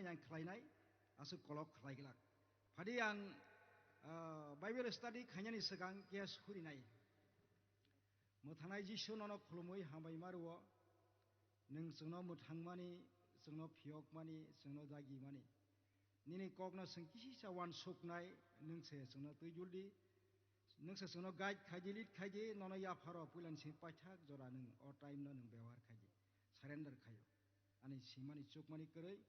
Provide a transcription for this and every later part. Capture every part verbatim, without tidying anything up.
ang khlainai, aswk kolok khlai glak. Phadi ang, ah, Bible study khainani swkang khe surinai. Mwthangnai Jisu nono khulumui hambai ma rwo. Nwng chwngno mwthangmani, chwngno phiyokmani, chwngno dagimani. Nini kokno chwng kisisa uansuknai, nwng se chwngno twijul di. Nwng se chwngno guide khai di, lead khai di, nono yapharo puilani simi paithak jora nwng o time no nwng bebohar khai di. Surrender khaio. Ani simani chukmani kwrwi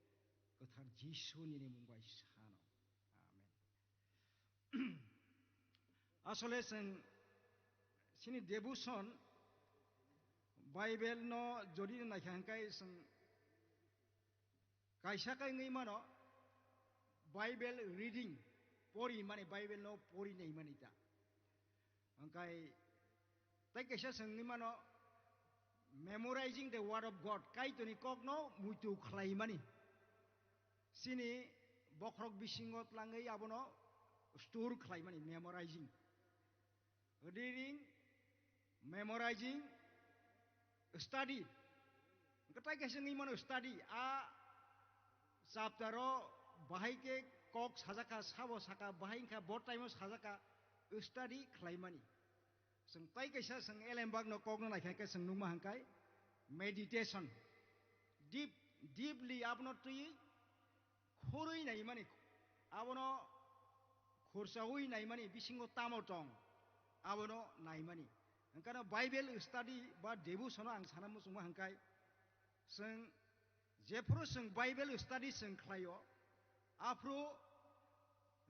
kwthar Jisu nini mung bai sano. Amen. Asole chwng chini devotion Bible no jodi naikha hwnkhe chwng kaisa khe wngwi mano Bible reading, pori mani Bible no pori nai mani ta. Hwnkhe tei kaisa chwng wngwi mano memorizing the word of God, Kaitorni kokno muitu khlai mani. Chini bokhorok bisingo tlangwi abono store khlaimani, memorizing. Reading, memorizing, study. Hwnkhe tai kaisa wngwi mano study. A chapter o bahai khe kok sajak kha, sabo saka, bahai wngkha bo time o sajak kha, study khlaimani. Chwng tai kaisa chwng elembakno kokno naikha khe chwng nukma hwnkhe meditation. Deep, deeply abono twi khurui naimani, abono khursaui naimani, bisingo tamo tong, abono naimani. Hwnkhe no Bible study ba devotion o ang sana muchungma hwnkhe chwng jephuru chwng Bible study chwng khlaio, aphuru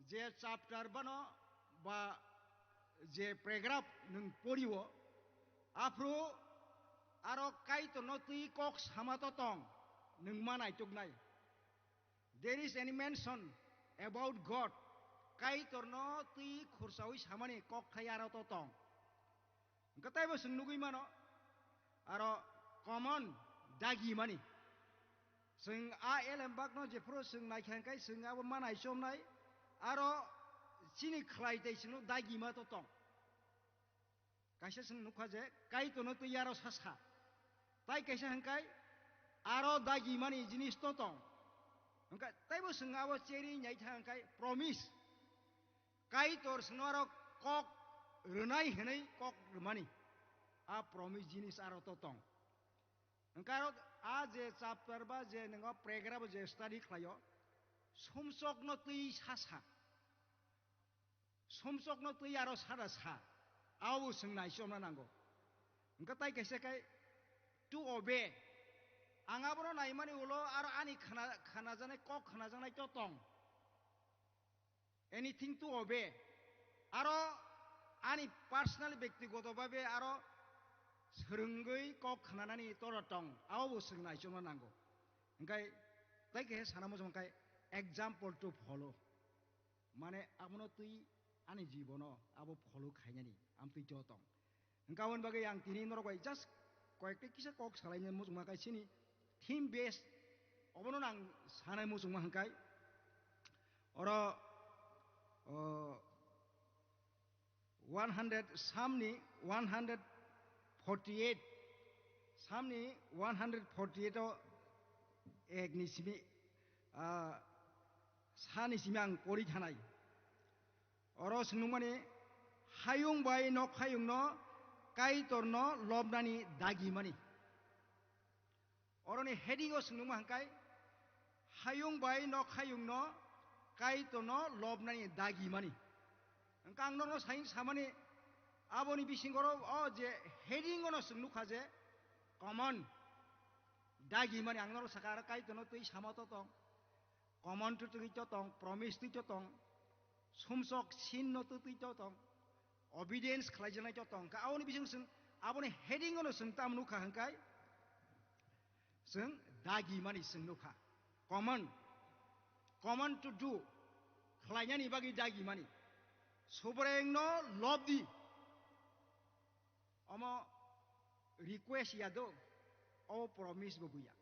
je chapter bano ba je paragraph nwng porio, aphuru aro Kaitorno twi kok sama to tong, nwng ma naituknai. There is any mention about God. Kaitorno twi khursaui samani kokthai aro to tong. Hwnkhe taibo chwng nugui mano, aro common dagi mani. Chwng a elembakno jephuru chwng naikha hwnkhe chwng abo ma naichomnai, aro chini khlai tei chwngno dagi ma to tong. Kaisa chwng nukha je Kaitorno twi aro sasa. Tai kaisa hwnkhe aro dagi mani jinis to tong. Hwnkhe taibo chwng abo cherwi naitha hwnkhe promise. Kaitor chwngno aro kok rwnai hwnwi kok rwmani. A promise jinis aro to tong. Hwnkhe aro a je chapter ba je nwng o paragraph o je study khlaio, sumsokno twi sasa. Sumsokno twi aro sada sa, abo chwng naichomna nango. Hwnkhe tai kaisa khe to obey. Ang abono naimani ulo aro ani khana-, khanajaknai kok khanajaknai to tong. Anything to obey. Aro ani personal bektigoto babe aro swrwngwi kok khananani toro tong, abo bo chwng naichomna nango. Hwnkhe tai kaisa sana muchung khe example to follow. Mane abono twi ani jibono abo follow khainani amtwi to tong. Hwnkhe aboni bagwi ang tini norok bai just koyekta kisa kok salaina muchungma khe chini theme base obono ang sanai muchungma hwnkhe oro, o, one hundred, Psalmni one hundred forty-eight, Psalmni one hundred forty-eight o ekni simi, ah, sani simi ang pori thanai. Oro swngnukmani, hayung bai nok hayungno Kaitorno lobnani dagimani. Oroni heading o swngnukma hwnkhe, hayung bai nok hayungno Kaitorno lobnani dagimani. Hwnkhe ang norokno sai samani, aboni bisingo oro o je heading ono chwng nukha je common dagimani, ang norok saka aro Kaitorno twi sama to tong. Command to twi to tong, promise twi to tong, sumsok sin no to twi to tong, obedience khlaijaknai to tong. Ka aboni bising sing, aboni heading ono sing tam nukha hwnkhe sing dagi mani sing nukha. Command, command to do, khlainani bagwi dagi mani. Subraiyungno lobdi. Omo request ya do, o promise bo buya.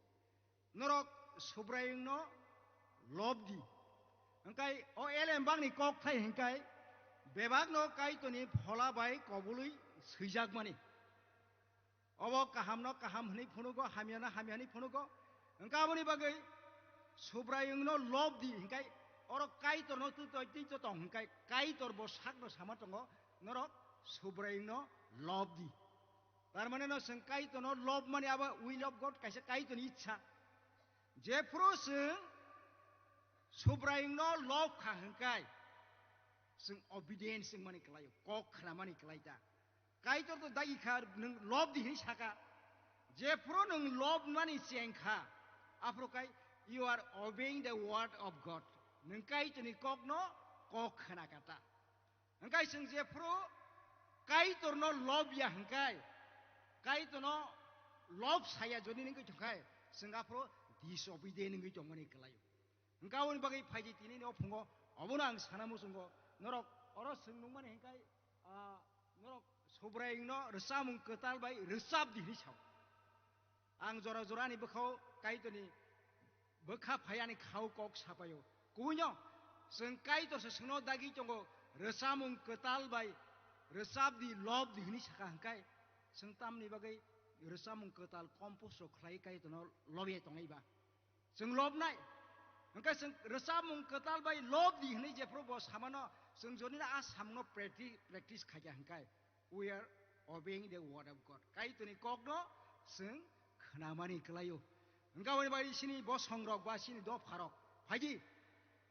Norok Subraiyungno lobdi. Hwnkhe o elembakni kokthai hwnkhe bebakno Kaitorni phola bai kobului swijakmani. Obo kahamno kaham hwnwi phunugo, hamyano hamya hwnwi phunugo. Hwnkhe aboni bagwi Subraiyungno lob di hingkai, oro Kaitorno twi twi twi tong hingkai, Kaitor bo sakno sama tongo, norok Subraiyungno lob di. Tar mane no chwng Kaitorno lob mani abo will of God, kaisa Kaitorni ichha. Jephru chwng Subraiyungno lob kha hingkai, chwng obedience wngmani kwlaio, kok khnamani kwlai ta. Kaitor to dagi kha, nwng lob di hinwi saka. Jephru nwng lob mani cheng kha, aphuru kai you are obeying the word of God. Nwng Kaitorni kokno kok khna kha ta. Hingkai chwng jephru Kaitorno lob ya hingkai, Kaitorno lob saya jodi nungwi tongkhai, chwng aphuru disobedient wngwi tongmani kwlaio. Hingka aboni bagwi phaidi tini ni o phungo, obono ang sana muchungo, norok oro chwng nungmani hingkai, ah, norok Subraiyungno rwchapmung kwtal bai rwchap di hinwi sao. Ang jora jora ani bwkhao Kaitorni bwkha phai ani khao kok sapaio. Kubuino chwng Kaitor se chwngno dagi tongo, rwchapmung kwtal bai rwchap di, lob di hinwi saka hingkai, chwng tamni bagwi rwchapmung kwtal compose rok khlai Kaitorno lobya tongnai ba? Chwng lobnai. Hwnkhe chwng rwchapmung kwtal bai lob di hwnwi jephru bo samano, chwng jodi no a samungno practi-, practice khaikha hwnkhe, we are obeying the word of God. Kaitorni kokno chwng khnamani kwlaio. Hwnkhe aboni bagwi chini bosongrok ba chini dopharok phaidi,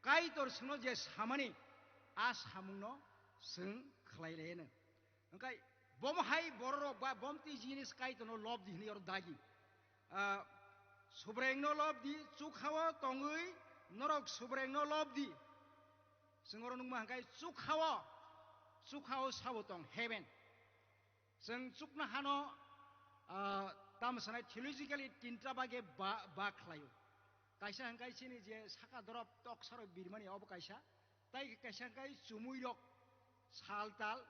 Kaitor chwngno je samani, a samungno chwng khlai laiyano. Hwnkhe bomo hai bororok ba bomtwi jinis Kaitorno lob di hwnwi oro dagi. Ah, Subraiyungno lob di, chukhao tongwi norok Subraiyungno lob di. Chwng oro nukma hwnkhe chukhao, chukhao sabo tong, heaven. Chwng chuknohano, ah, tamo sanai theologically tinta bage ba, ba khlaio. Kaisa hwnkhe chini je saka dorop toksaro birmani obo kaisa. Tai kaisa hwnkhe chumui rok, sal tal,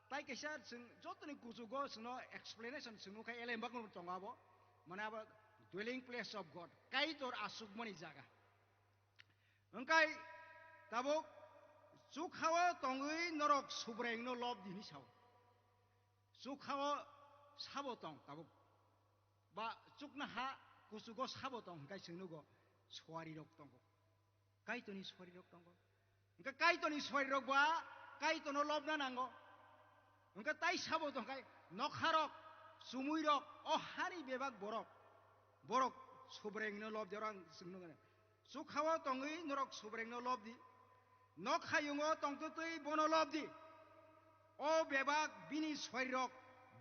tai kaisa chwng jotoni kuchugo chwngno explanation chwngno khai elembakno tongo abo, mane abo dwelling place of God, Kaitor achukmani jaga. Hwnkhe tabuk chukhao tongwi norok Subraiyungno lob di hwnwi sao. Chukhao sabo tong tabuk, ba chuknoha kuchugo sabo tong hwnkhe chwng nugo suarirok tongo. Kaitorni suarirok tongo. Hwnkhe Kaitorni suarirok ba Kaitorno lobna nango. Hwnkhe tai sabo tongkhai nokharok, chumuirok, o hani bebak borok, borok Subraiyungno lob di, oro ang chwng nukha. Chukhao tongwi norok Subraiyungno lob di. Nokhayungo tongtwtwi bono lob di. O bebak bini suarirok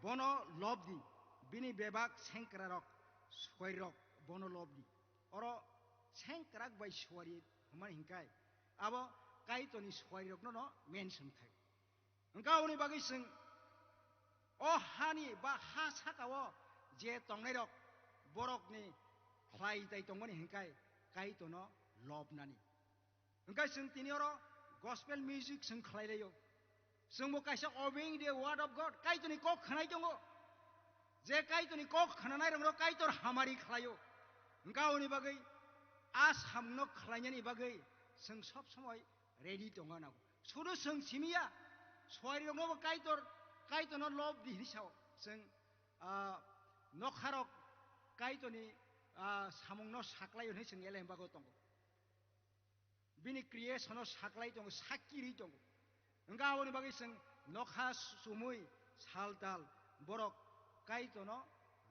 bono lob di. Bini bebak sengkrarok suarirok bono lob di. Oro sengkrak bai suari hwnmani hwnkhe abo Kaitorni suarirokno no mention khai. Hwnkhe aboni bagwi chwng o hani ba ha sakao je tongnairok borokni khlai tai tongmani hwnkhe Kaitorno lobnani. Hwnkhe chwng tini oro gospel music chwng khlai laio. Chwngbo kaisa obeying the word of God, Kaitorni kok khnai tongo. Je Kaitorni kok khnanai rokno Kaitor hamari khlaio. Hwnkhe aboni bagwi a samungno khlainani bagwi chwng sob somoi ready tongna nango. Sudu chwng simiya, suariroknobo Kaitor, Kaitorno lob di hwnwi sao. Chwng, ah, nokharok Kaitorni, ah, samungno saklaio hwnwi chwng elem bagwi tongo. Bini creation-o saklai tongo, sakirwi tongo. Hwnkhe aboni bagwi chwng nokha sumui saltal borok Kaitorno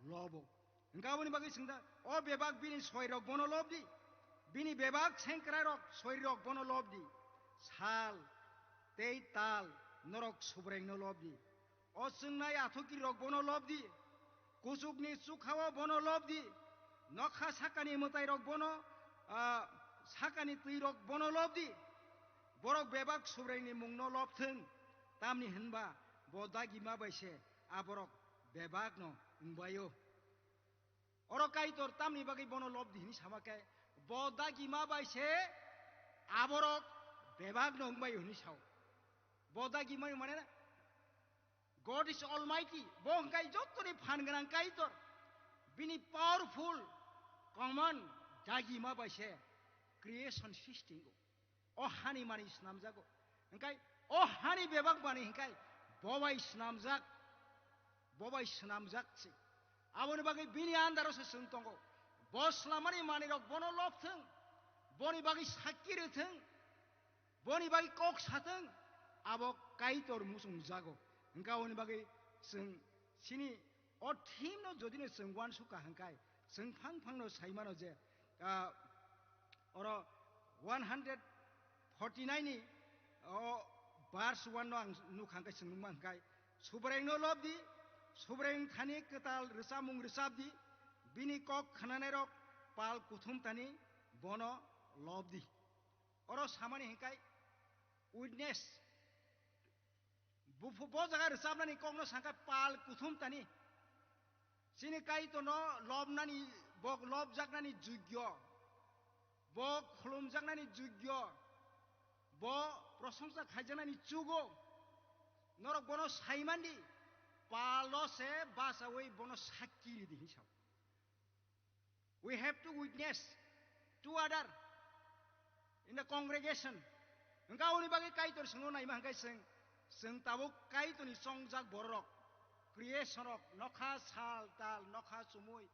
lobo. Hwnkhe aboni bagwi chwng da, o bebak bini soirok bono lob di. Bini bebak sengkrairok soirok bono lob di. Sal tei tal norok Subraiyungno lob di. O chwngnai athukirok bono lob di. Kuchukni chukhao bono lob di. Nokha sakani mwtairok bono, ah, sakani twirok bono lob di. Borok bebak Subraiyungni mungno lob thung, tamni hwnba bo dagima bai se aborok bebakno wngbaio. Oro Kaitor tamni bagwi bono lob di hwnwi sama khe, bo dagima bai se aborok bebakno wngbaio hwnwi sao. Bo dagima mane God is Almighty, bo hwnkhe jotoni phan gwnang Kaitor. Bini powerful command dagima bai se creation srishti wngo. O hani mani snamjago. Hwnkhe o hani bebak mani hwnkhe bo bai snamjak, bo bai snamjak se. Aboni bagwi bini andaro se chwng tongo. Bo slamani manwirok bono lob thung. Boni bagwi sakki rwthwng, boni bagwi kok sathwng, abo Kaitor muchungjago. Hwnkha aboni bagwi chwng chini o theme no jodi no chwng uansukha hwnkhe, chwng phang phang no sai mano je, ah, oro one hundred forty nine ni o verse one no ang nukha hwnkhe, chwng nukma hwnkhe, Subraiyungno lobdi, Subraiyung thani kwtal rwchapmung rwchapdi, bini kok khnanairok pal kuthum tani bono lobdi. Oro samani hwnkhe witness. Buphu bo jaga rwchapnani kokno sangkha pal kuthum tani. Chini Kaitorno lobnani, bo lobjaknani jugyo, bo khulumjaknani jugyo, bo prosongsa khaijaknani chugo. Norok bono saimandi, palo se bachaui bono sakki ridi hinwi sao. We have to witness to other in the congregation. Hwnkha aboni bagwi Kaitor chwngno naima hwnkhe chwng, chwng tabuk Kaitorni chongjak bororok, creation rok, nokha sal tal, nokha chumui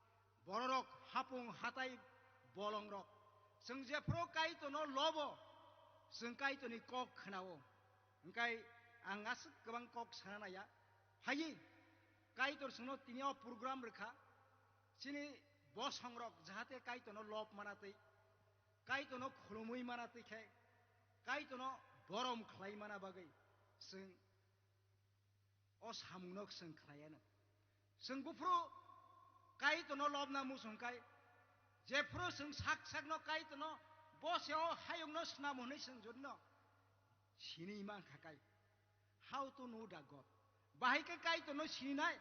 bororok, hapung hatai bolongrok. Chwng jephuru Kaitorno lobo, chwng Kaitorni kok khnao. Hwnkhe ang aswk kwbang kok sana naiya. Phaiwi Kaitor chwngno tini o program rwkha. Chini bosongrok jahate Kaitorno lob mana twi, Kaitorno khulumwi mana twi khe, Kaitorno borom khlai mana bagwi chwng o samungno chwng khlaiya no. Chwng buphuru Kaitorno lobna muchung kai, jephuru chwng sak sakno Kaitorno bo se o hayungno snamo hwnwi chwng jodino sinwi mankha kai. How to know the God? Bahai khe Kaitorno sininai,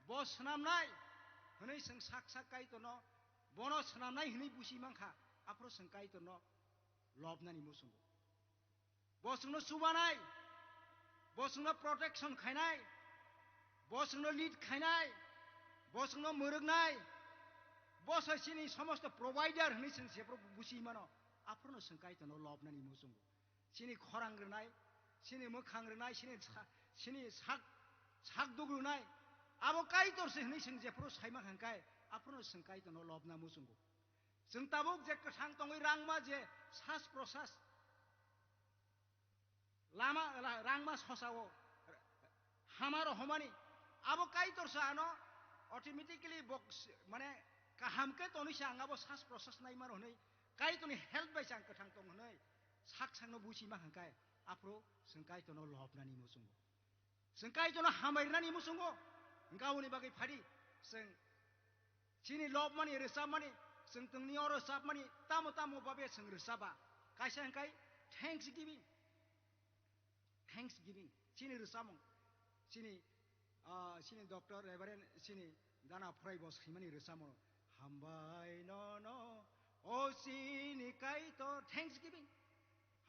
bo swnamnai hwnwi chwng sak sak Kaitorno, bono swnamnai hwnwi busi mankha, aphuru chwng Kaitorno lobnani muchungo. Bo chwngno chubanai, bo chwngno protection khainai, bo chwngno lead khainai, bo chwngno mwrwknai, bo se chini somosto provider hwnwi chwng se busi mano, aphuruno chwng Kaitorno lobnani muchungo. Chini khorang rwnai, chini mwkhang rwnai, chini sa-, chini sak, sak duk rwnai, abo Kaitor se hwnwi chwng jephuru saima hwnkhe, aphuruno chwng Kaitorno lobna muchungo. Chwng tabuk je kwthang tongwi rangma je sas prosas, lama, la-, rangma sosao hama rohomani, abo Kaitor se ano automatically bo s-, mane kaham khe tonwi se ang abo sas prosas naima rw hwnwi, Kaitorni help bai se ang kwthang tong hwnwi sak sakno busi ma hwnkhe, aphuru chwng Kaitorno lobnani muchungo. Chwng Kaitorno hambai rwnani muchungo, hwnkha aboni bagwi phadi chwng chini lobmani, rwchapmani, chwng tongni o rwchapmani, tamo tamo babe chwng rwchapa. Kaisa hwnkhe thanksgiving. Thanksgiving. Chini rwchapmung. Chini, ah, chini doctor, Reverend, chini gana phwrai bo swimani rwchapmung. Hambai nono, o chini Kaitor, thanksgiving.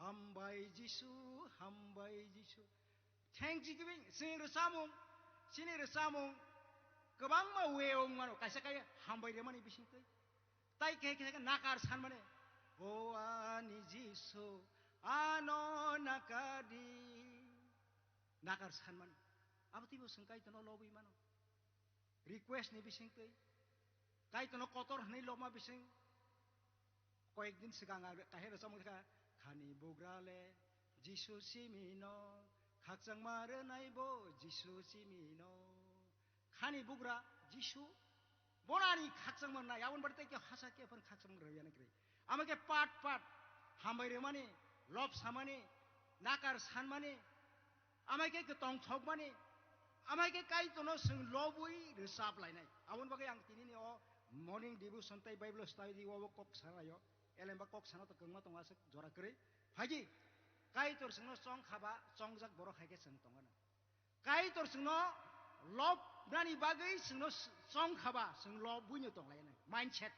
Hambai Jisu, hambai Jisu. Thanksgiving, chini rwchapmung, chini rwchapmung kwbangma way wng mano, kaisa khe hambai rwmani bisingtwi. Tai khe khe nakar sanmani, "O ani Jisu, ano nakadi." Nakar sanmani. Abo twibo chwng Kaitorno lobwi mano. Request ni bisingtwi, Kaitorno kotor hwnwi lobma bising. Koyek din swkang ang kahai rwchapmung kha, "Khani bugra le Jisu simi no, khakchangma rwnai bo Jisu simi no." Khani bugra Jisu, bono ani khakchangma nai, aboni bari tei khe hasa khe phano khakchangma rwya nai kwrwi. Ama khe pat pat hambai rwmani, lob samani, nakar sanmani, amai khe kwtong thokmani, amai khe Kaitorno chwng lobwi rwchap lainai. Aboni bagwi ang tinini o morning devotion tei Bible study o bo kok sana laio. Elemba kok sana to kwngma tongo aswk jora kwrwi. Phaidi Kaitor chwngno chong khaba, chongjak borok hai khe chwng tongano. Kaitor chwngno lobnani bagwi chwngno chong khaba, chwng lobwino tong lainai. Mindset.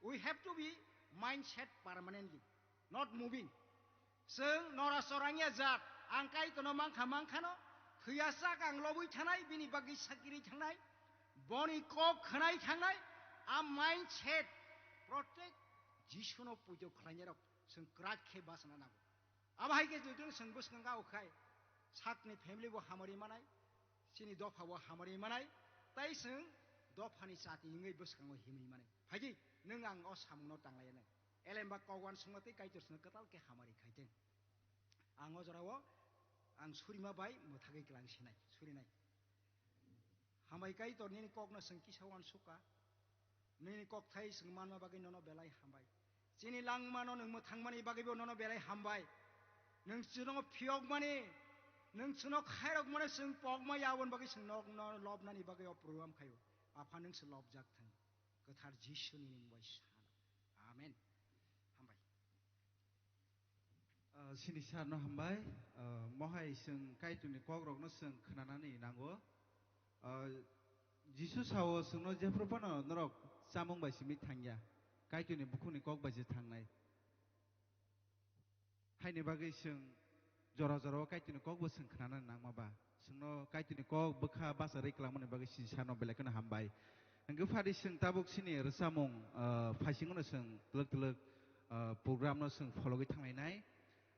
We have to be mindset permanently, not moving. Chwng nora chorangya jat, ang Kaitorno mankha mankhano, thwiya sak ang lobwi thanai, bini bagwi sakirwi thangnai, boni kok khwnai thangnai, a mindset protect Jisuno pujo khlainairok chwng kwrak khe bachana nango. Abo hai khe jotoni chwng bwskango o khai, sakni family bo hamari manai, chini dopha bo hamari manai, tai chwng dophani chati wngwi bwskango himwi manai. Phaidi nwng ang o samungno tanglainai. Elemba kok uansukma tei Kaitor chwngno kwtal khe hamari khai thung. Ang o jorao ang surima bai mwthagwi kwlang sinai, surinai. Hambai Kaitor, nini kokno chwng kisa uansukha. Nini kokthai chwng manma bagwi nono belai hambai. Chini langmano nwng mwthangmani bagwibo nono belai hambai. Nwng chwngno phiyokmani, nwng chwngno khairokmani chwng pokma ya, aboni bagwi chwng nokno lobnani bagwi o program khaio. Apha, nwng se lobjak thang. Kwthar Jisuni mung bai sana. Amen. Hambai. Ah, sini sarno hambai. Ah, mohai chwng Kaitorni kokrokno chwng khnanani nango. Ah, Jisu sao chwngno, "Jephru phano norok chamung bai simi thangya, Kaitorni bukhukni kok bai se thangnai." Haini bagwi chwng jora jorao Kaitorni kokbo chwng khnana nangma ba, chwngno Kaitorni kok bwkha bacharwi kwlangmani bagwi sini sarno belai kheno hambai. Hwnkhe phadi chwng tabuk chini rwchapmung, ah, phaisingono chwng twlwk twlwk, ah, programno chwng phologwi thanglainai.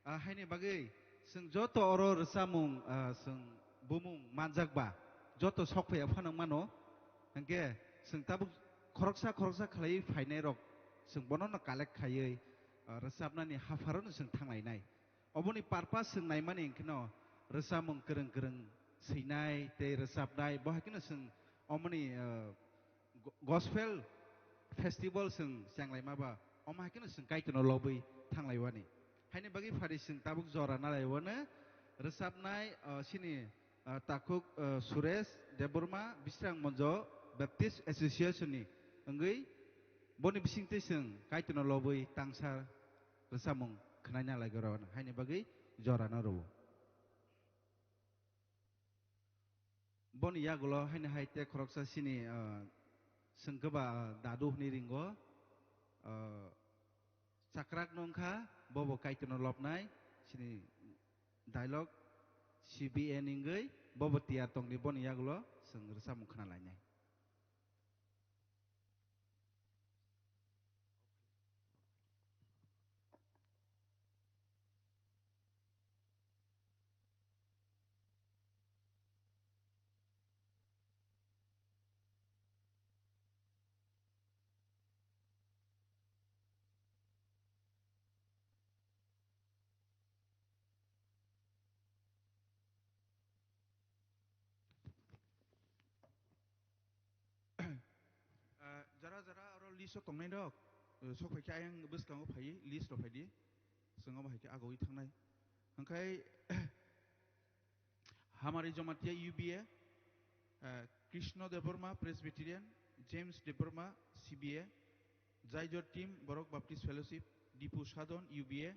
Ah, haini bagwi chwng joto oro rwchapmung, ah, chwng bumung manjak ba, joto sok phaiya phano mano. Hwnkhe chwng tabuk khoroksa khoroksa khlaiwi phainairok chwng bonono collect khaiwi, ah, rwchapnani hapharono chwng thanglainai. Oboni purpose chwng naimani hwnkhe no rwchapmung kwrwng kwrwng swinai tei rwchapnai, bo hai kheno chwng omoni, ah, go-, gospel festival chwng chenglaima ba, omo hai kheno chwng Kaitorno lobwi thanglaiwani. Haini bagwi phadi chwng tabuk jora nalaiwano rwchapnai, ah, chini, ah, takhuk, ah, Suresh Debbarma, Bisrang Monjo Baptist Association ni wngwi boni bisingtwi chwng Kaitorno lobwi tangsa rwchapmung khwnai nalaiwi rw-, haini bagwi jora no rwo. Boni yagulo haini hai te khoroksa chini, ah, chwng khe ba, ah, dadu hwnwi ringo, ah, chakrak no wngkha, bobo Kaitorno lobnai, chini dialogue C B N wngwi bobo tiyar tongdi, boni yagulo chwng rwchapmung khna lainai. Ah, jara jara oro list o tongnai rok, eh, sok phai khe ayang bwskango phai list rok phai di. Chwng omo hai khe agoi thangnai. Hwnkhe Hamari Jomatia U B A, eh, Krishna Debbarma Presbyterian, James Debbarma C B A, Jaijor Team Borok Baptist Fellowship, Dipu Sadon U B A,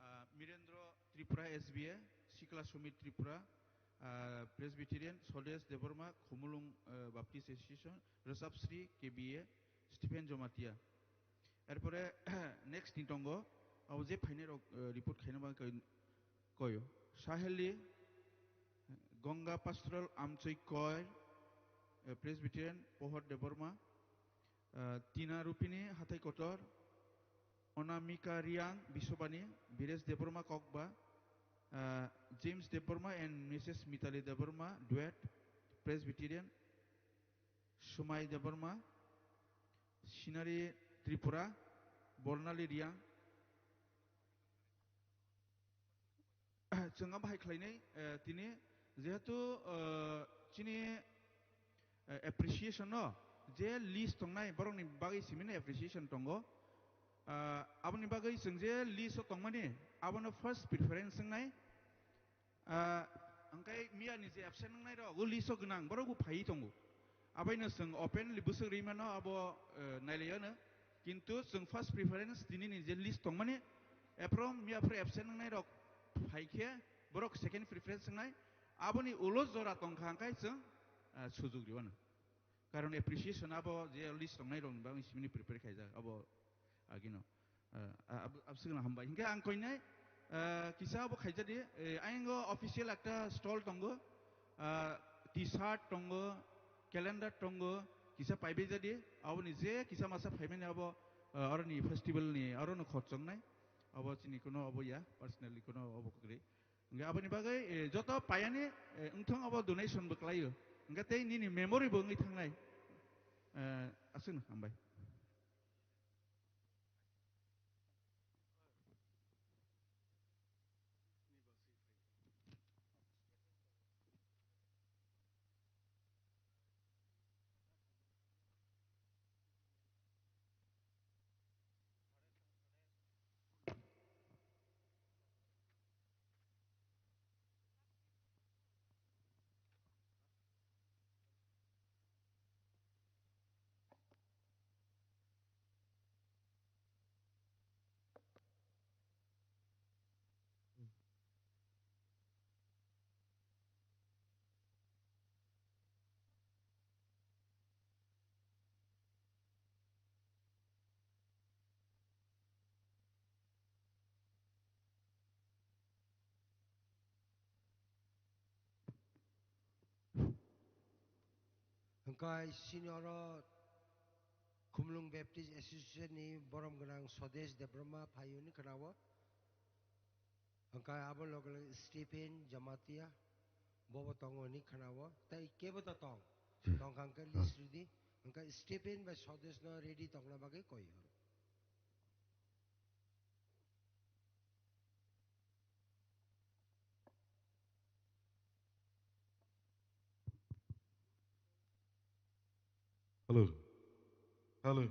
ah, Mirendra Tripura S B A, Sikla Sumit Tripura, ah, Presbyterian, Sodesh Debbarma, Khumulwng, eh, Baptist Association, Rwchapsri K B A, Stephen Jomatia. Erpore next ni tongo, abo je phainai rok, eh, report khaina ba koi, koyo. Saheli, Ganga Pastoral Amchoi Choir, eh, Presbyterian, Pohor Debbarma, eh, Tina Rupini Hathai Kotor, Onamika Riang Biswabani, Bires Debbarma Kokba, eh, James Debbarma and Missus Mitali Debbarma, Duet, Presbyterian, Sumai Debbarma, Sinari Tripura, Bornali Riang. Chwng abo hai khlainai, eh, tini jehetu, eh, chini, eh, appreciation no je list tongnai borokni bagwi simino appreciation tongo. Ah, aboni bagwi chwng je list o tongmani abono first preference wngnai. Ah, hwnkhe miya ni je absent wngnai rok, o list o gwnang, borok bo phaiwi tongo. Abaino chwng openly bwswk rwi mano, abo, eh, nailaiyano. Kintu chwng first preference tini ni je list tongmani, aphrw miya phre absent wngnai rok phai khe, borok second preference wngnai. Aboni ulo jora tongkha hwnkhe chwng, ah, sujuk rwano. Karon appreciation abo je list tongnai rokni bagwi simini prepare khaijak, abo agino. Ah, ah, ab-, abswkno hambai. Hinkhe ang koinai, ah, kisa abo khaijadi, eh, ayang o official ekta stall tongo, ah, T-shirt tongo, calendar tongo, kisa paibai jadi, aboni je kisa masa phaimani abo, ah, aroni festival ni arono khorchongnai, abo chini kono abo ya, personally kono abo kwrwi. Hingke aboni bagwi, eh, joto payani, eh, wngthong abo donation bo kwlaio. Hingke tei nini memory bo wngwi thangnai. Eh, aswkno hambai. Kai sini oro Khumlung Baptist Association ni borom gwnang Swadesh Debbarma phaiyuni khwnao. Hwnkhe abo loge loge Stephen Jamatia bobo tongo hwnwi khwnao. Tei kebo ta tong? Tongkha hwnkhe list rwdi. Hwnkhe Stephen bai Swadesh no ready tongna bagwi koi horo. Hello. Hello.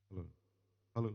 Hello. Hello.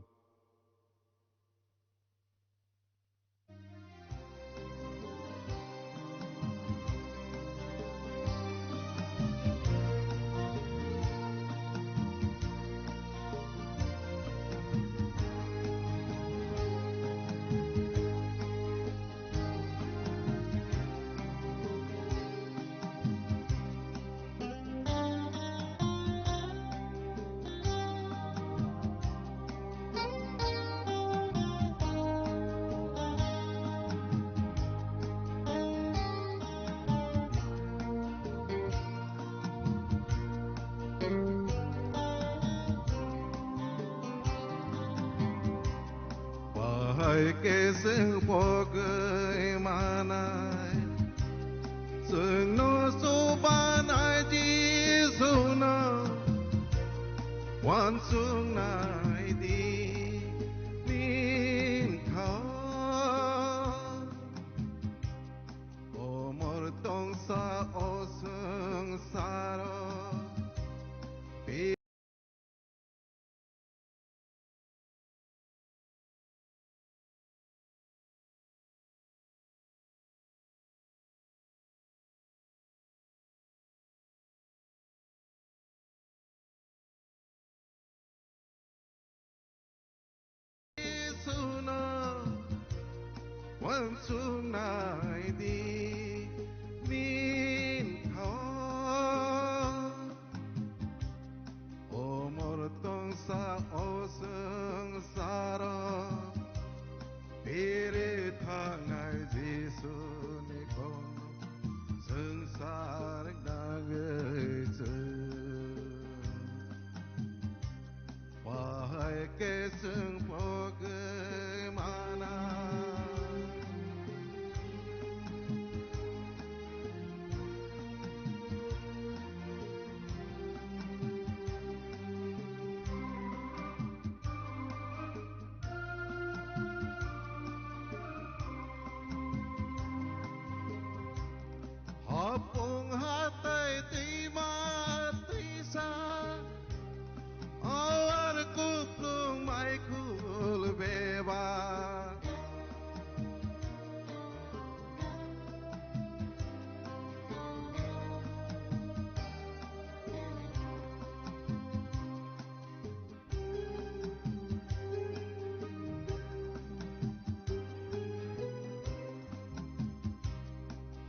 Bahai khe chwng pogwi manai, chwngno chubanai Jisuno uansuknai di ninthok. Komor tongsa o swngsaro. Jisuno uansuknai di ninthok. Omor tongsa o swngsaro, phiri thangnai Jisuni kono swngchar nangwi chwng. Bahai khe chwng pogwi manai. Hapung hatai twima twisa, awar kuplung mai khul beba.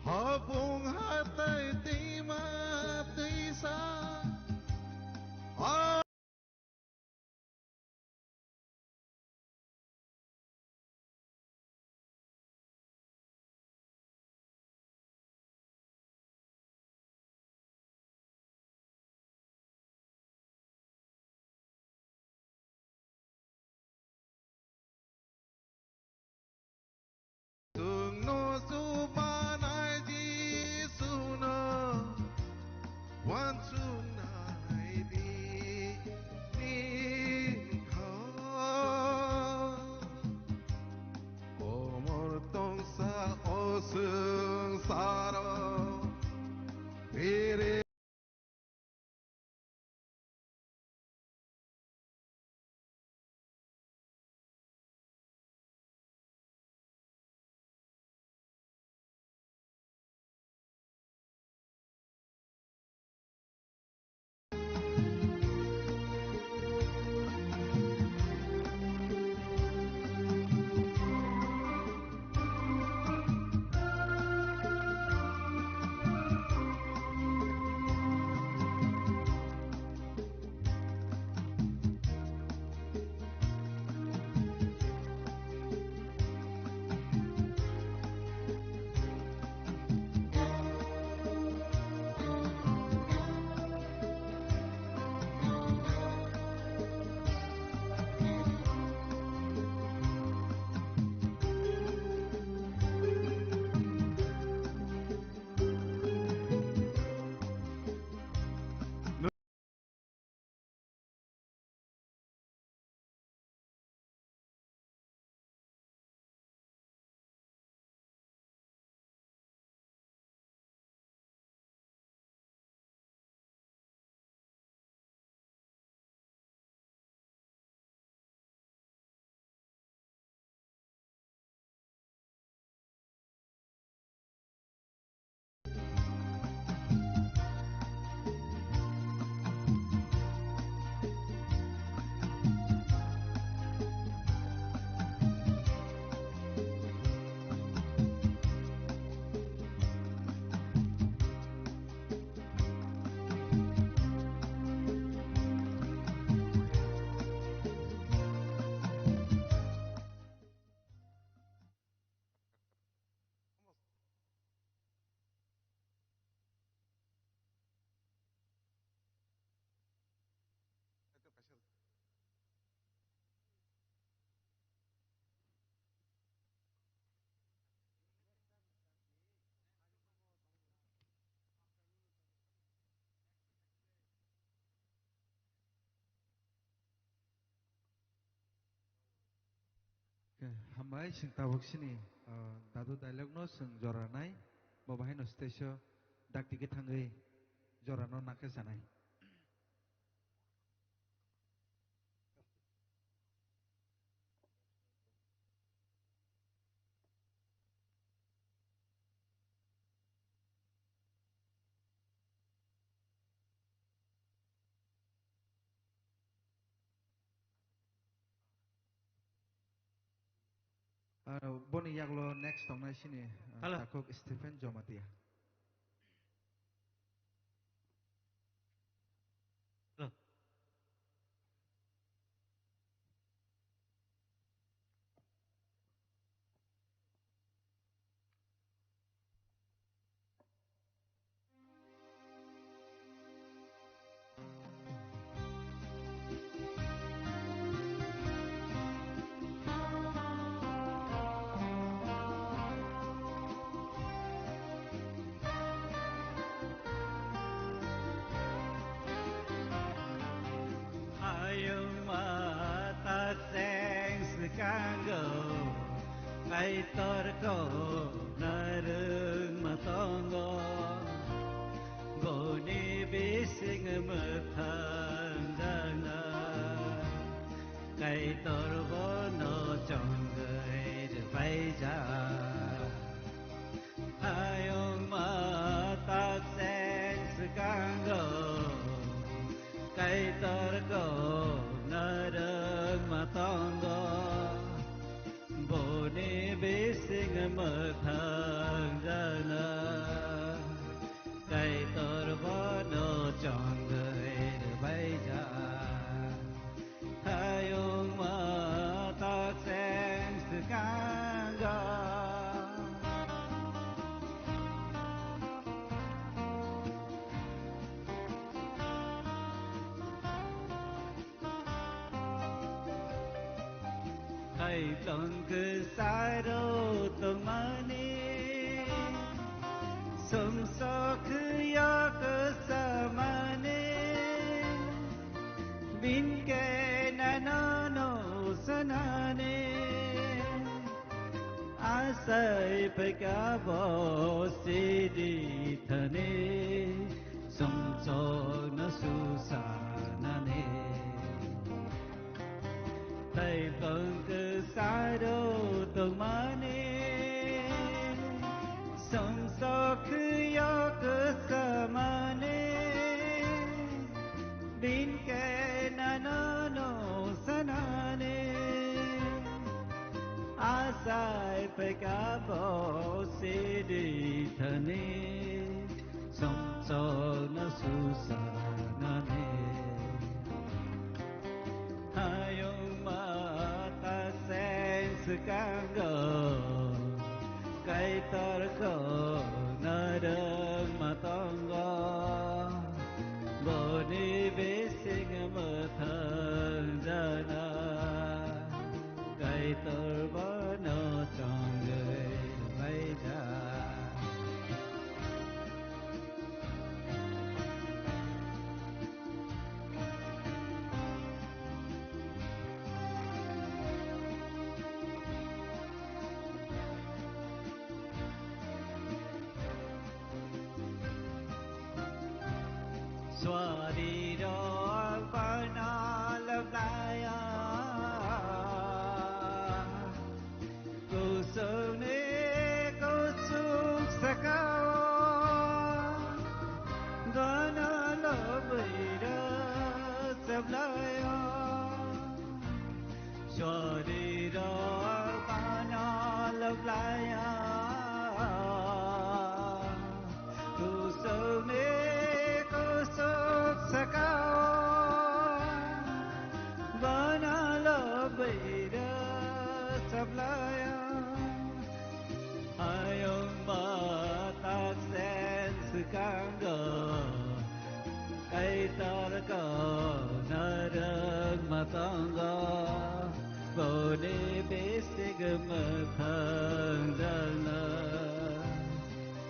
Hapung hatai twima twisa. Chwngno chubanai Jisuno Hambai, chwng tabuk sini, ah, dadu dialogue no chwng jora nai, bo bahai no stage o dakti khe thangwi jora no nakhe sanai. Ah, boni yagulo next tongnai sini, ah, Hello. Takhuk Stephen Jomatia. Hello. Hayungma takseng swkango, Kaitorko narwngma tongo. Boni bising mwthang jana, Kaitor bono chongwi rwbaijak. Hayungma takseng swkango, Kaitorko narwngma tongo. Boni bising mwthang jana, Kaitor bono chongwi rwbaijak. Hayungma takseng swkango. Kaitor kwsaro tongmani, sumsok ya kwsamani, binke nanono sanani, asai pekabo sidi thani. Sumsokno susanani, tei bwng kwsaro tongmani, sumsok khwio kwsamani, binke nanono sanani, asai pekabo sidi thani. Sumsokno susanani, hayungma takseng swkango, Kaitorko narwngma tongo, boni bising mwthang jana. Kaitor bono chongwi rwbaijak. Suarirok bana lwblaiya, kusungni kusuk sakao, bana lwbwira chablaiya. Soriro bana lwblaiya, kusukni kusuk sakao, bana lwbwira chablaiya. Hayungma takseng swkango, Kaitorko narwngma tongo, boni bising mwthang jana,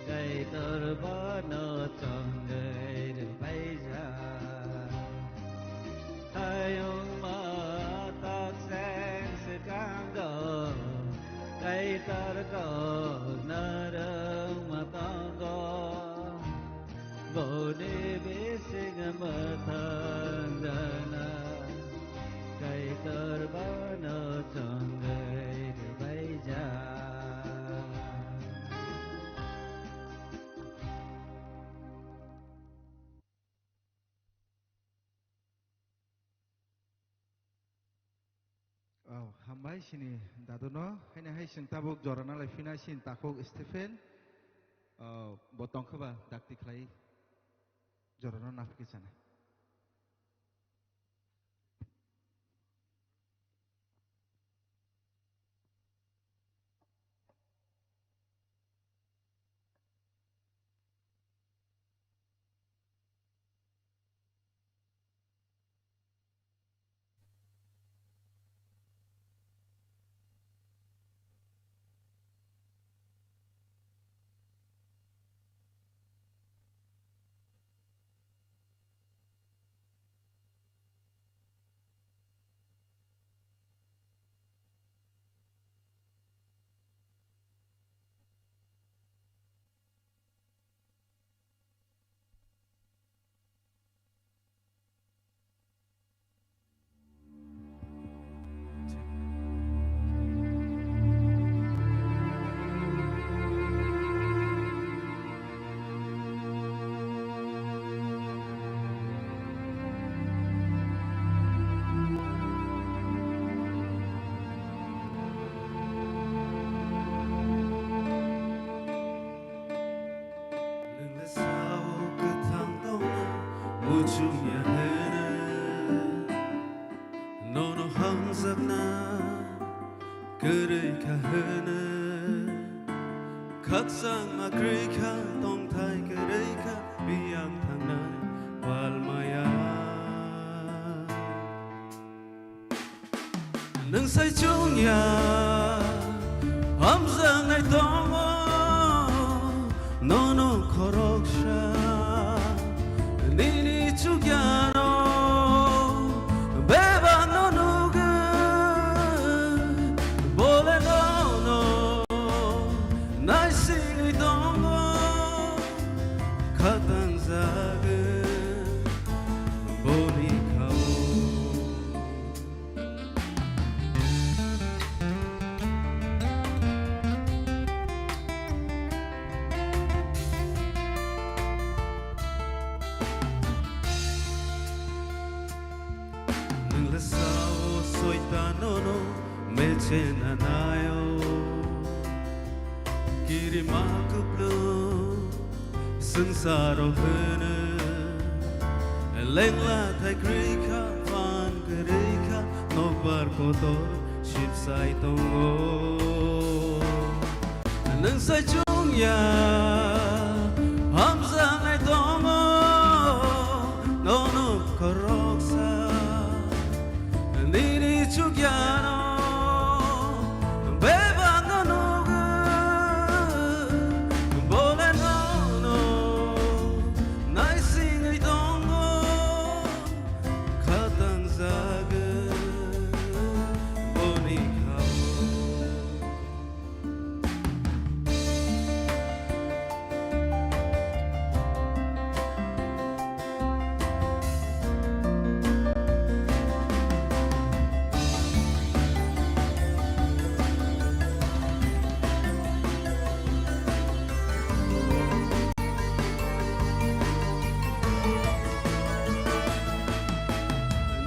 Kaitor bono chongwi rwbaijak. Hayungma takseng swkango, Hambai sini daduno, haino hai chwng tabuk jorana lai phina sini takhuk Stephen, ah, bo tongkha ba dakti khlai jorano naphikhe chana. Nwng le sao kwthang tongno muchung ya hwnwi, nono hamjakna kwrwi kha hwnwi. Khakchangma kwrwi kha, tongthai kwrwi kha, biyang thangnai pal maya. Nwng sai chwng ya, hamjaknai tongo, nono khoroksa, nini chukyano bebakno nugwi, bole nono naisingwi tongo, khatangjagwi boni khao. Nwng le sao Soitanono mechena naio, kirima kuplu swngcharo hwnwi, lengla thai kwrwi kha, phan kwrwi kha, nokbar kotor sipsai tongo. Nwng sai chwng ya, hamjaknai tongo, nono khoroksa. Nini chukyano bebakno nugwi, bole nono naisingwi tongo, khatangjagwi boni khao.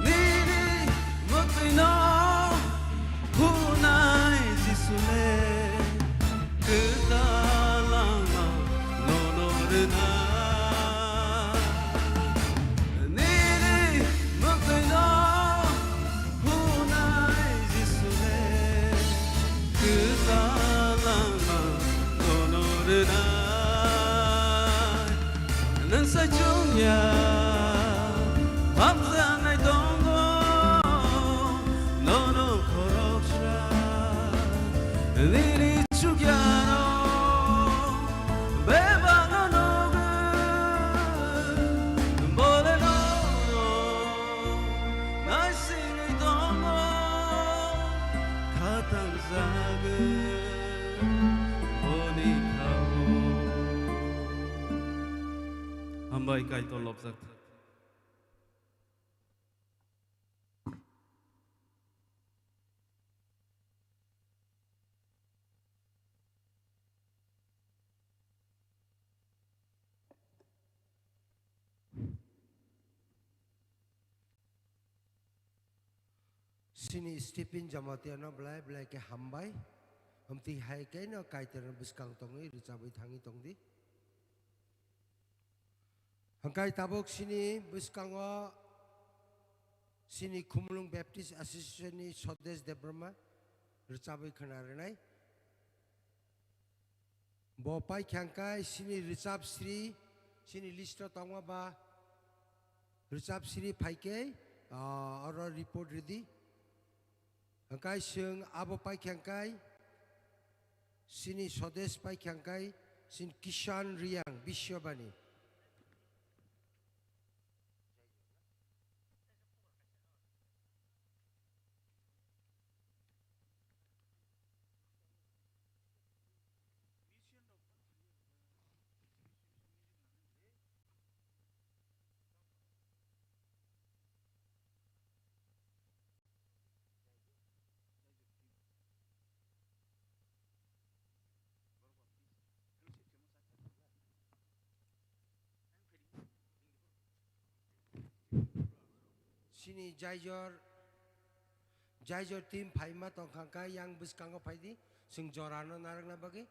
Nini mwtwino hunai Jisu le, kwtal langma nono rwna. Nini mwtwino hunai Jisu le, kwtal langma nono rwna. Nwng sai chwng ya, hamjaknai tongo, nono khoroksa. Nini chukyano bebakno nugwi, bole nono naisingwi tongo, khatangjagwi boni khao. Hambai, Kaitor lobjak. Chini Stephen Jamatia no belai belai khe hambai. Amtwi hai khe no Kaitor no bwskang tongwi rwchabwi thangwi tongdi. Hwnkhe tabuk chini bwskango chini Khumulwng Baptist Association ni Swadesh Debbarma rwchabwi khwna rwnai. Bo paikha hwnkhe chini rwchap sri, chini list o tongma ba rwchap sri phaikhe, ah, oro report rwdi. Hwnkhe chwng abo paikha hwnkhe chini Swadesh paikha hwnkhe chini Kishan Riyang Biswabani. Chini Jaijor, Jaijor team phaima tongkha kha yang bwskango phaidi, chwng jorano narwkna bagwi.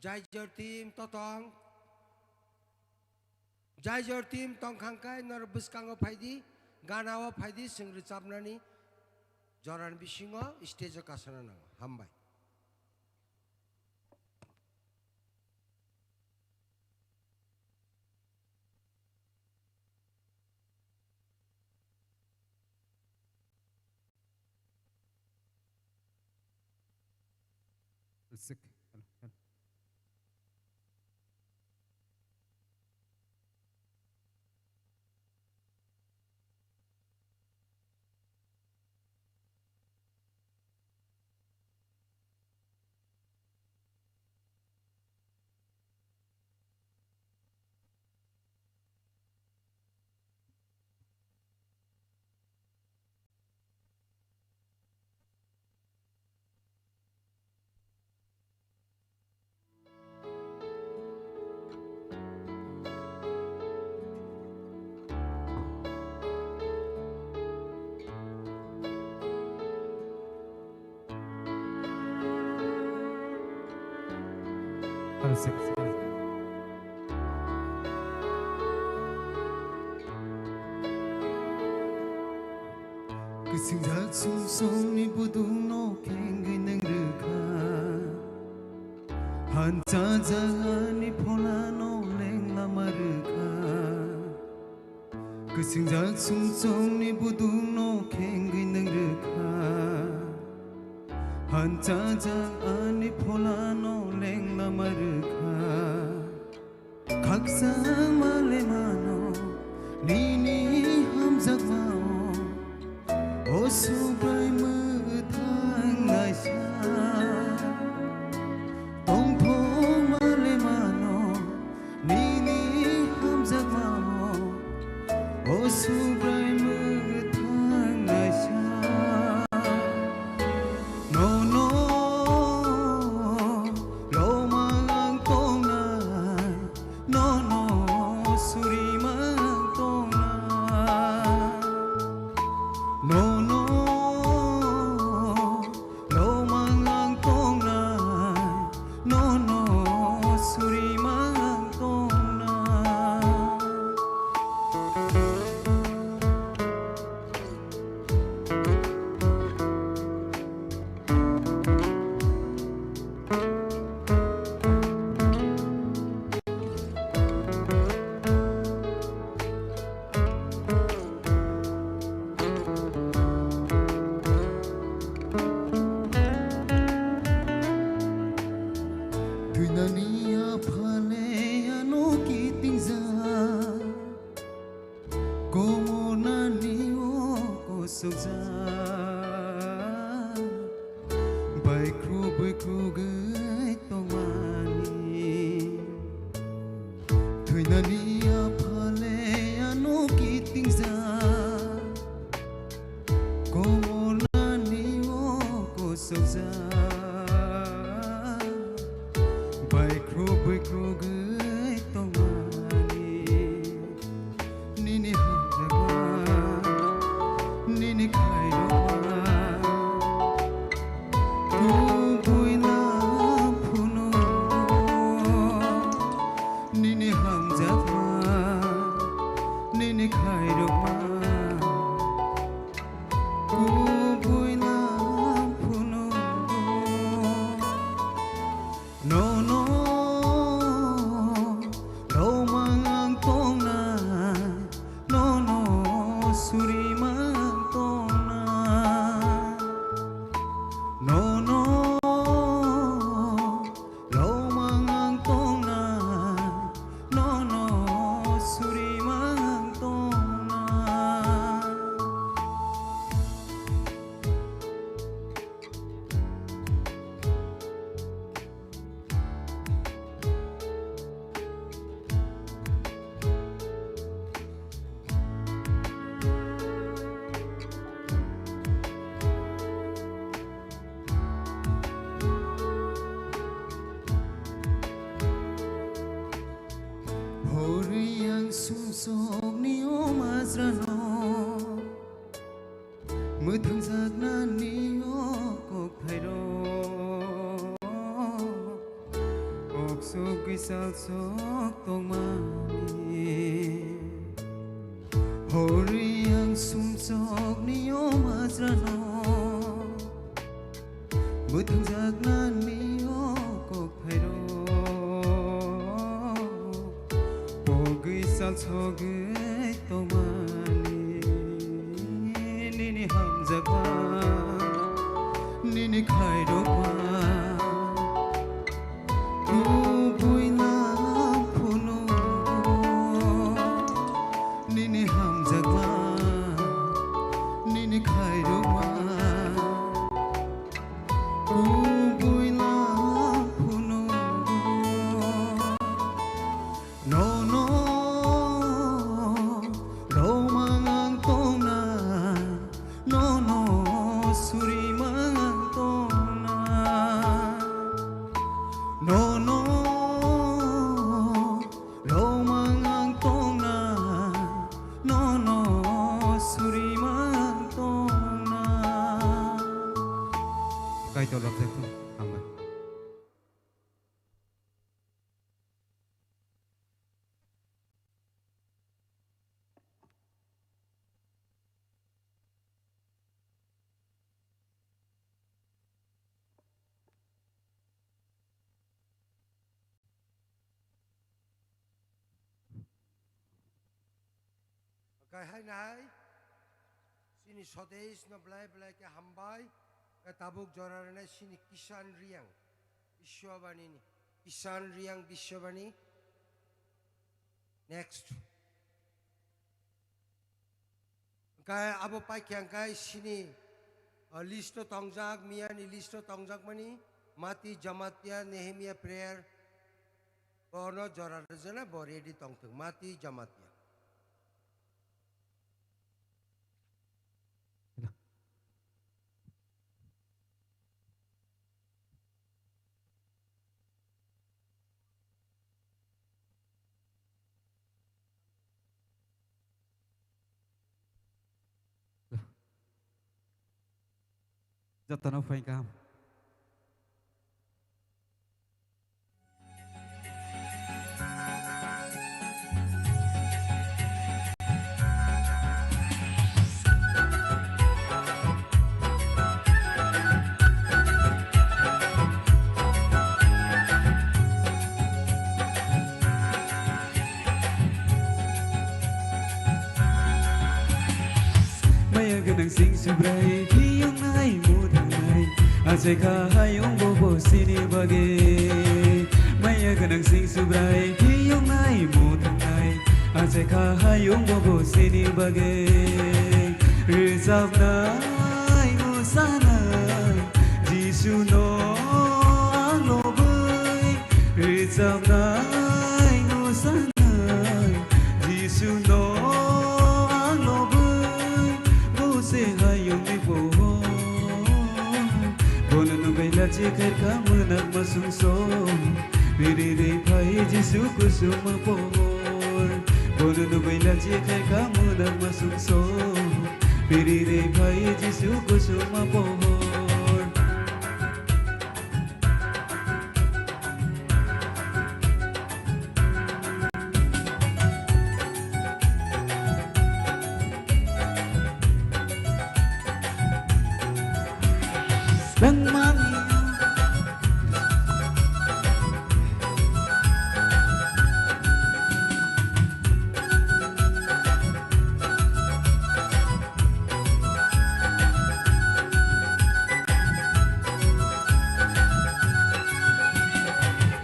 Jaijor team totong. Jaijor team tongkha kha norok bwskango phaidi, ganao phaidi, chwng rwchapnani jorani bisingo stage o kasana nango. Hambai. Sik. Hello, hello. Kwswngjak sumsokni budukno khengwi nwng rwkha. Hanchajak ani pholano leng lama rwkha. Kwswngjak sumsokni budukno khengwi nwng rwkha. Hanchajak ani pholano leng lama rwkha. Khakchangma le mano nini hamjakmao, o Subraiyung mwthang naisa. Tongthokma le mano nini hamjakmao, o Subraiyung mwthang naisa. Nono loma ang tongnai, nono surima ang tongnai, nono loma ang tongnai, nono surima ang tongnai. Thwinani aphale ano kitingjak. Komornani o kosokjak, baikruk buikrugwi tongmani. Thwinani aphale ano kitingjak, komornani o kosokjak, baikruk buikrugwi tongmani. Nini hamjakma, nini khairokma, Mwthangjaknani o kokthairok, kok sugwi salsok tongmani. Hori ang sumsokni o majrano, mwthangjaknani o kokthairok, pogwi salsogwi tongmani. Nini hamjakma, nini khairokma, kubui nang phunukgo. Nini hamjakma, nini khairokma, kubui nang phunukgo. Nono romang ang tongna, nono surimang ang tongna. Nono romang ang tongna, nono surimang tongna. Kaitor rok jakthung, hambai. Oke, hai nai. Sini Swadesh no belai belai khe hambai. Khe tabuk jora rwnai sini Kishan Reang. Biswabani ni. Kishan Reang Biswabani. Next. Hwnkhe abo paikha hwnkhe sini, o, list o tongjak, miyani list o tongjakmani, Mati Jamatia, Nehemia prayer, bono jora rwjaknai, bo ready tongthwng, Mati Jamatia. Jotono phai kaham. Maya gwnang sing subrai phiyongnai muthangnai, achai kha hayung bobo sini bagwi. Maya gwnang sing subrai phiyongnai muthangnai, achai kha hayung bobo sini bagwi. Rwchapnai, mwsanai, Jisu no ang lobwi. Rwchapnai, mwsanai, Jisu no ang lobwi, bo se hayungni pohor. Bono nugwi lachi khairkha mwnakma sumsok, piri rwi phai Jisu kusuma pohor. Bono nugwi lachi khairkha mwnakma sumsok, piri rwi phai Jisu kusuma pohor. Langmani.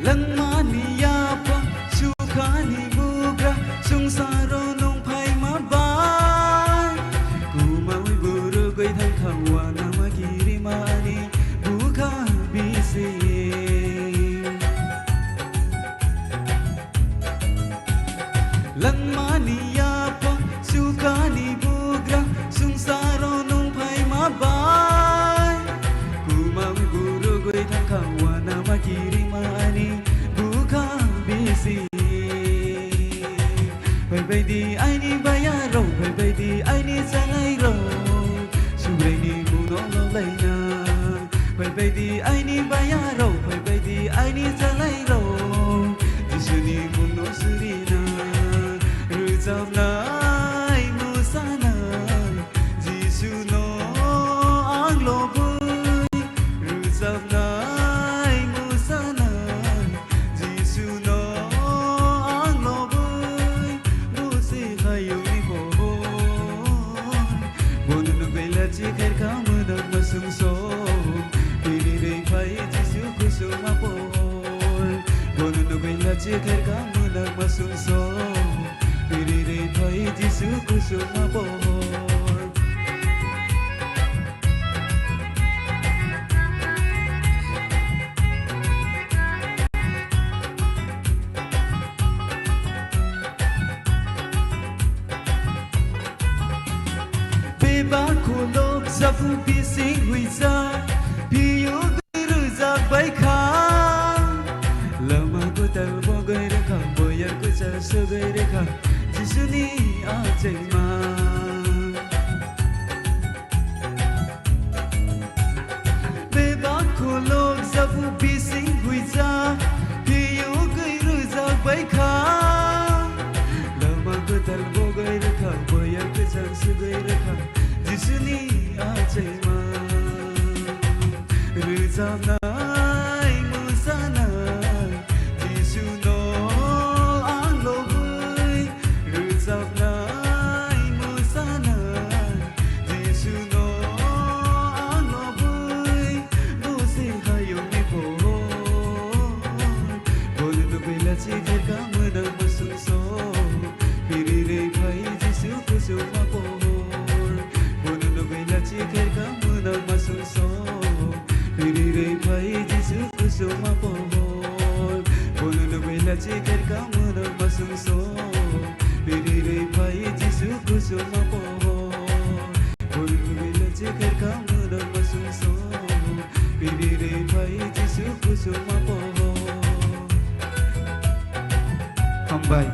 Langmani yapha sukhani bugra, sungsaro nung phaima bai. Kumawi burugwi thangkha uanama kirimani bukha bisi. Langmani yapha sukhani bugra, sungsaro nung phaima bai. Kumawi burugwi thangkha uanama kirimani bukha bisi. Phaibaidi aini bayarok, phaibaidi aini chalairok. Subrai Di aini bayarok phaibai di aini chalairok, Jisuni mungno surina. Rwchapnai, mwsanai, Jisuno ang lobwi. Rwchapnai, mwsanai, Jisuno ang lobwi. Bo se hayungni pohor. Bono nugwi lachi khairkha mwnak masungsong, piri rwi phai Jisu kusuma pohor. Bono nugwi lachi khairkha mwnak masungsong, piri rwi phai Jisu kusuma pohor. Bebak khuluk sabu bising huijak, phiyugwi rwjak bai kha. Lama kwtal bogwi rwkha, boyar kwchar sogwi rwkha, Jisuni achaima. Bebak khuluk sabu bising huijak, phiyugwi rwjak bai kha. Lama kwtal bogwi rwkha, boyar kwchar sogwi rwkha, Jisuni achaima. Rwchapnai, mwsanai, Jisuno ang lobwi. Rwchapnai, mwsanai, Jisuno ang lobwi. Bo se hayungni pohor. Bono nugwi lachi khairkha mwnak masungsong, piri rwi phai Jisu kusuma pohor. Bono nugwi lachi khairkha mwnak masungsong, piri rwi phai Jisu kusuma pohor. Bono nugwi lachi khairkha mwnak masungsong, piri rwi phai Jisu kusuma pohor. Bono nugwi lachi khairkha mwnak masungsong, piri rwi phai Jisu kusuma pohor. Hambai.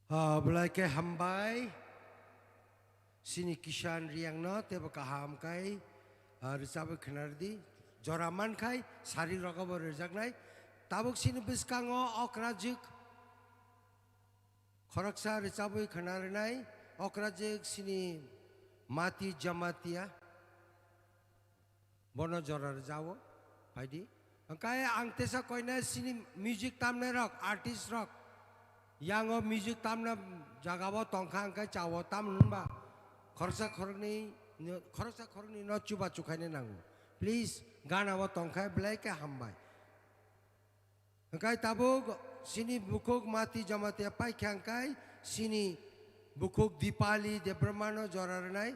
Ah, belai khe hambai. Sini Kishan Riangno teibo kaham khai, ah, rwchabwi khwnardi. Jora mankhai sari rogobo rwjaknai. Tabuk sini bwskango okrajwk khoroksa rwchabwi khwnarnai. Okrajwk sini Mati Jamatia. Bono jora rwjao, phaidi. Hwnkhe ang tesa koina sini music tamnai rok, artist rok. Yango music tamna jagao tongkha, hwnkhe chao tamno hwnba khoroksa khoroknwi, khoroksa khoroknwi no chuba chukhaina nango. Please, gana o tongkha, belai khe hambai. Hwnkhe tabuk sini bukhuk Mati Jamatia paikha hwnkhe sini bukhuk Dipali Debbarma no jora rwnai,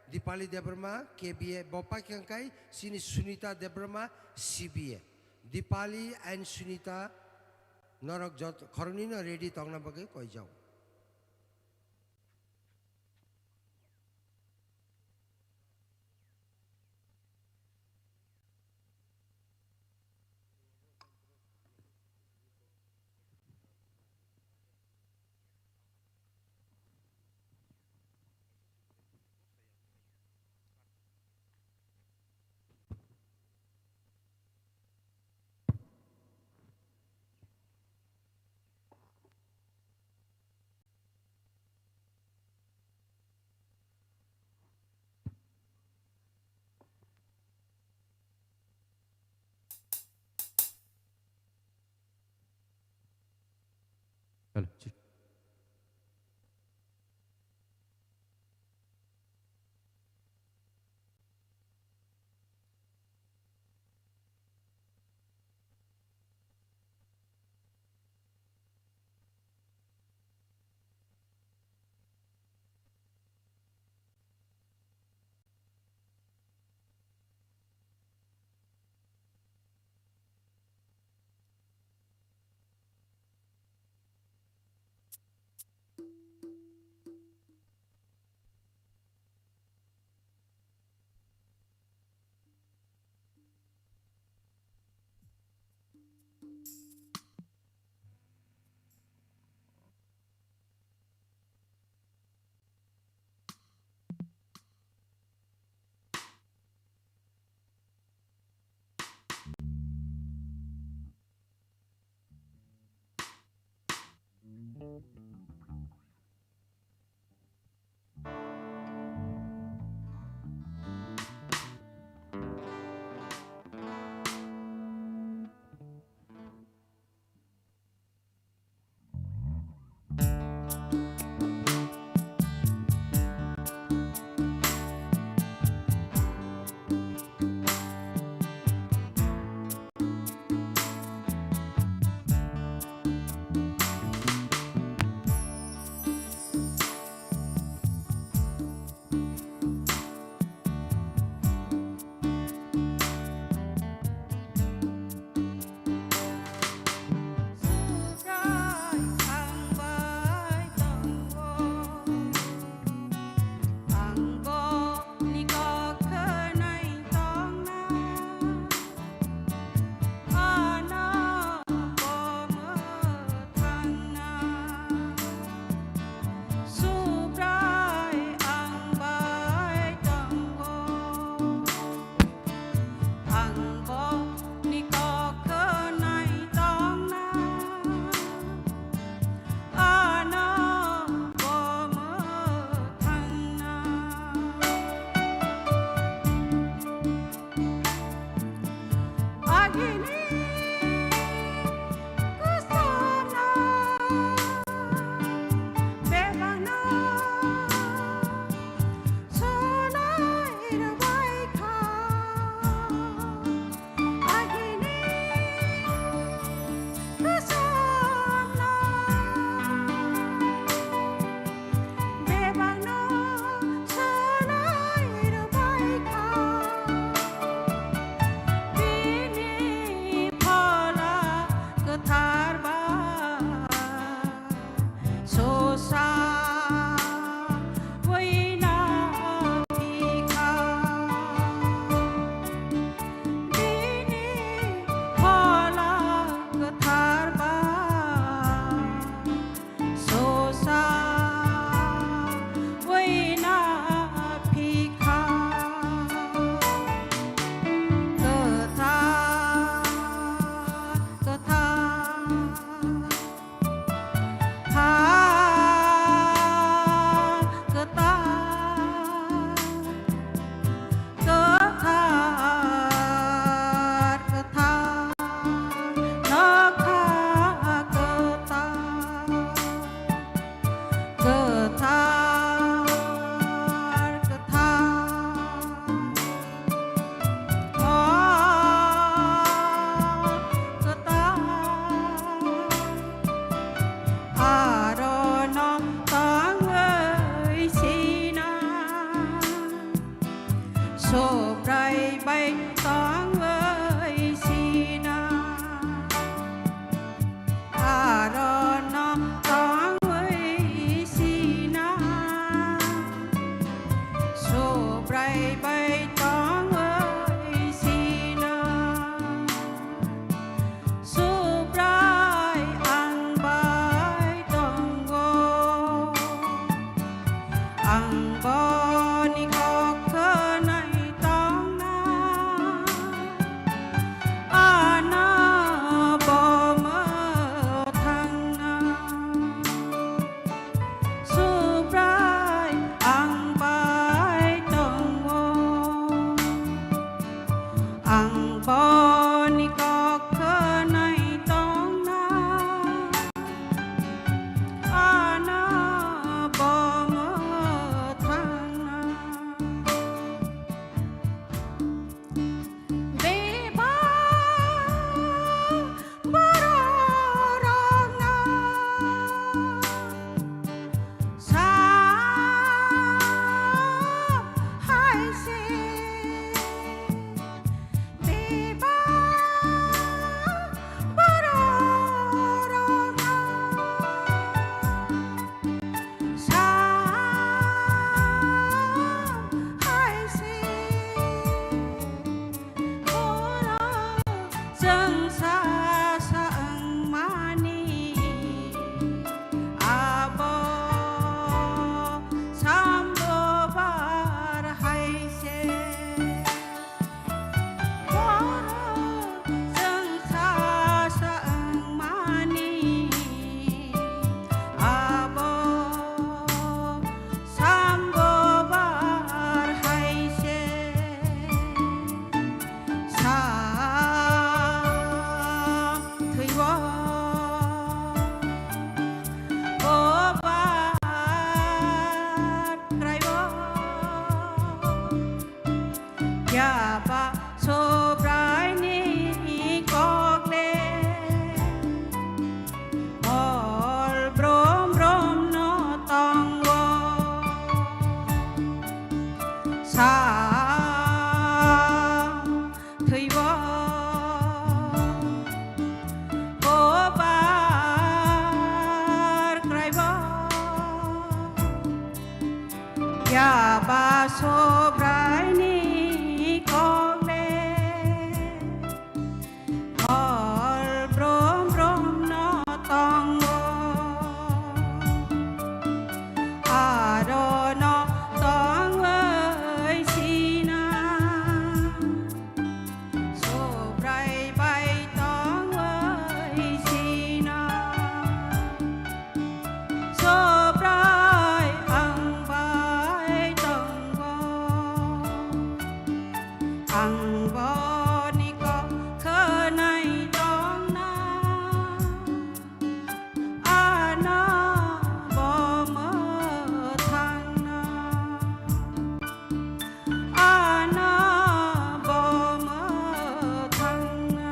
Dipali Debbarma K B A bo paikha hwnkhe sini Sunita Debbarma C B A. Dipali and Sunita norok jot khoroknwi no ready tongna bagwi koijao. Hello, check. Subrai bai tongwi sina, arono tongwi sina. Subrai bai tongwi sina, Subrai ang bai tongo. Ang boni kok khwnai tongna, ano bo mwthangna. Subrai ang bai tongo. Ang boni kok khwnai tongna, ano bo mwthangna. Bebak bororokno sam hai se. Bebak bororokno sam hai se. Borok chwng sa sa wngmani abo sambo bar hai se. Borok chwng sa sa wngmani abo sambo bar hai se. Sa thwibo o bar kraibo. Phiya ba Subraini kok le hol brum brum no tongo. Sa thwibo o bar kraibo. Phiya ba Subraini kok le hol brum brum no tongo. Aro no tongwi sina. Subrai bai tongwi sina. Subrai ang bai tongo. Ang boni kok khwnai tongna. Ano bo mwthangna, ano bo mwthangna.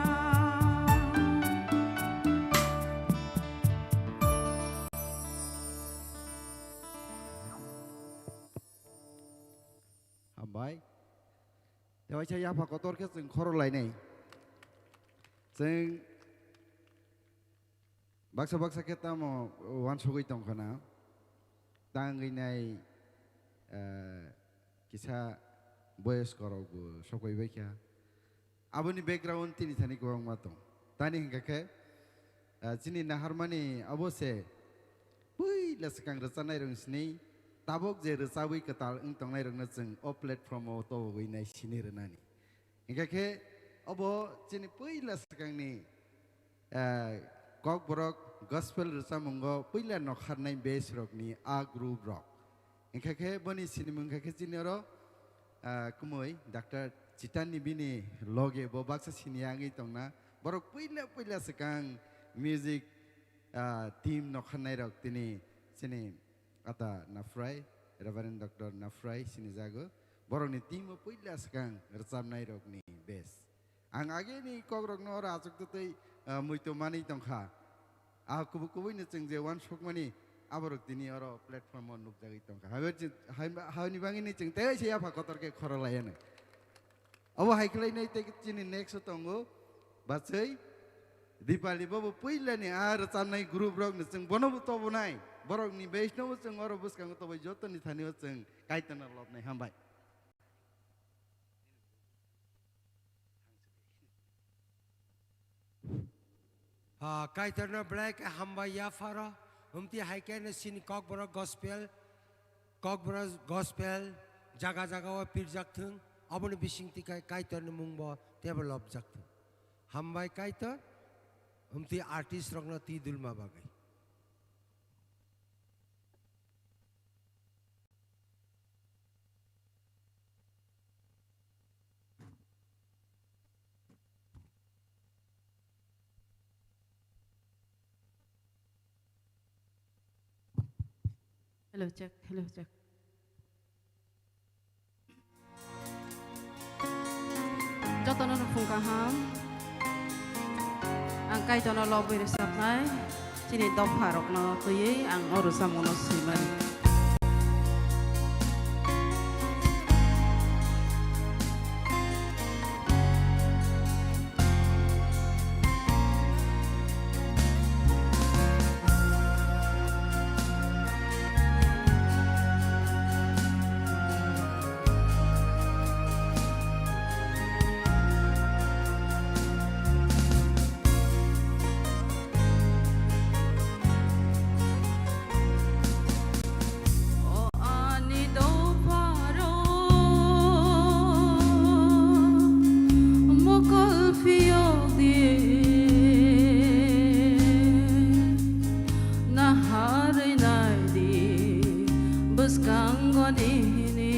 Hambai. Tewaisa yapha kotor khe chwng khoro lainai. Chwng baksa baksa khe tamo uansugwi tongkha na. Tangwi nai, eh, kisa boyoskorok bo sokoi baikha. Aboni background tini thani kwbangma tong. Tani hwnkha khe, ah, chini naharmani abo se puila swkang rwchanairokni sini tabuk je rwchabwi kwtal wng tongnairokno chwng o platform-o tobogwi nai sini rwnani. Hwnkha khe obo chini puila swkangni, ah, Kokborok gospel rwchapmungo puila nokharnai batch rokni a group rok. Hwnkha khe boni sinimung kha khe chini oro, ah, kumui Doctor Chitanni bini loge bo baksa siniya wngwi tongna. Borok puila puila swkang music, ah, team nokharnai rok tini chini ata Nafrai, Reverend Doctor Nafrai sinijago. Borokni team o puila swkang rwchapnai rokni batch. Ang ageni kokrokno oro achuk twi, ah, muitu manwi tongkha. Ah, kubui kubuino chwng je uansukmani aborok tini oro platform-o nukjagwi tongkha. Habai chwng, hai, haini bagwini chwng tei se yapha kotor khe khoro laianw. Obo hai khlainai tei chini next o tongo bachai Dipali, bobo puilani a rwchabnai group rokni chwng bonobo tobonai, borokni base nobo chwng oro bwskango tobai jotoni thani o chwng Kaitorno lobnai. Hambai. Ah, Kaitorno belai khe hambai yapharo, hwmtwi hai khe no chini Kokborok gospel, Kokborok gospel jaga jaga o pirjak thung, aboni bising twi khe Kaitorni mung bo teibo lobjak thung. Hambai Kaitor, hwmtwi artist rokno twi dulma bagwi. Hello, check, hello, check. Jotono no phung kaham. Ang Kaitorno lobwi rwchapnai, chini dopha rokno twiwi ang o rwchapmungno swimani. O ani dopharo mokol phiyok di, naharwi nai di bwskango nini.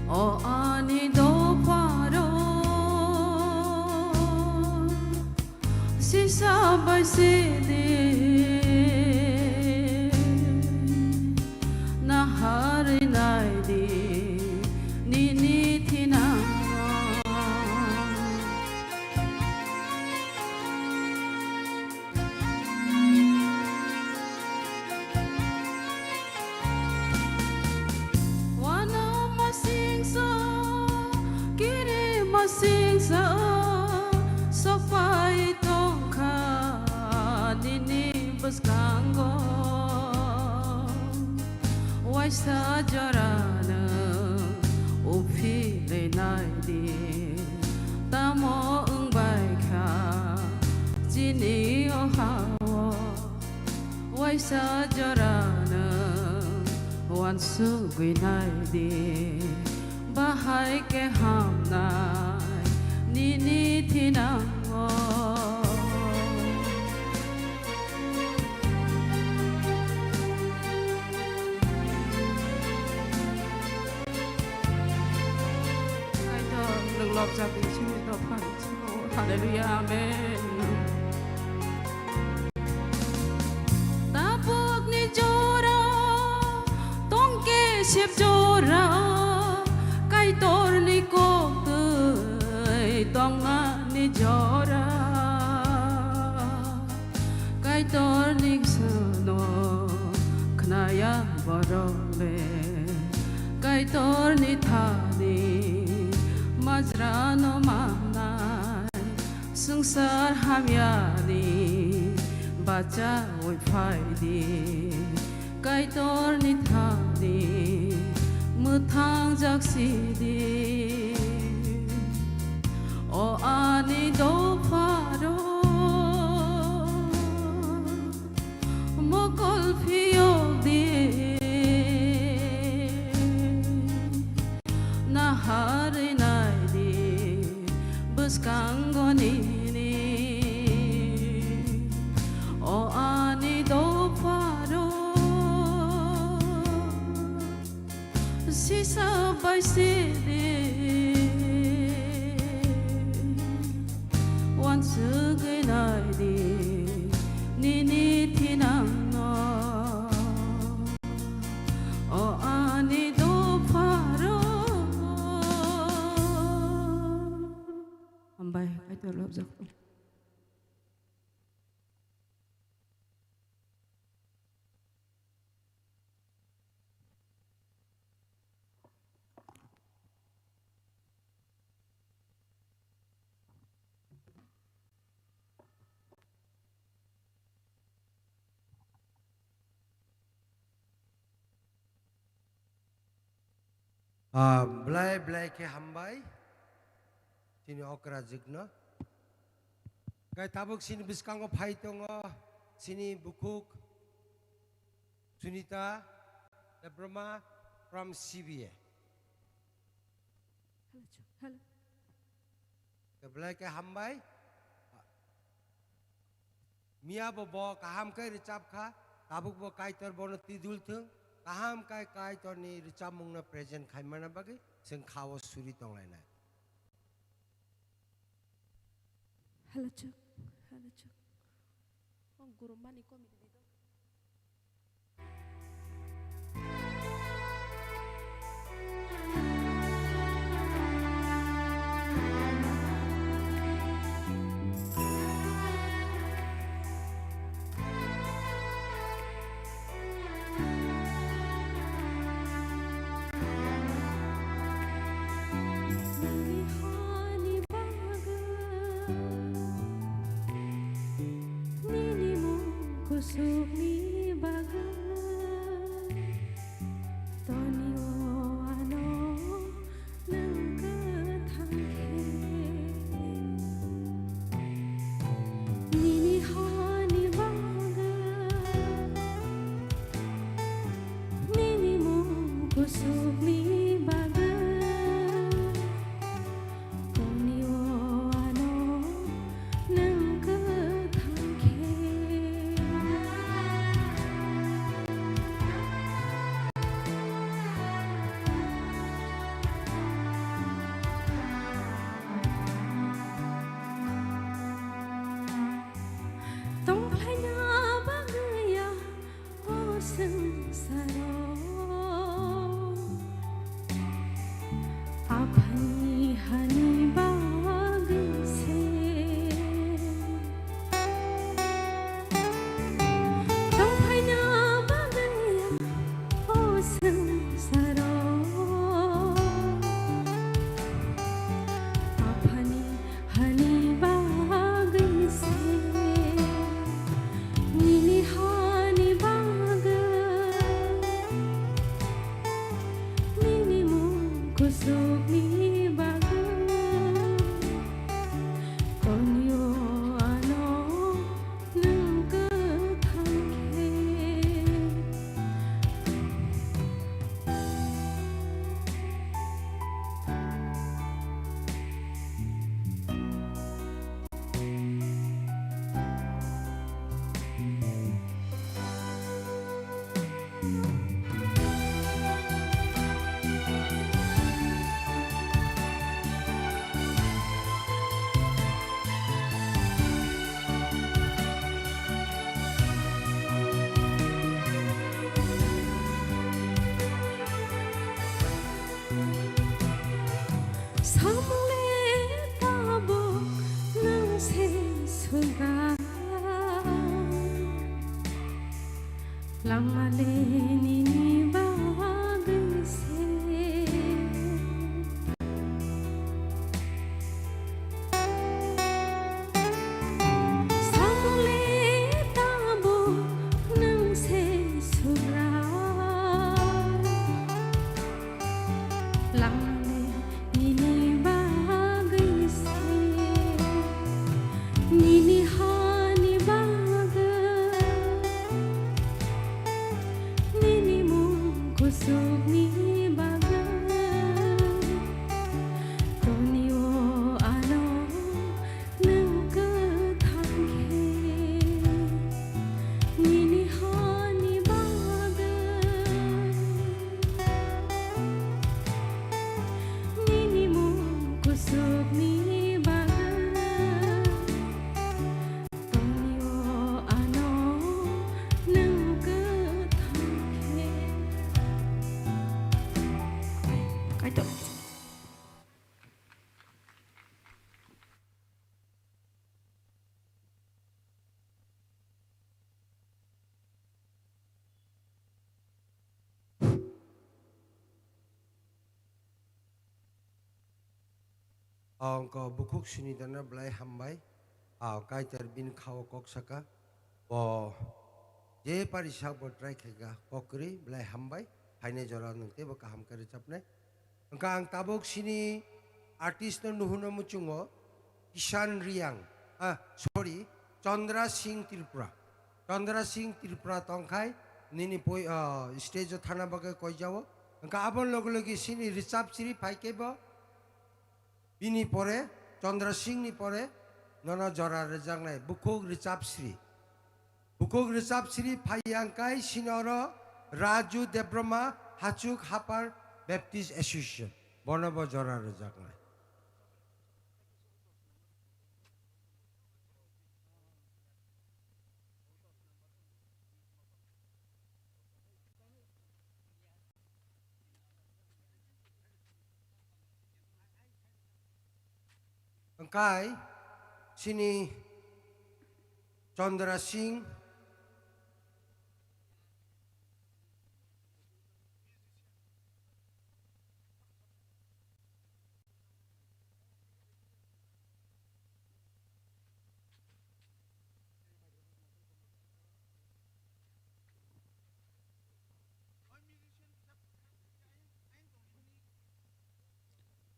O ani dopharo sisa bai sidi, naharwi nai di nini thinango. Wano masingsa, kiri masingsa, sokpai tongkha nini bwskango. Waisa jorano uphi lenai di, tamo wngbai kha chini o ha-o. Waisa jorano uansugwi nai di, bahai khe hamnai nini thinango. Kaitor, nwng lobjak di chini dopha ni bisingo. Hallelujah, amen. Tabukni jora, tongke sep jora, Kaitorni kok twi tongmani jora. Kaitorni sano khnaya borok le, Kaitorni thani majrano manai, swngchar hamyani bachaui phaidi. Kaitorni thani mwthangjak sidi. O ani dopharo mokol phiyok di, naharwi nai di bwskango nini. O ani dopharo sisa bai sidi, uansugwi nai di nini thinangno. O ani dopharo. Hambai, Kaitor lobjak. Ah, belai belai khe hambai chini okrajwkno. Kai tabuk chini bwskango phai tongo chini bukhuk Sunita Debbarma from C B A. Hello, Chuk. Hello. Khe belai khe hambai. Miya bo bo kaham khe rwchap kha, tabuk bo Kaitor bono twi dul thung, kaham khe Kaitorni rwchapmungno present khaimana bagwi chwng kha-o suri tonglainai. Hello, Chuk. Hello, Chuk. O guru mani comedy di do. Nini hani bagwi, nini mung kusukni bagwi, toni o ano nwng kwthang khe. Nini hani bagwi, nini mung kusukni bagwi, toni o ano nwng kwthang khe. Tongphaina bagwi ya o swngsaro, Aphani hani bagwi se. Tongphaina bagwi ya o swngsaro, Aphani hani bagwi se, nini hani bagwi, nini mung kusukni bagwi, toni o ano nwng kwthang khe. Samung le tabuk nwng se sugra, lama le nini bagwi se. Samung le tabuk nwng se sugra, lama le nini bagwi se, nini hani bagwi, nini mung kusukni bagwi, toni o ano nwng kwthang khe, nini hani bagwi, nini mung kusukni bagwi, toni o ano nwng kwthang khe. Kaitor. Ang kok bukhuk Sunitano belai hambai. Ah, Kaitor bini kha-o kok saka. Bo je pari sak bo try khaika, kok kwrwi belai hambai. Phainai jora nwng teibo kaham khe rwchapnai. Hwnkha ang tabuk sini artist no nuhuno muchungo Kishan Riyang, ah, sorry, Chandra Singh Tripura. Chandra Singh Tripura tongkhai nini poi, ah, stage o thana bagwi koijao. Hwnkha aboni logi logi sini Richab Sri phaikhe bo. Bini pore, Chandra Singh ni pore, nono jora rwjaknai, bukhuk Richab Sri. Bukhuk Richab Sri phai yang kai sini oro Raju Debbarma Hachuk Hapar Baptist Association. Bono bo jora rwjaknai. Hwnkhe sini Chandra Singh,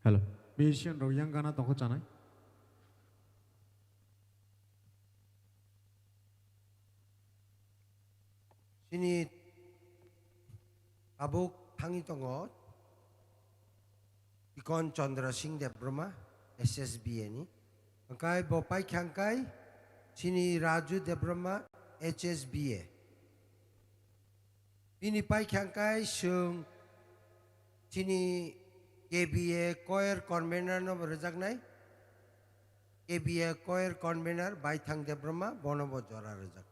Hello. Musician rok yang gana tongkha chanai. Sini tabuk thangwi tongo Ikon Chandra Singh Debbarma, S S B A ni. Hwnkhe bo paikha hwnkhe sini Raju Debbarma, H S B A. Bini paikha hwnkhe chwng chini K B A choir convener no bo rwjaknai, K B A choir convener Baithang Debbarma, bono bo jora rwjaknai.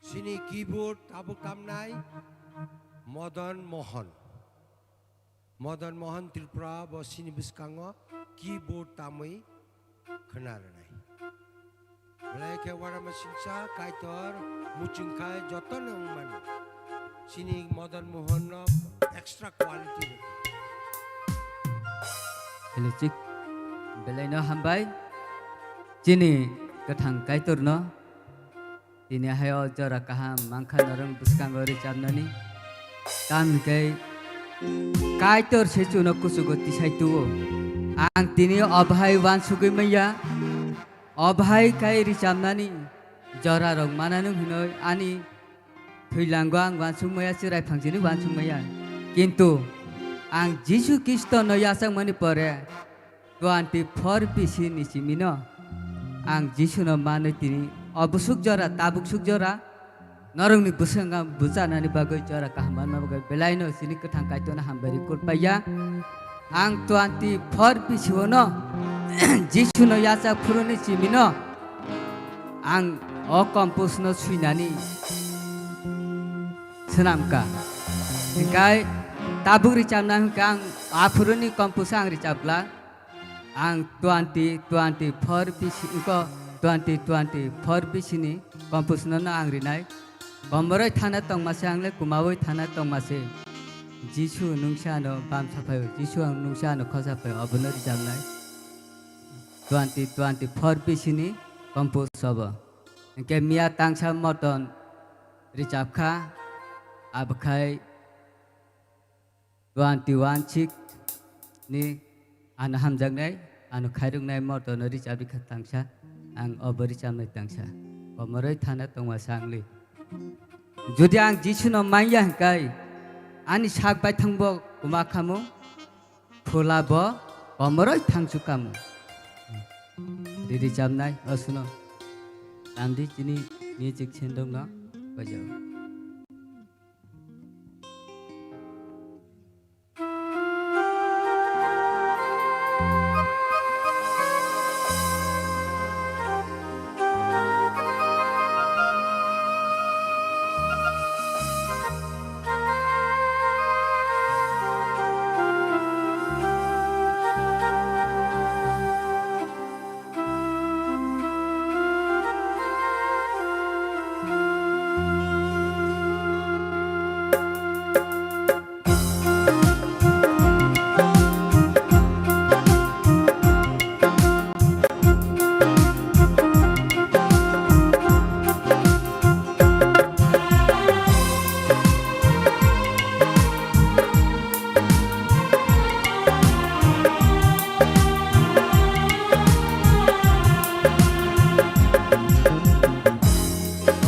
Sini keyboard tabuk tamnai Madan Mohan. Madan Mohan Tripura bo sini bwskango keyboard tamwi khwna rwnai. Belai khe uanama singcha Kaitor muchung khai jotono wng mano. Sini Madan Mohan no extra quality rwkha. Hello, chik. Belai no hambai. Chini kwthang Kaitor no. Tini hai o jora kaham mankha norok bwskango richapnani. Tamni khe Kaitor se chuno kuchugo tisai tuo. Ang tini o bahai uansugwi manya. O bahai khai richapnani jora rok mananw hinwi ani thwilango ang uansuk maya, chwrai phangsini uansuk maya. Kintu ang Jisu Khristo no yachakmani pore twenty four B C ni simi no ang Jisu no manwi tini o bwswk jora, tabuk swk jora, norokni bwswk wngkha bwchanani bagwi jora kaham manma bagwi belaino chini kwthang Kaitorno hambai rwi kutpaiya. Ang twenty four bisingo no Jisuno yachak phuruni chimino ang o compose no swinani swnamkha. Hinkhe tabuk richapna hinkhe ang aphuruni compose ang richapgla. Ang twenty twenty-four bisi-, iko twenty twenty-four bisini compose no ang rinai. Komoroi thana tongma se ang le kumaui thana tongma se. Jisu nungsa ano bam saphai, Jisu ang nungsa ano khosa phai, obono rijapnai. Twenty twenty-four bisini compose obo. Hinkhe miya tangsa moton rijapkha, abokhai twenty one six ni ano hamjaknai, ano khairoknai motono rijap rikha tangsa, ang obo rijapnai tangsa. Komoroi thana tongma sangli. Jodi ang Jisuno manya hinkhe, ani sak baithangbo kuma khamu, phula bo komoroi thangsu kamu. Rijapnai osuno. Tamdi chini music sendokno bajao.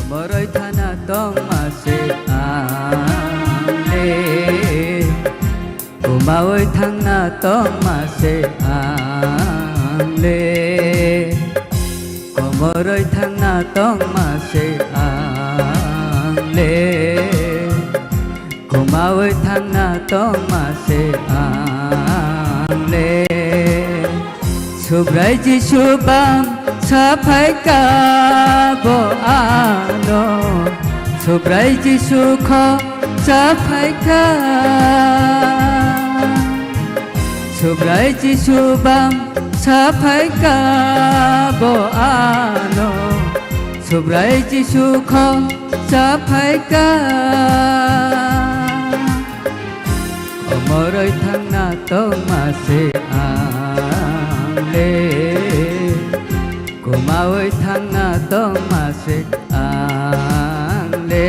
Komoroi thana tongma se ang le, kumaui thangna tongma se ang le. Komoroi thangna tongma se ang le, kumaui thangna tongma se ang le. Subrai Jisu bam saphai ka bo ano, Subrai Jisu kho saphai ka. Subrai Jisu bam saphai ka bo ano, Subrai Jisu kho saphai ka. Komoroi thangna tongma se ang le, kumaui thangna tongma se ang le.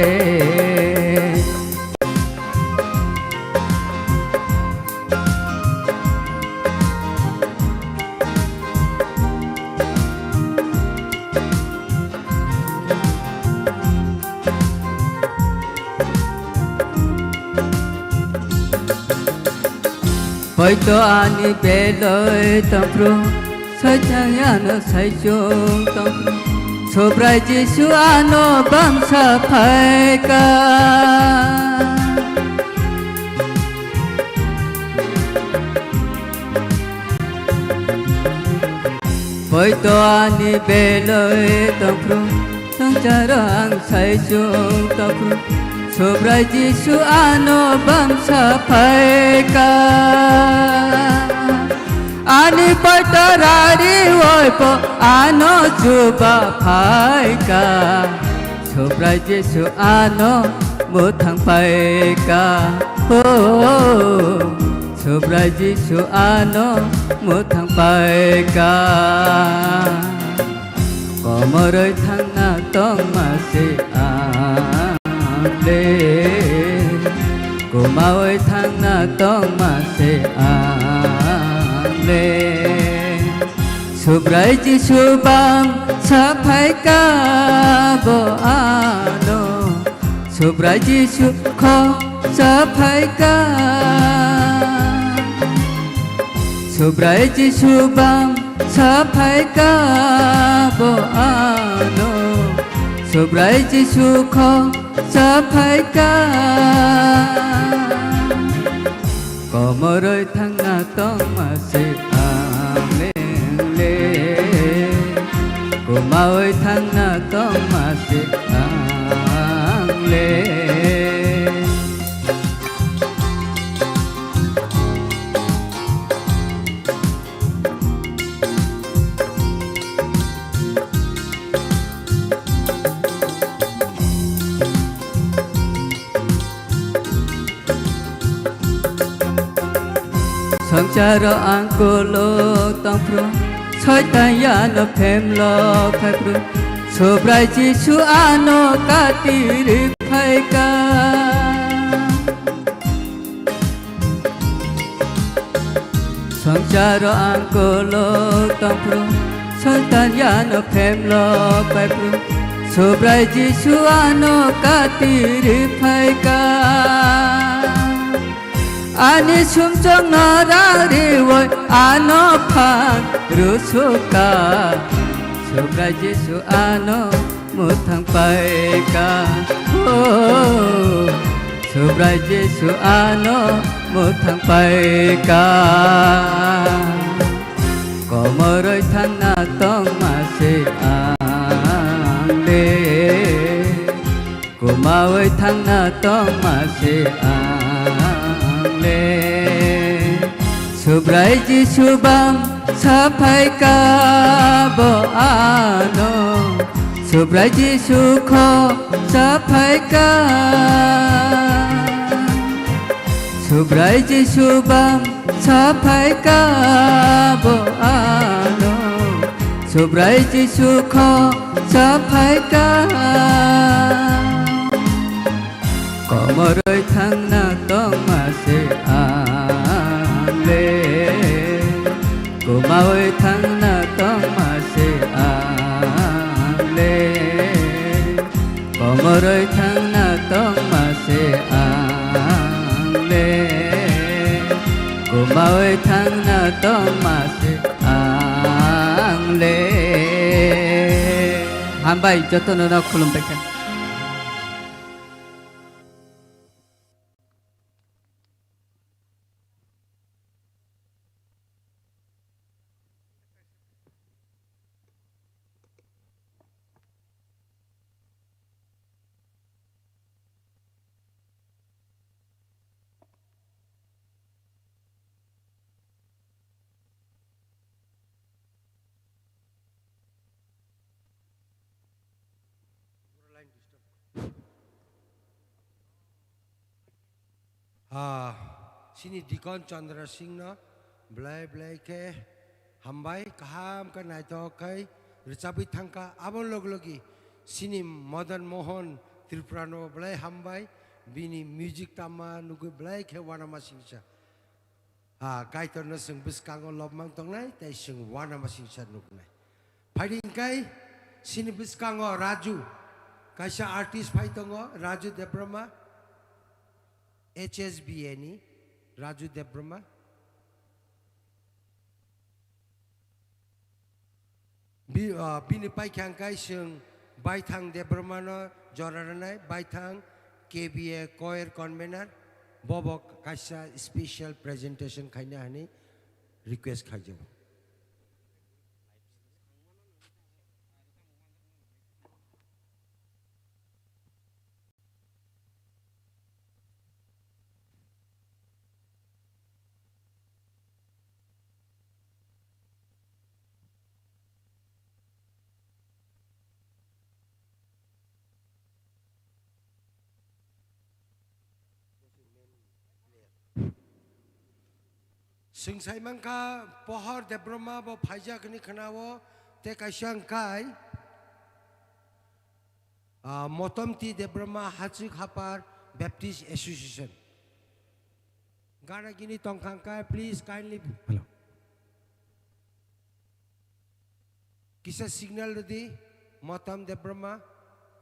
Poito ani beloi tongphru, Soitang ano saichung tongphru, Subrai Jisu ano bamsa phaika. Poito ani beloi tongphru, swngcharo ang saichung tongphru, Subrai Jisu ano bamsa phaika. Ani poito rari oipo ano chuba phaika. Subrai Jisu ano mwthang paika, oh, Subrai Jisu ano mwthang paika. Komoroi thangna tongma se ang le, kumaoi thangna tongma se ang le. Subrai Jisu bam saphai ka bo ano, Subrai Jisu kho saphai ka. Subrai Jisu bam saphai ka bo ano, Subrai Jisu kho chaphaika. Komoroi thangna tongma se ang le, ang le. Kumaoi thangna tongma se ang le. Swngcharo ang kolok tongphru, Soitan ano phemlok phaiphru, Subrai Jisu ano katiri phaika. Swngcharo ang kolok tongphru, Soitan ano phemlok phaiphru, Subrai Jisu ano katiri phaika. Ani sumchokno rariwi ano phan rusuka, Subrai Jisu ano mwthang paika. O, Subrai Jisu ano mwthang paika. Komoroi thangna tongma se ang le, kumaoi thangna tongma se ang le. Subrai Jisu bam saphaika bo ano, Subrai Jisu kho chaphaika. Subrai Jisu bam chaphaika bo ano, Subrai Jisu kho chaphaika. Komoroi thangna tongma se ang le, kumaoi thangna tongma se ang le. Komoroi thangna tongma se ang le, kumaoi thangna tongma se ang le. Hambai, jotono no khulumbai kha. Ah, chini Dikon Chandra Singh no belai belai khe hambai, kaham khe naithok khai rwchabwi thangkha. Aboni log logi chini Madan Mohan Tripura no belai hambai, bini music tama nugwi belai khe uanama singcha. Ah, Kaitorno chwng bwskango lobmang tongnai, tei chwng uanama singcha nuknai. Phaidi hwnkhe chini bwskango Raju, kaisa artist phai tongo, Raju Debbarma, H S B A ni Raju Debbarma. Bi-, ah, bini paikha hwnkhe chwng Baithang Debbarmano jora rwnai, Baithang K B A choir convener, bobo kaisa special presentation khaina hwnwi request khaijago. Chwng sai mankha Pohor Debbarma bo phaijak hwnwi khwnao, tei kaisa hwnkhe, ah, Motomti Debbarma Hachwk Hapar Baptist Association. Gana gini tongkha hwnkhe, please kindly. Hello. Kisa signal rwdi, Motom Debbarma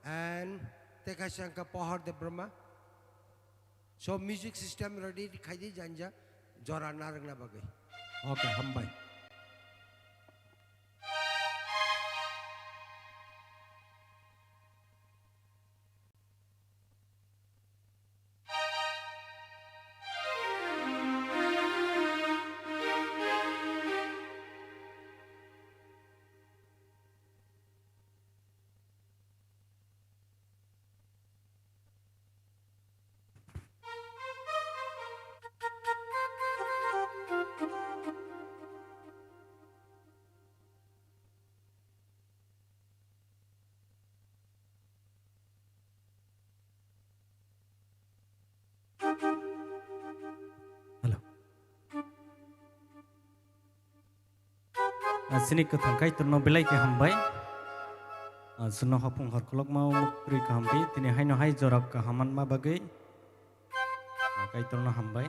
and tei kaisa hwnkha Pohor Debbarma. So music system ready khaidi janja jora narwkna bagwi. Okay, hambai. Ah, chini kwthang Kaitorno belai khe hambai. Ah, chwngno hopung hor kolokma o muktwi kaham di. Tini haino hai jora kaham manma bagwi, ah, Kaitorno hambai.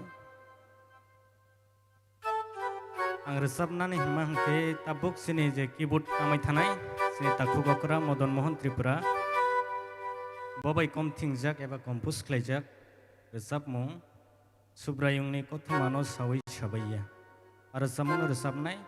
Ang rwchapnani hwnma hwnkhe tabuk chini je keyboard kamai thanai, chini takhuk okra Madan Mohan Tripura. Bo bai kom thingjak eba compose khlaijak rwchapmung. Subraiyungni kothomano saui sabaiya. Aro samungno rwchapnai.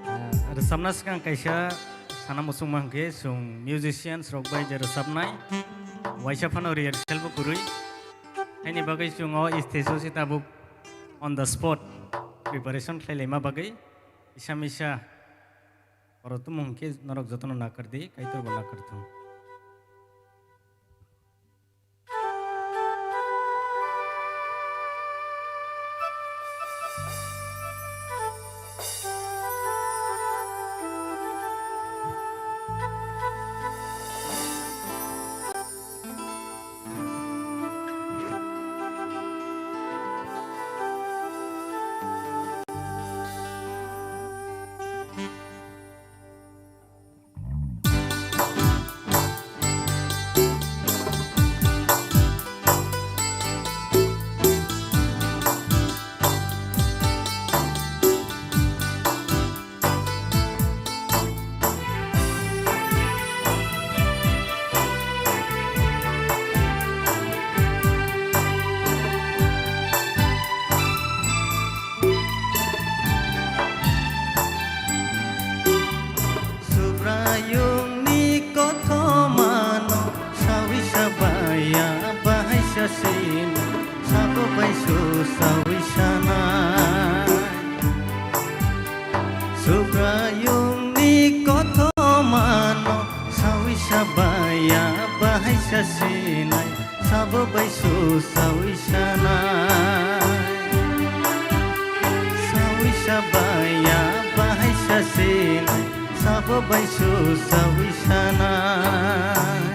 Ah, rwchapna swkang kaisa sana muchungma hwnkhe, chwng musicians rok bai je rwchapnai, waisa phano rehearsal bo kwrwi. Haini bagwi chwng o stage o se tabuk on the spot preparation khlai laima bagwi kisa misa oro tumung hwnkhe norok jotono nakar di, Kaitor bo nakar thung. Subraiyungni kothomano saui sabaiya bahaisa sino, sabo bai su saui sanai. Subraiyungni kothomano saui sabaiya bahaisa sinai, sabo bai su saui sanai. Saui sabaiya bahaisa sinai, sabo bai su saui sanai.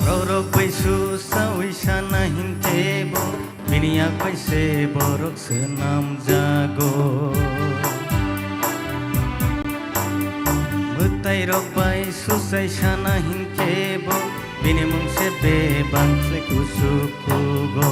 Borok bai su saui sana hinkhe bo bini yak bai se borok swnamjago. Mwtairok bai suchai sana hinkhe bo bini mung se bebak khlai kuchuk kugo.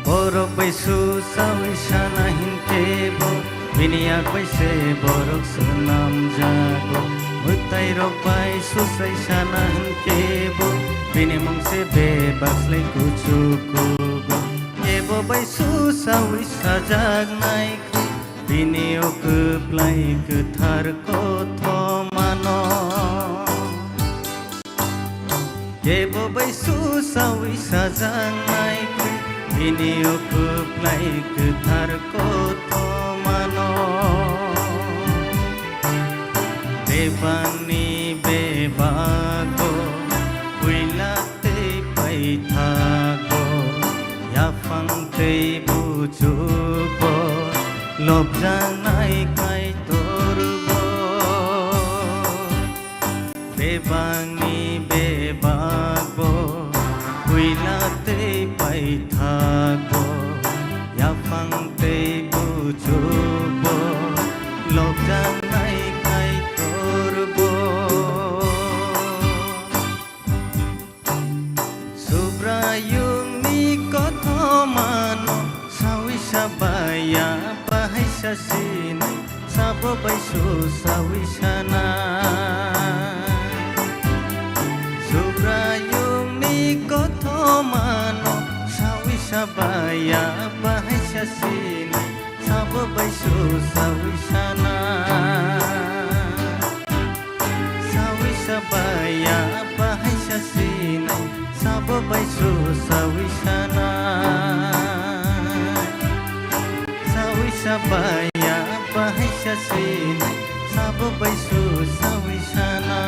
Borok bai su saui sana hinkhe bo bini yak bai se borok swnamjago. Mwtairok bai suchai sana hinkhe bo bini mung se bebak khlai kuchuk kugo. Kebo bai su saui sajaknai khe bini o kwplai kwthar kothomano. Kebo bai su saui sajaknai khe bini o kwplai kwthar kothomano. Bebakni bebago puila tei paithago, yaphang tei bujugo lobjaknai Kaitorbo. Bebakni bebakbo puila tei paithago, yaphang tei Tangnai Kaitor bo. Subraiyungni kothomano sawi sabaya bahai sasini sabo bai su sawi sana. Subraiyungni kothomano sawi sabaya bahai sasini sabo bai su sawi sana. Sawi sabaya bahai sasini sabo bai su sawi sana. Sawi sabaya bahai sasini sabo bai su sawi sana.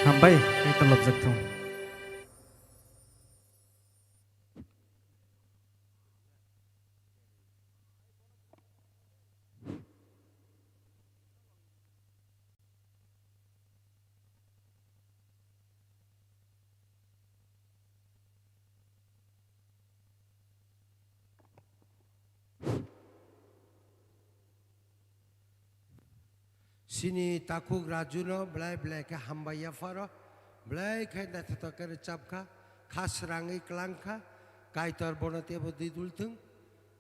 Hambai, kaitor lobjak thung. Chini takhuk Raju no belai belai khe hambai yapharo, belai khe naithothok khe rwchap kha, kha srangwi klang kha, Kaitor bono teibo dwi dul thung,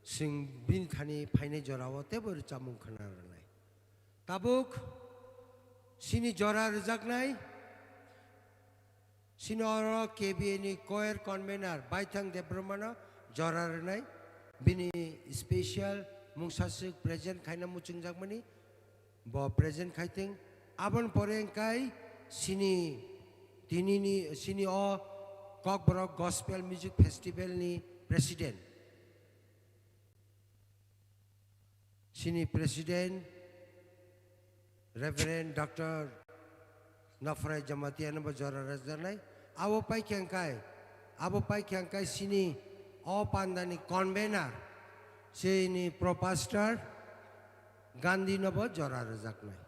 chwng bini thani phainai jorao teibo rwchapmung khna rwnai. Tabuk chini jora rwjaknai, chini oro K B A ni choir convener Baithang Debbarmano jora rwnai, bini special mungsaswk present khaina muchungjakmani, bo present khaithwng. Aboni pore wngkai chini tinini, chini o Kokborok Gospel Music Festival ni president. Chini President Reverend Doctor Nofrai Jamatia no bo jora rwjaknai. Abo paikha hwnkhe, abo paikha hwnkhe chini o pandani convener, chini Pro Pastor Gandhi no bo jora rwjaknai.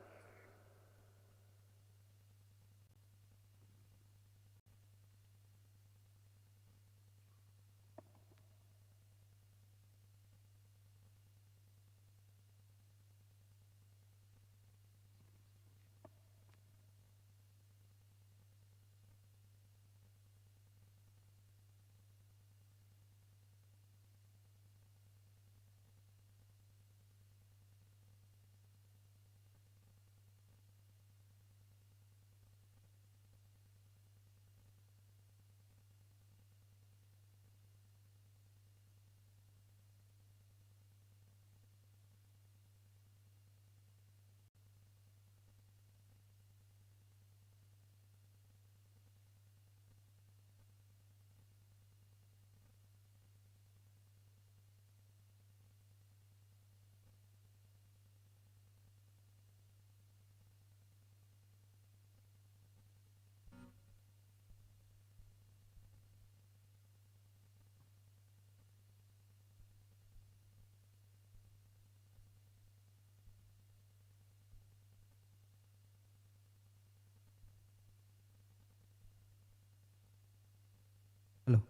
Hello.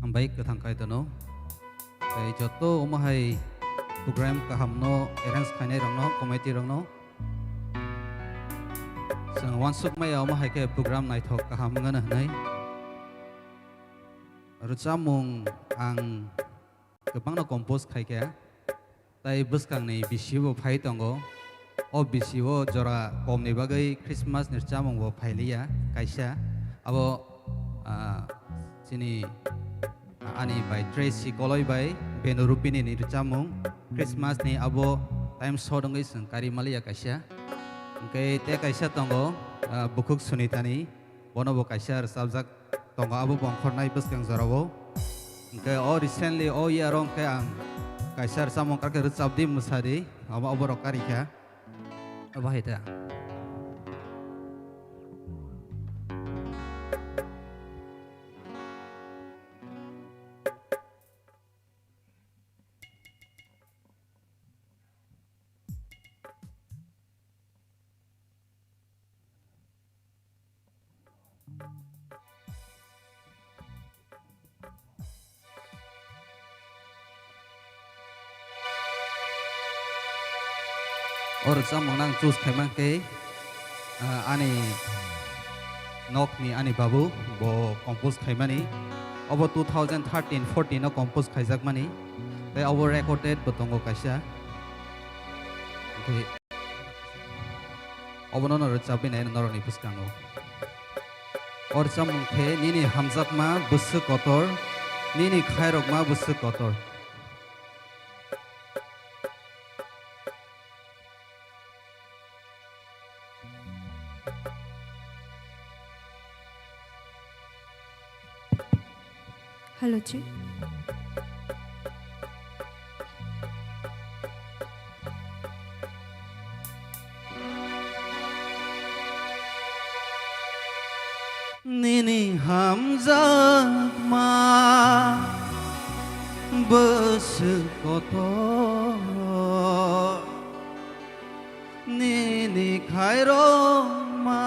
Hambai kwthang kaitor no. Tei joto omo hai program kaham no arrange khainai rok no, committee rok no. Chwng uansuk maya omo hai khe program naithok kaham wngano hwnwi. Rwchapmung ang kwbangno compose khai kha. Tai bwskangni bisi bo phai tongo. O bisi o jora komni bagwi Christmas ni rwchapmung bo phai liya kaisa. Abo, ah, chini ani bai Tracy Koloi bai Penu Rupini ni rwchapmung, Christmas ni abo time short wngwi chwng kari maliya kaisa. Hwnkhe tei kaisa tongo, ah, Bukhuk Sunitani, bono bo kaisa rwchapjak tongo, abo bo ongkhornai bwskang jorao. Hwnkhe o recently o year o hwnkhe ang kaisa rwchapmung karkhe Rwchapdi Mwsadi, abo, abo rok karikha. Abo hai ta. O rwchapmung nang choose khaimang khe, ah, ani nokni ani babu bo compose khaimani. Obo two thousand thirteen fourteen o compose khaijakmani. Tei obo recorded bo tongo kaisa. Obono no rwchapwi nai norokni bwskango. O rwchapmung khe nini hamjakma bwswk kotor, nini khairokma bwswk kotor. Hello, Chief. Nini hamjakma bwswk kotor. Nini khairokma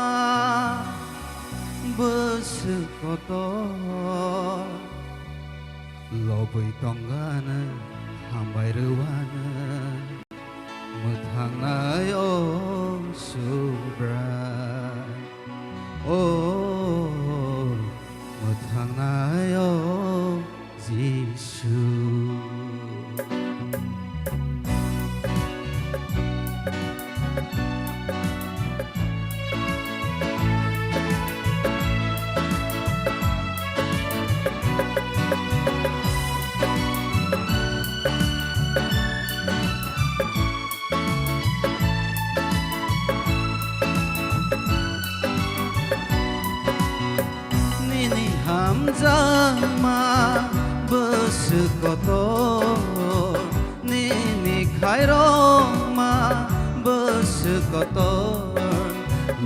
bwswk kotor, lobwi tongano hambai rwano mwthangnai o Subrai, o mwthangnai o Jisu. Nini hamjakma bwswk kotor, nini khairokma bwswk kotor,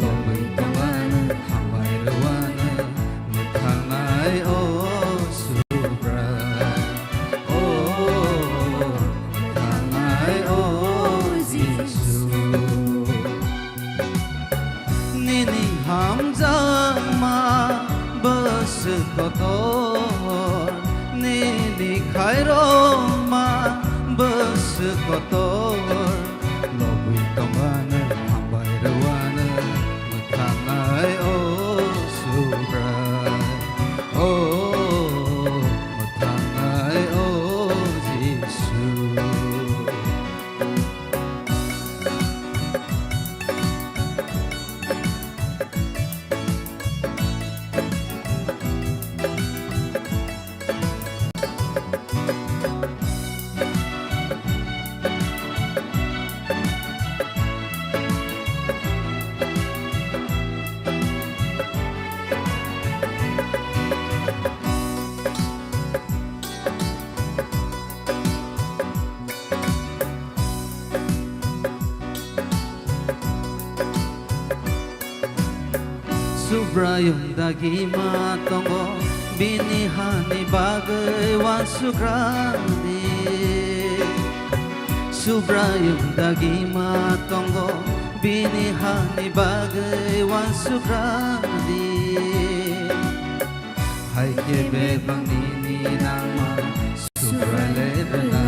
lobwi tongano hambai rwano mwthangnai o Subrai, o mwthangnai o Jisu. Nini hamjakma bwswk kotor, nini khairokma bwswk kotor, lobwi tongano hambai rwano mwthangnai o Subrai, o mwthangnai o Jisu. Subraiyung dagima tongo, bini hani bagwi uansukra di. Subraiyung dagima tongo, bini hani bagwi uansukra di. Hai khe bebak nini nangma Subrai le rwna.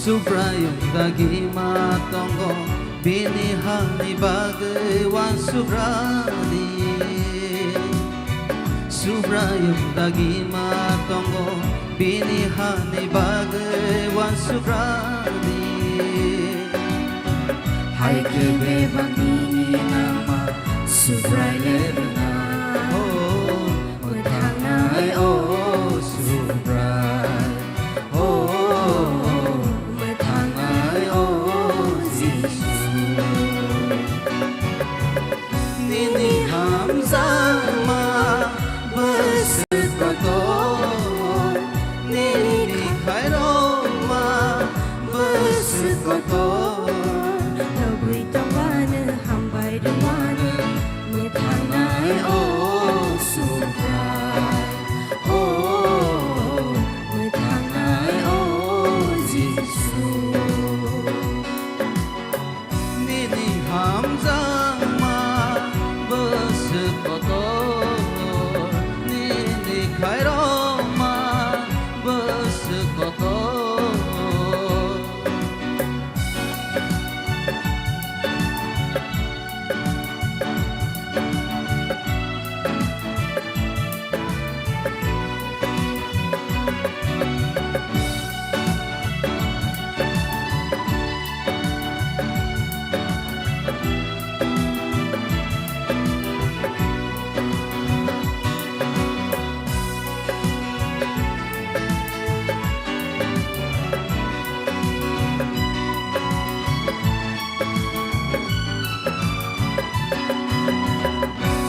Subraiyung dagima tongo, bini hani bagwi uansukra di. Subraiyung dagima tongo, bini hani bagwi uansukra di. Hai khe bebak nini nangma Subrai le rwna, o, mwthangnai, o, Subrai, o, mwthangnai, o, Jisu. Nini hamjakma bwswk kotor, nini khairokma bwswk kotor, lobwi tongmano hambai rwmano mwthangnai o Subrai, o mwthangnai o Jisu. Nini hamjakma bwswk kotor, nini khairokma bwswk kotor.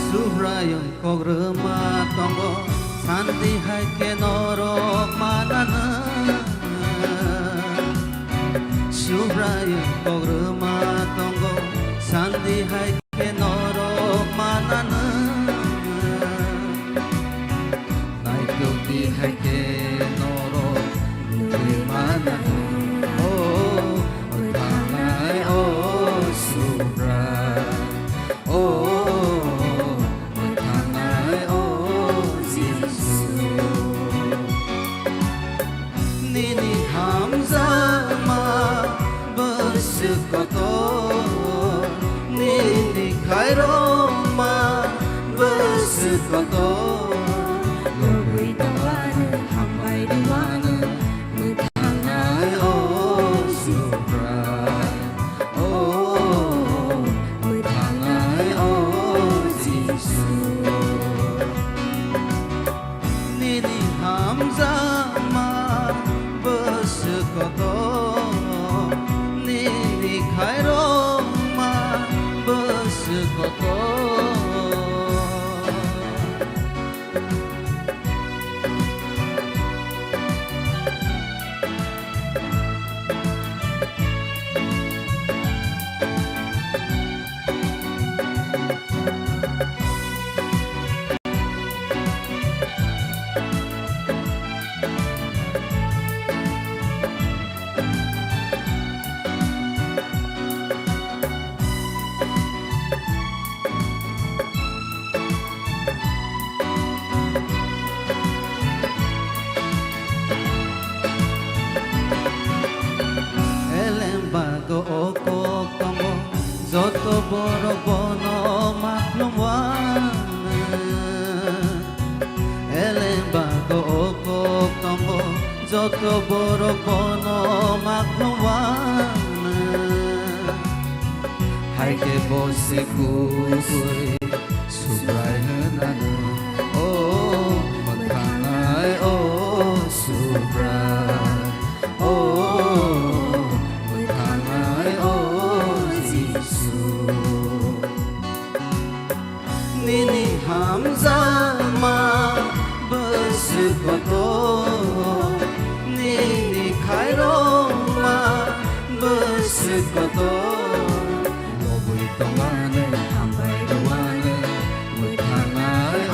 Subraiyung kok rwma tongo, santi hai khe norok mananw. Subraiyung kok rwma tongo, santi hai khe norok mananw. Naitok di hai khe norok nugwi mananw. O, o thangnai, o Subrai. O, mwthangnai o Jisu. Nini hamjakma bwswk kotor, nini khairokma bwswk kotor, lobwi tongmano hambai rwmano mwthangnai o Subrai. O, mwthangnai o Jisu. Nini hamjakma bwswk kotor, nini khairokma bwswk kotor. Elembago o kok tongo, joto borok bono maklum wano. Elembago o kok tongo, joto borok bono maklum wano. Hai khe bo se kubui Subrai hwnano, o mwthangnai o Subrai, o mwthangnai o Jisu. Nini hamjakma bwswk kotor, nini khairokma bwswk kotor, lobwi tongmano hambai rwmano mwthangnai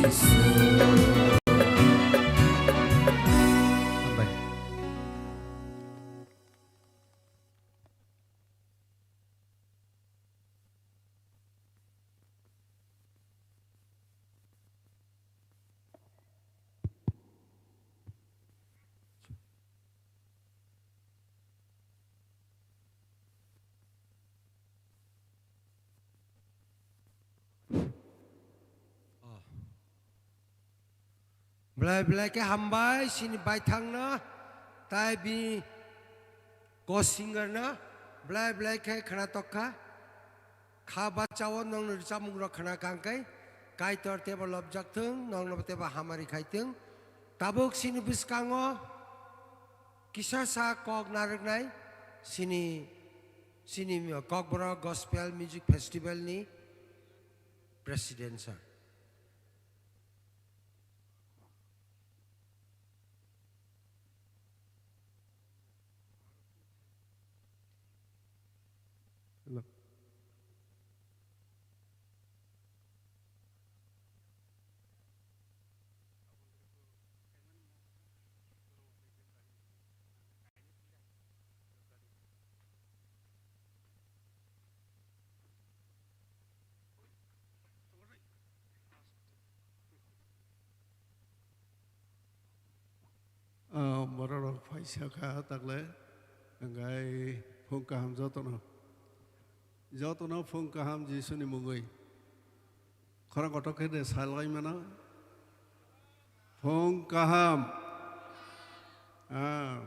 Hambai. Belai belai khe hambai chini baithangno, tai bini co-singer no belai belai khe khwnatok kha. Kha bachao nongni rwchapmung rok khwna kha hwnkhe Kaitor teibo lobjak thung, nongno teibo hamari khai thung. Tabuk chini bwskango kisa sa kok narwknai chini, chini Kokborok Gospel Music Festival ni President sir. Hello. Ah, borok rok phaisa kha takle, hwnkhai phung kaham jotono, jotono phung kaham Jisuni mungwi. Khorang kotor khe de salai mano. Phung kaham. Ah.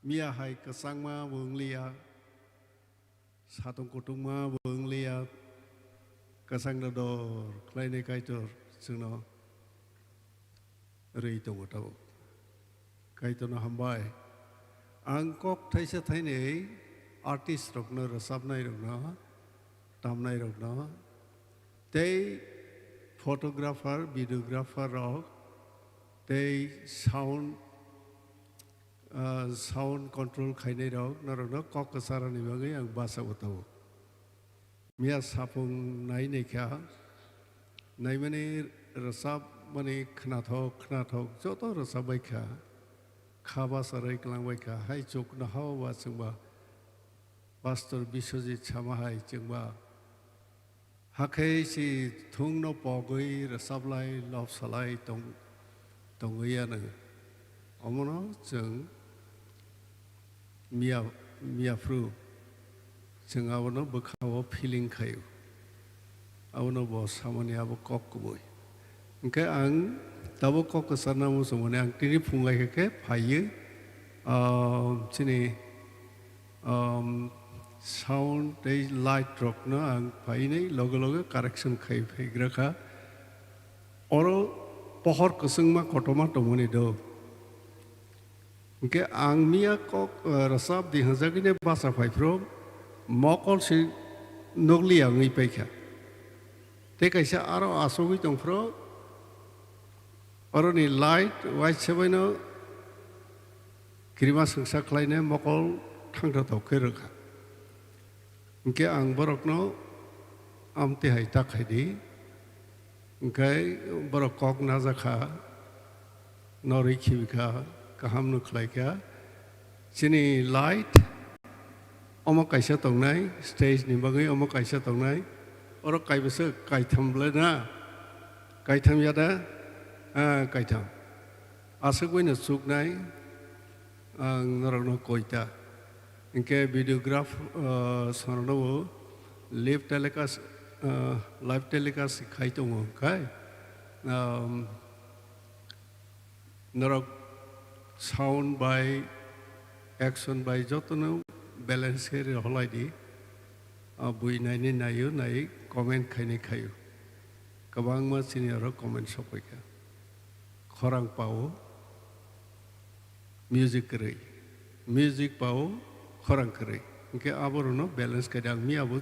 Miya hai kwchangma bo wngliya, satung kutukma bo wngliya, kwchangno dor khlainai Kaitor chwngno rwi tongo tabuk. Kaitorno hambai. Ang kok thaisa thainwi artist rokno, rwchapnai rokno, tamnai rokno, tei photographer, videographer rok, tei sound, ah, sound control khainai rok, norokno kok kwcharani bagwi ang bachao tabuk. Miya sapung nai naikha, naimani rwchapmani khnathok khnathok joto rwchapbaikha, kha bacharwi klangbaikha, hai chuknoha o ba chwngba Pastor Biswajit sama hai chwngba hakhe si thungno pogwi rwchaplai lobsalai tong-, tongwi ano. Omono chwng miya, miya phuru chwng abono bwkhao feeling khaio. Abono bo samani abo kok kubui. Hwnkhe ang tabuk kok kwcharna muchungmani ang tini phungai khe phaiwi, ah, chini, um, sound tei light rokno ang phainai loge loge correction khai phaigra kha. Oro pohor kwchwngma kotorma tongmani do. Hwnkhe ang miya kok, eh, rwchap di hwnjagwini bacha phai phuru mokol se nukliya wngwi paikha. Tei kaisa aro achugwi tong phuru oroni light waisa baino kirima swngsa khlainai mokol thangthothok khe rwkha. Hwnkhe ang borokno amtwi hai ta khai di. Hwnkhe borok kok najak kha, norwi khibi kha, kaham no khlai kha. Chini light omo kaisa tongnai, stage ni bagwi omo kaisa tongnai. Oro kaibwswk kaitham le na? Kaitham ya da? Ah, kaitham. Aswk bai no chuknai ang norokno koi ta. Hwnkhe videograph, ah, songno bo live telecast, ah, live telecast khai tongo hwnkhe, um, norok sound bai, action bai jotono balance khe rohorlai di. Ah, bui nainai naio, nai comment khainai khaio. Kwbangma chini oro comment sokoi kha. Khorang pao, music kwrwi. Music pao, khorang kwrwi. Hwnkhe aborokno balance khaidi ang miya bo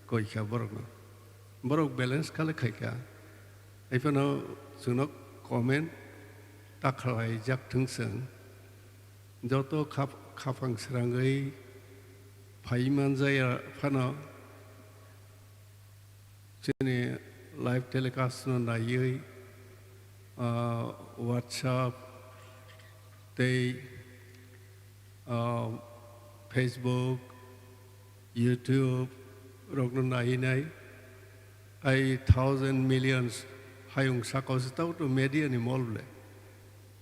koi kha borokno. Borok balance khale khai kha. Haiphano chwngno comment ta khlaijak thung chwng. Joto khap-, khapang srangwi phai manjaya phano chini Live telecast no naiwi, ah, WhatsApp tei, ah, Facebook, YouTube rokno nainai, ai thousand millions hayung sakao se tao to media ni mol ble.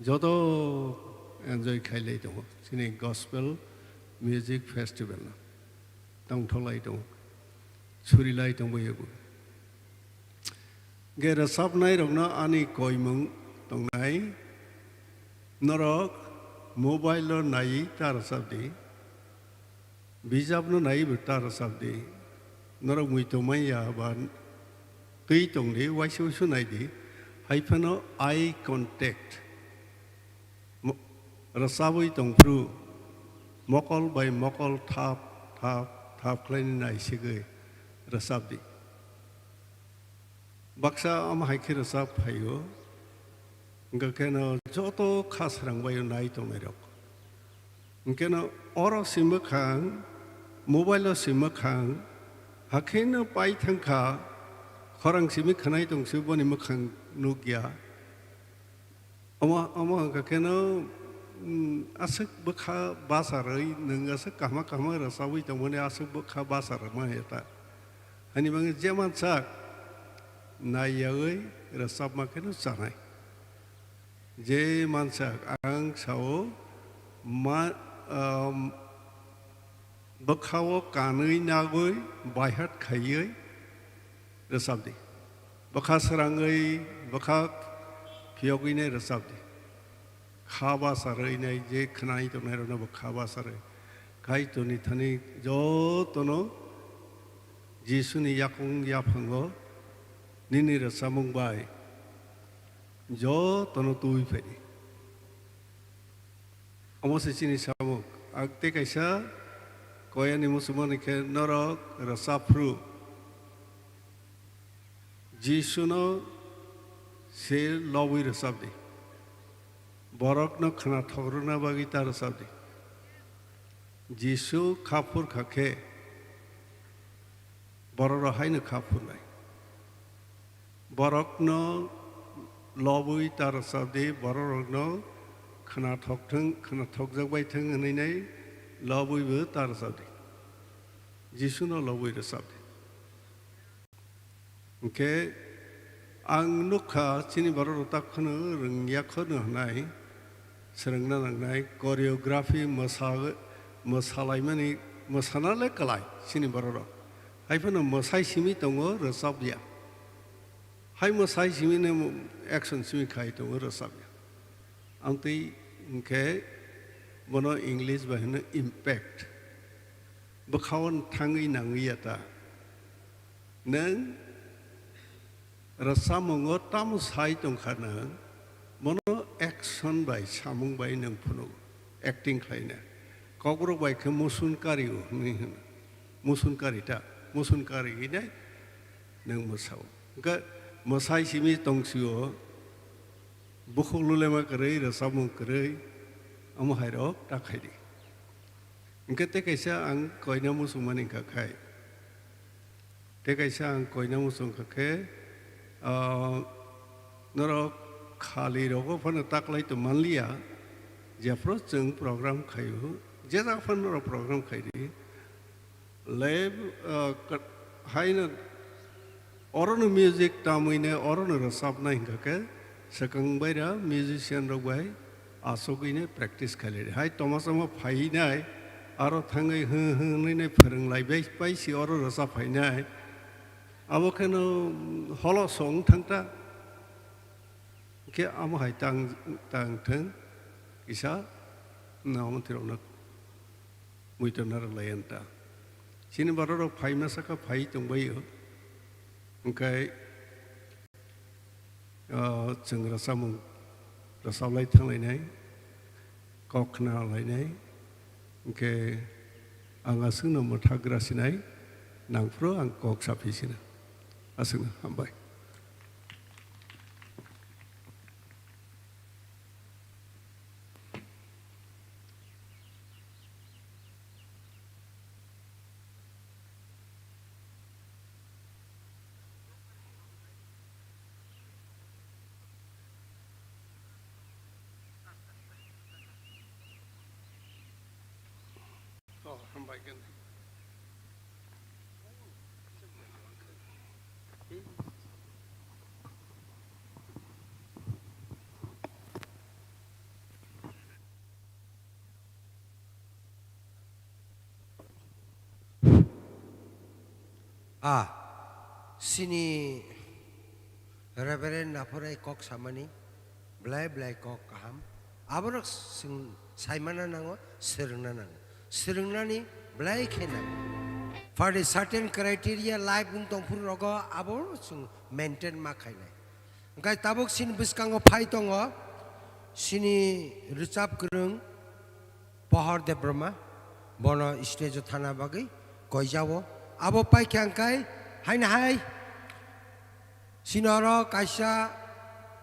Joto enjoy khailai tongo chini gospel music festival no. Tongthoklai tongo, surilai tongbo yabo. Ge rwchapnairokno ani koimung tongnai, norok mobile-o naiwi ta rwchapdi, bijapno naiwi bo ta rwchapdi, norok muitu manya ba twi tongdi, waisa waisa naidi, hai phano eye contact. Mo-, rwchabwi tongphuru mokol bai mokol thap, thap, thap khlainai naisigwi rwchabdi. Baksa omo hai khe rwchap phaio, hwnkhe kheno joto kha srang bai nai tongnairok. Hwnkhe no oro si mwkhang, mobile-o si mwkhang, hakhe no pai thangkha, khorang simi khwnai tongsi boni mwkhang nukya. Omo, omo wngkha kheno, mm, aswk bwkha bacharwi, nwng aswk kahma kahma rwchabwi tongmani aswk bwkha bacharwma eta. Hani bagwi je mansak naiyawi rwchapma kheno chanai. Je mansak ang sao ma, um, bwkhao kanwi nagwi baihat khaiwi rwchapdi. Bwkha srangwi, bwkha phiyogwinai rwchapdi. Kha bacharwinai je khwnai tongnairokno bo kha bacharwi. Kaitorni thani jotono Jisuni yakung yaphango nini rwchapmung bai jotono tubui phaidi. Omo se chini samung. Ang tei kaisa koyani muchungmani khe norok rwchapphru Jisuno se lobwi rwchapdi. Borokno khwnathok rwna bagwi ta rwchapdi. Jisu kha phur kha khe bororok haino kha phurnai. Borokno lobwi ta rwchapdi, bororokno khwnathok thwng, khwnathokjak bai thwng hwnwi nai lobwibo ta rwchapdi. Jisuno lobwi rwchapdi. Hwnkhe ang nukha chini bororok ta khwno rwngya khwno hwnai. Swrwngna nangnai, choreography, mwsa-, mwsalaimani, mwsana le kwlai chini bororok. Hai phano mwsai simi tongo, rwchapya. Hai mwsai simi ne action simi khai tongo, rwchapya. Amtwi hwnkhe bono English bai hwno impact. Bwkhao thangwi nangwi ya ta. Nwng rwchapmungo tamo sai tongkha nwng, bono action bai samung bai nwng phunuk, acting khlaina. Kokrok bai khe musun kari o hwnwi hwno. Musun kari ta, musun kari hinai nwng mwsao. Hwnkhe mwsai simi tongsio, bukhuk lulema kwrwi, rwchapmung kwrwi, omo hairok ta khaidi. Hwnkhe tei kaisa ang koina muchungmani wngkha khai. Tei kaisa ang koina muchung kha khe, ah, norok khali rogo phano taklai tong manliya, jephru chwng program khaio, je jaga phano norok program khaidi. Live, ah, ka-, haino orono music tamwine orono rwchapnai hwnkha khe swkang baira musician rok bai, aswkgwino practice khailai di. Hai toma toma phainai, aro thangwi hwn hwn hwnwi phwrwnglai bai pai si oro rwchap phainai. Abo kheno holo song thang ta. Khe amo hai tang, tang thang kisa na omo thirokno muitorna rwlai ta. Chini bororok phai masa kha phai tongbaio. Hwnkhe ah, chwng rwchapmung rwchaplai thanglainai, kok khna lainai, hwnkhe ang aswkno mwthak gra sinai, nangphuru ang kok saphi sina. Aswkno hambai. Ah, sini Reverend Naphurai kok samani, belai belai kok kaham. Aborok swng saimana nango, swrwngna nango. Swrwngnani belai khe nango. For the certain criteria life wng tongphuru rogo abo chwng maintain ma khainai. Hwnkhe tabuk sini bwskango phai tongo, sini rwchap kwrwng Pohor Debbarma, bono stage o thana bagwi koijao. Abo paikha hwnkhe haino hai sini oro kaisa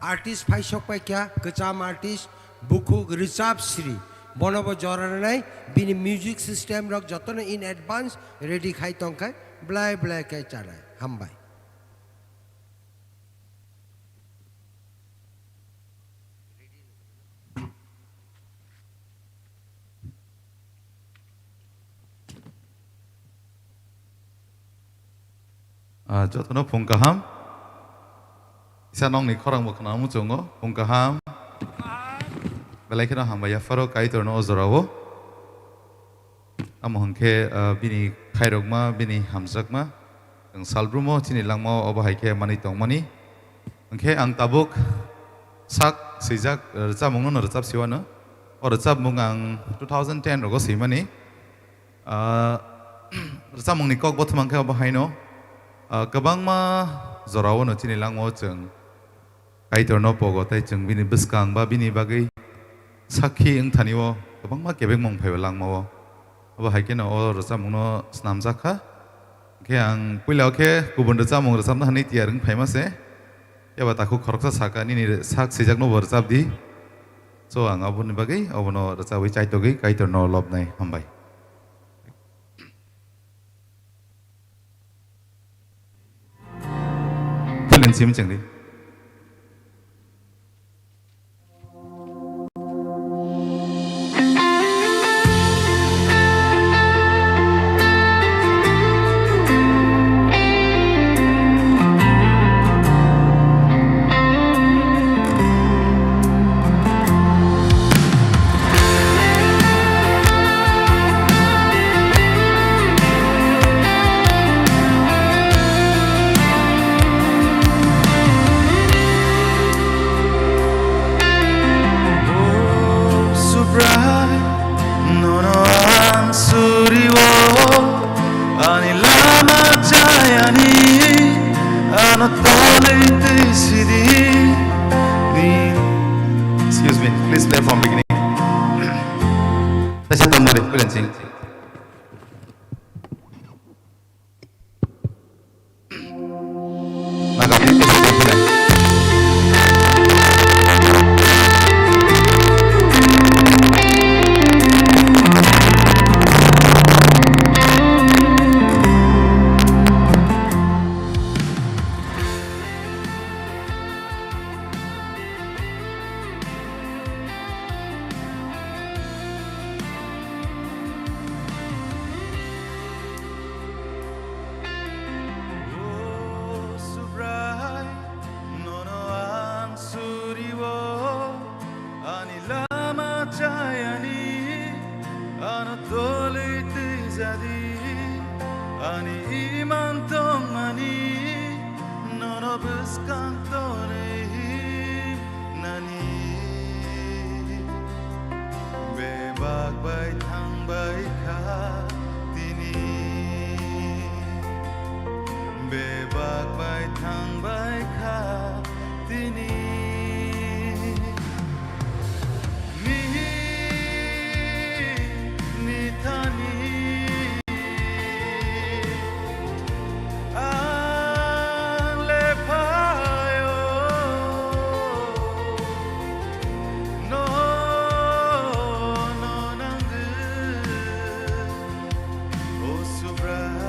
artist phaisok paikha, kwcham artist, bukhuk rwchap sri. Bono bo jora rwnai, bini music system rok jotono in advance ready khai tongkha, belai belai khe chanai. Hambai. Ah, jotono phung kaham. Kisa nokni khorang bo khna muchungo, phung kaham. Belai kheno hambai yapharo Kaitorno o jorao. Amo hwnkhe, ah, bini khairokma, bini hamjakma, chwng salbrumo chini langmao obo hai khe manwi tongmani. Hwnkhe ang tabuk sak swijak, ah, rwchapmungno no rwchap siwano. O rwchapmung ang two thousand ten rogo swimani. Ah, rwchapmungni kok bothoma hwnkhe obo haino, ah, kwbangma jorao no chini langmao chwng Kaitorno pogo tei chwng bini bwskang ba bini bagwi sakhi wngthani o kwbangma kebengmung phaiba langmao. Abo hai kheno o rwchapmungno snamjak kha. Hwnkhe ang puila o khe kubun rwchapmung rwchapna hwnwi tiyar wng phaima se. Phiya ba takhuk khoroksa saka nini sak swijakno bo rwchap di. So ang aboni bagwi obono rwchabwi chaitogwi Kaitorno lobnai. Hambai. Philin sim chengdi. O Subrai, nono ang suriwo, ani lama chayani, ano tolwi twi sidi. Ni, excuse me, please play from beginning. Kaisa tongmani, Kulen Singh. O Subrai, nono ang suriwo, ani lama chayani, ano tolwi twijadi, ani iman tongmani, nono bwskang tonwi nani. Bebak bai thangbai kha tini, bebak bai thangbai kha tini. Nini thani ang lephaio, nono nangwi, o Subrai,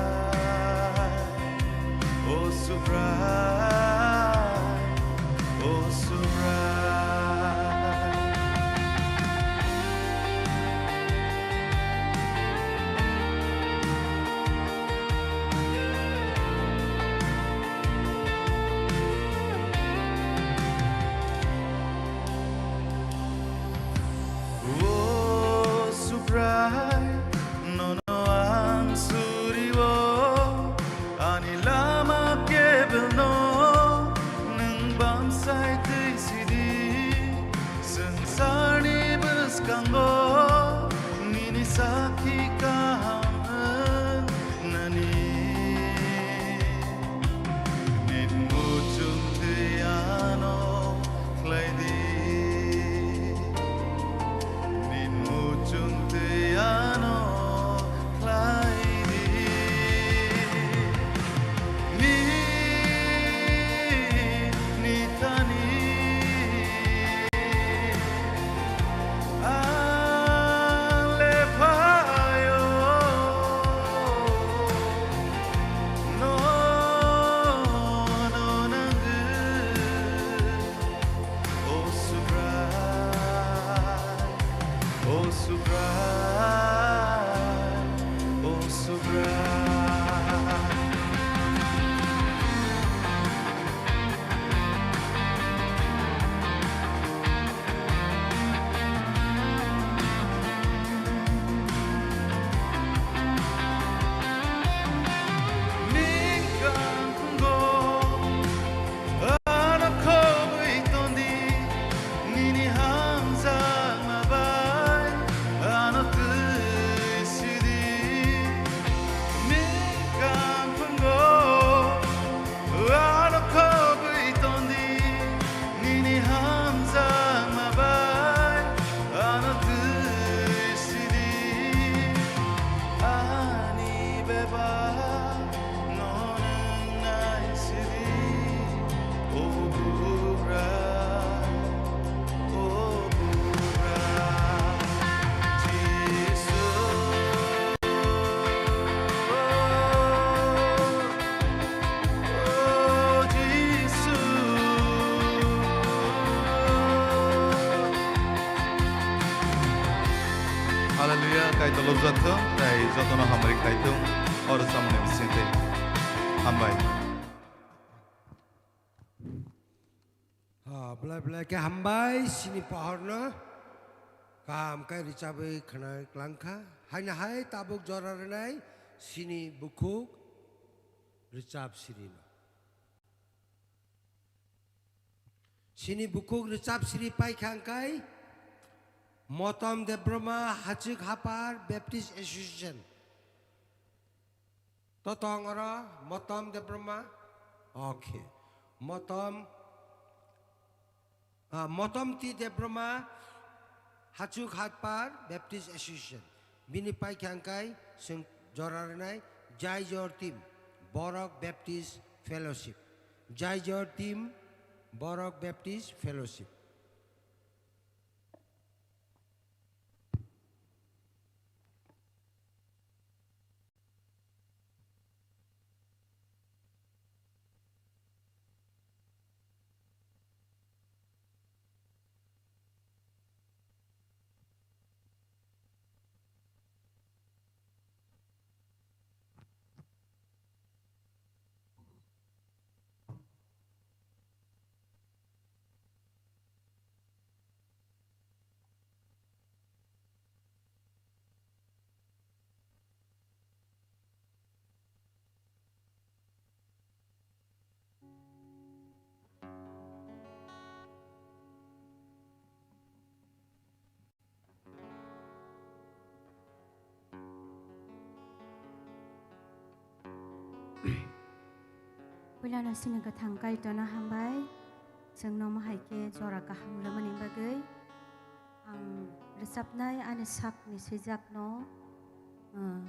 o Subrai. Bamsai twi sidi, swngcharni bwskango nini sakhi kaham wngnani. Nini muchung twi ano khlai di, nini muchung twi ano khlai di. Ni, ni thani ang le phaio, no, no nangwi. O Subrai, o Subrai, o Subrai. Nini kangkungo ano khobwi tondi, nini hamjakma bai ano twi sidi. Nini kangkungo ano khobwi tondi, nini hamjakma bai ano twi sidi. Ani bebak no nwngnai sidi, o Bugra, o Bugra, Jisu, o Jisu. Hallelujah, Kaitor lobjak thung, tei jotono hamari khai thung, oro samani bisingtwi. Hambai. Ha, belai belai khe hambai, sini pohorno kaham khe richabwi khwna klangkha. Haino hai tabuk jora rwnai sini bukhuk richab sirino. Sini bukhuk richab siri paikha hwnkhe Motom Debbarma Hachik Hapar Baptist Association. Totong oro Motom Debbarma. Okay. Motom, ah, Motom T Debbarma Hachuk Hapar Baptist Association. Bini paikha hwnkhe chwng jora rwnai Jai Jor Team, Borok Baptist Fellowship. Jai Jor Team, Borok Baptist Fellowship. Puilano sini kwthang Kaitorno hambai, chwng nomo hai khe jora kaham rwmani bagwi. Ang rwchapnai ani sakni swijakno, uh,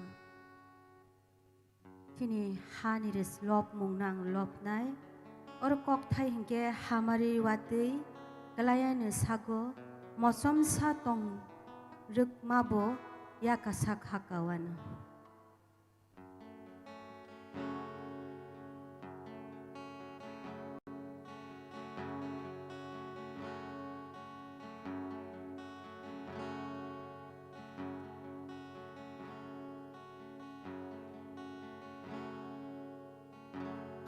Chini hani res lobmungno ang lobnai. Oro kokthai hinkhe hamari watwi kwlaiani sago mochomsa tong rwkmabo yakasa kha kawano.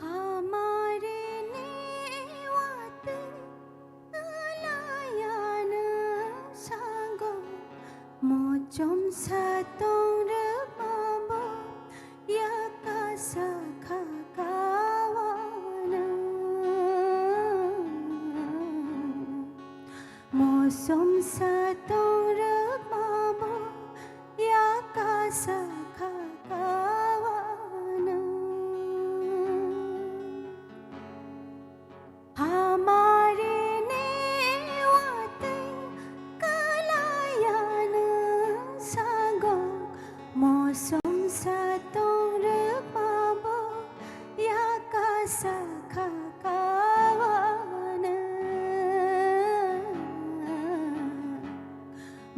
Amarini watwi alayana sango mochom satong rwmabo yakasa kha kawana. Mosom satong rwkmabo yakasa kha kawanw. Hamarini watwi kwlaiyanw sago, mosom satong rwkmabo yakasa kha kawanw.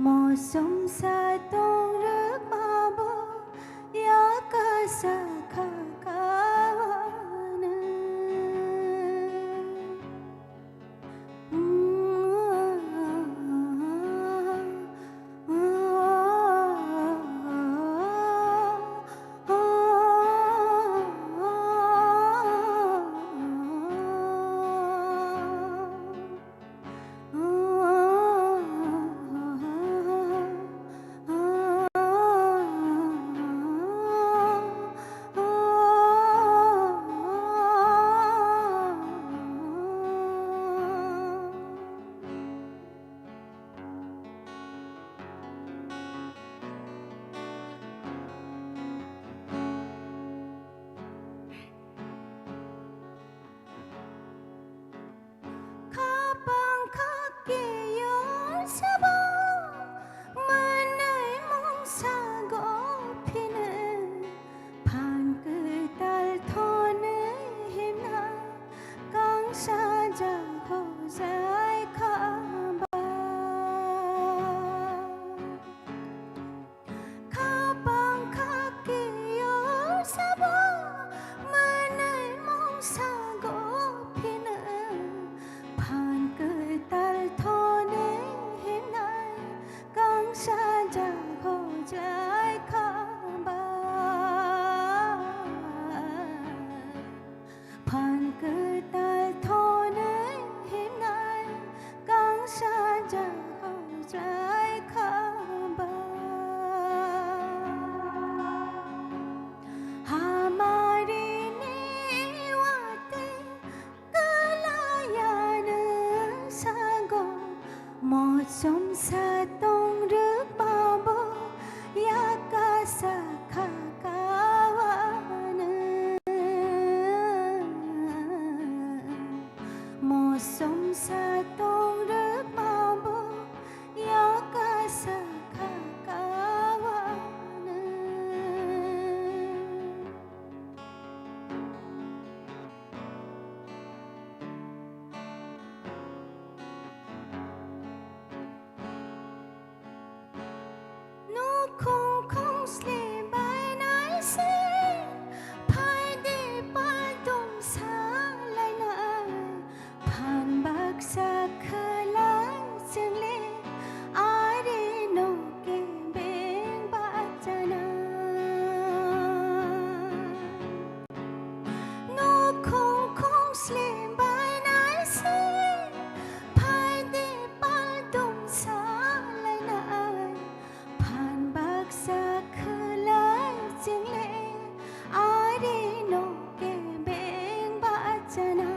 Mosom satong rwkmabo yakasa kha kawanw. Khapang kha kiyor sabo, mwnwi mungsa go phino, phan kwtal thonwi himna, kangsa ja hojai kha ba. Khapang kha kiyor sabo, mwnwi mungsa go phino, phan kwtal thonwi himnai, kangsa ja hojai kha ba. Phan kwtal thonwi himnai, kangsa ja hojai kha ba. Hamarini watwi kwlaiyanw sago, mosom satong rwkmabo yakasa kha kawanw. Mosom satong rwkmabo yakasa kha kawanw. Nukhung khongsle bainai se, phaidi paltung salainai, phan baksa khwlai chwngle, ari no kebeng bachana. Nukhung khongsle bainai se, phaidi paltung salainai, phan baksa khwlai chwngle, ari no kebeng bachana.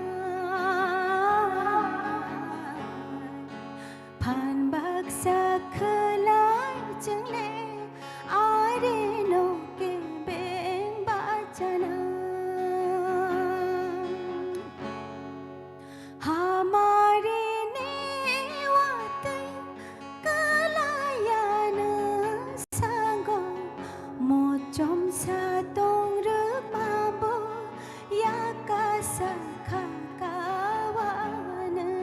Phan baksa khwlai chwngle, ari no kebeng bachana. Hamarini watwi kwlaiyanw sago, mosom satong rwkmabo yakasa kha kawanw.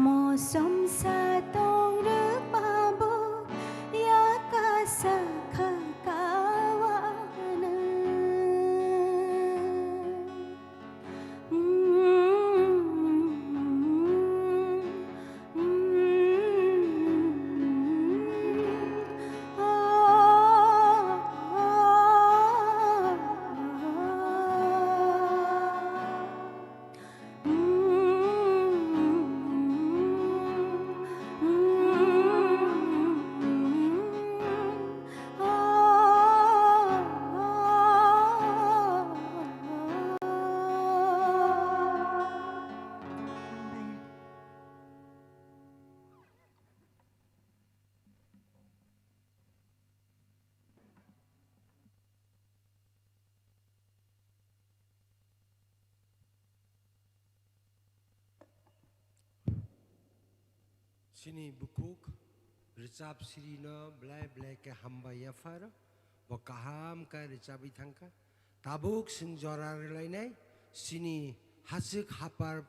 Mosom satong rwkmabo yakasa kha kawanw. Chini bukhuk rwchap sirino belai belai khe hambai yapharo, bo kaham khe rwchabwi thangkha. Tabuk chwng jora rwlainai chini Hachwk Hapar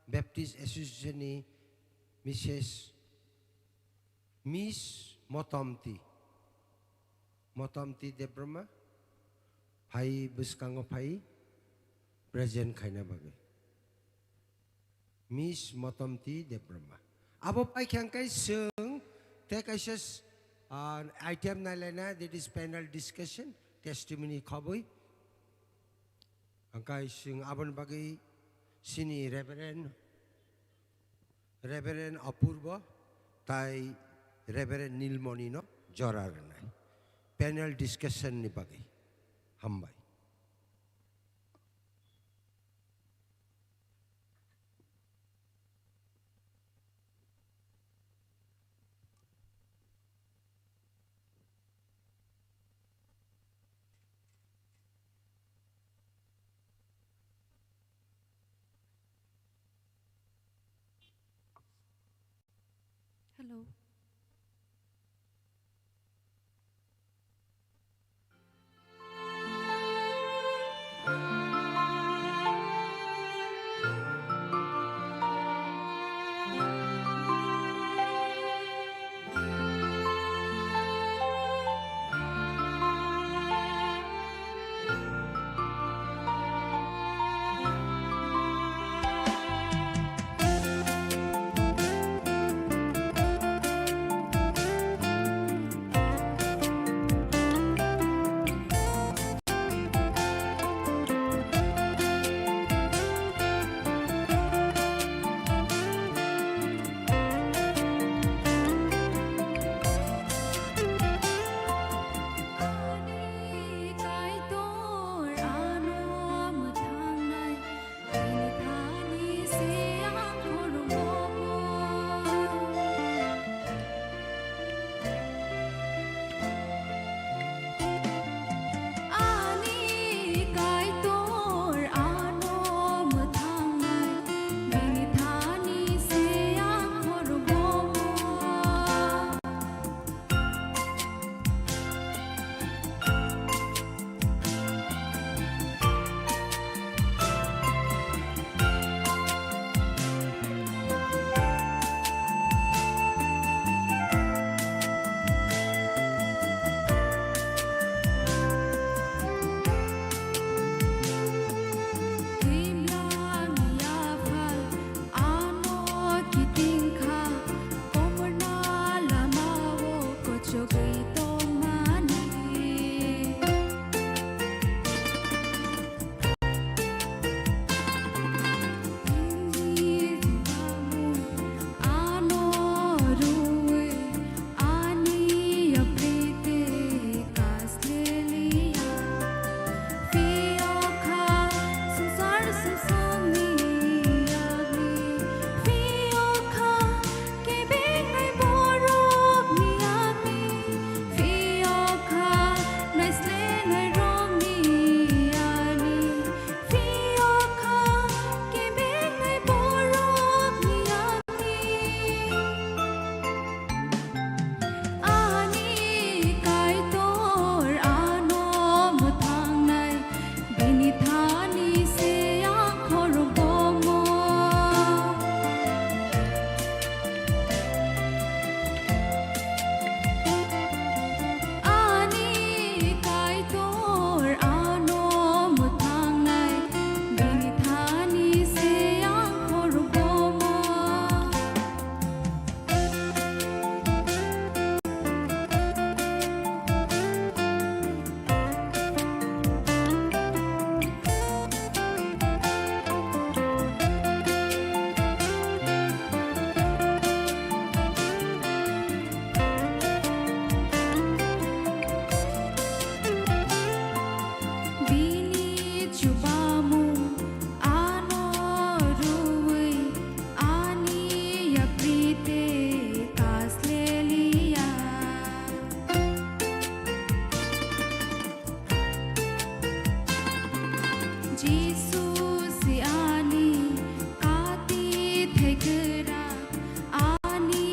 Baptist Association ni Missus Miss Motomti, Motomti Debbarma, phai bwskango phai present khaina bagwi. Miss Motomti Debbarma. Abo paikha hwnkhe chwng tei kaisa s-, ah, item nailaina, that is panel discussion, testimony khobwi. Hwnkhe chwng aboni bagwi chini Reverend, Reverend Apurbo tai Reverend Nilmoni no jora rwnai. Panel discussion ni bagwi. Hambai. Hello. Ano kitingkha komorna lamao kochogwi tongmani. Ano rwi ani yaprite kaslelia. Phiyokha swngchar sumsumni yakni, phiyokha kebengwi borokni yakni, phiyokha naislengnai rokni yakni, phiyokha kebengwi borokni yakni. Ani Kaitor ano mwthangnai, bini thani se ang khorokbomo. Ani Kaitor ano mwthangnai, bini thani se ang khorokbomo. Bini chubamung ano rwi ani yaprite kaslelia. Jisu se ani kati thaikwra, ani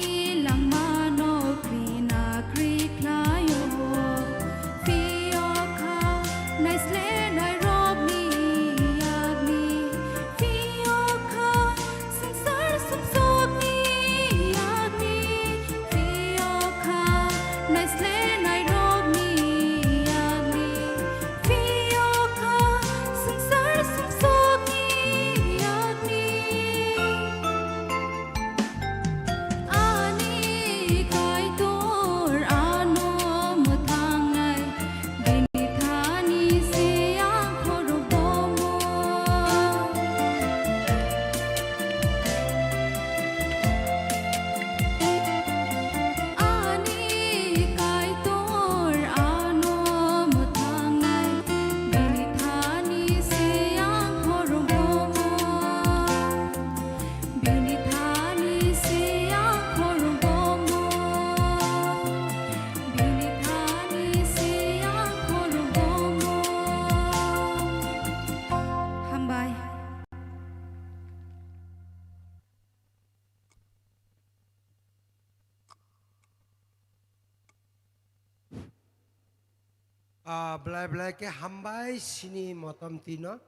Ah, belai belai khe hambai sini motom tino.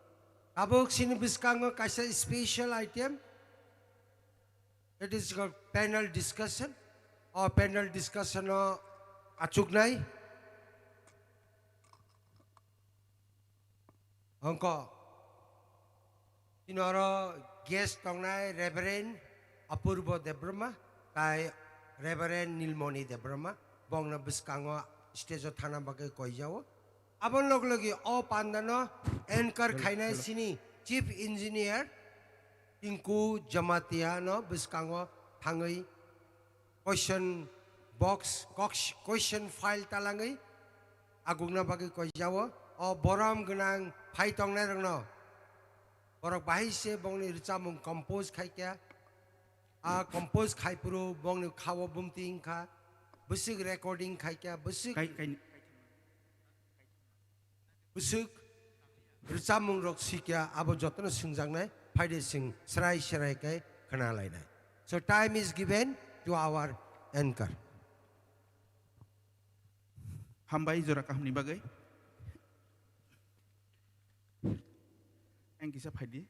Tabuk sini bwskango kaisa special item. It is called panel discussion. O panel discussion o achuknai. Hongko. Tini oro guest tongnai Reverend Apurbo Debbarma, tai Reverend Nilmoni Debbarma, bongno bwskango stage o thana bagwi koijao. Aboni log logi o pandano anchor khainai sini Chief Engineer Tinku Jamatia no bwskango thangwi question box, cox-, question file talangwi agukna bagwi koijao. O borom gwnang phai tongnai rokno borok bahai se bongni rwchapmung compose khai kha. A compose khai phuru bongni khao bumti wngkha. Bwswk recording khai kha, bwswk Kai-, kai-, bwswk rwchapmung rok sikya abo jotono swngjaknai, phaide chwng srai srai khe khna lainai. So time is given to our anchor. Hambai jora kahamni bagwi. Ang kisa phaidi.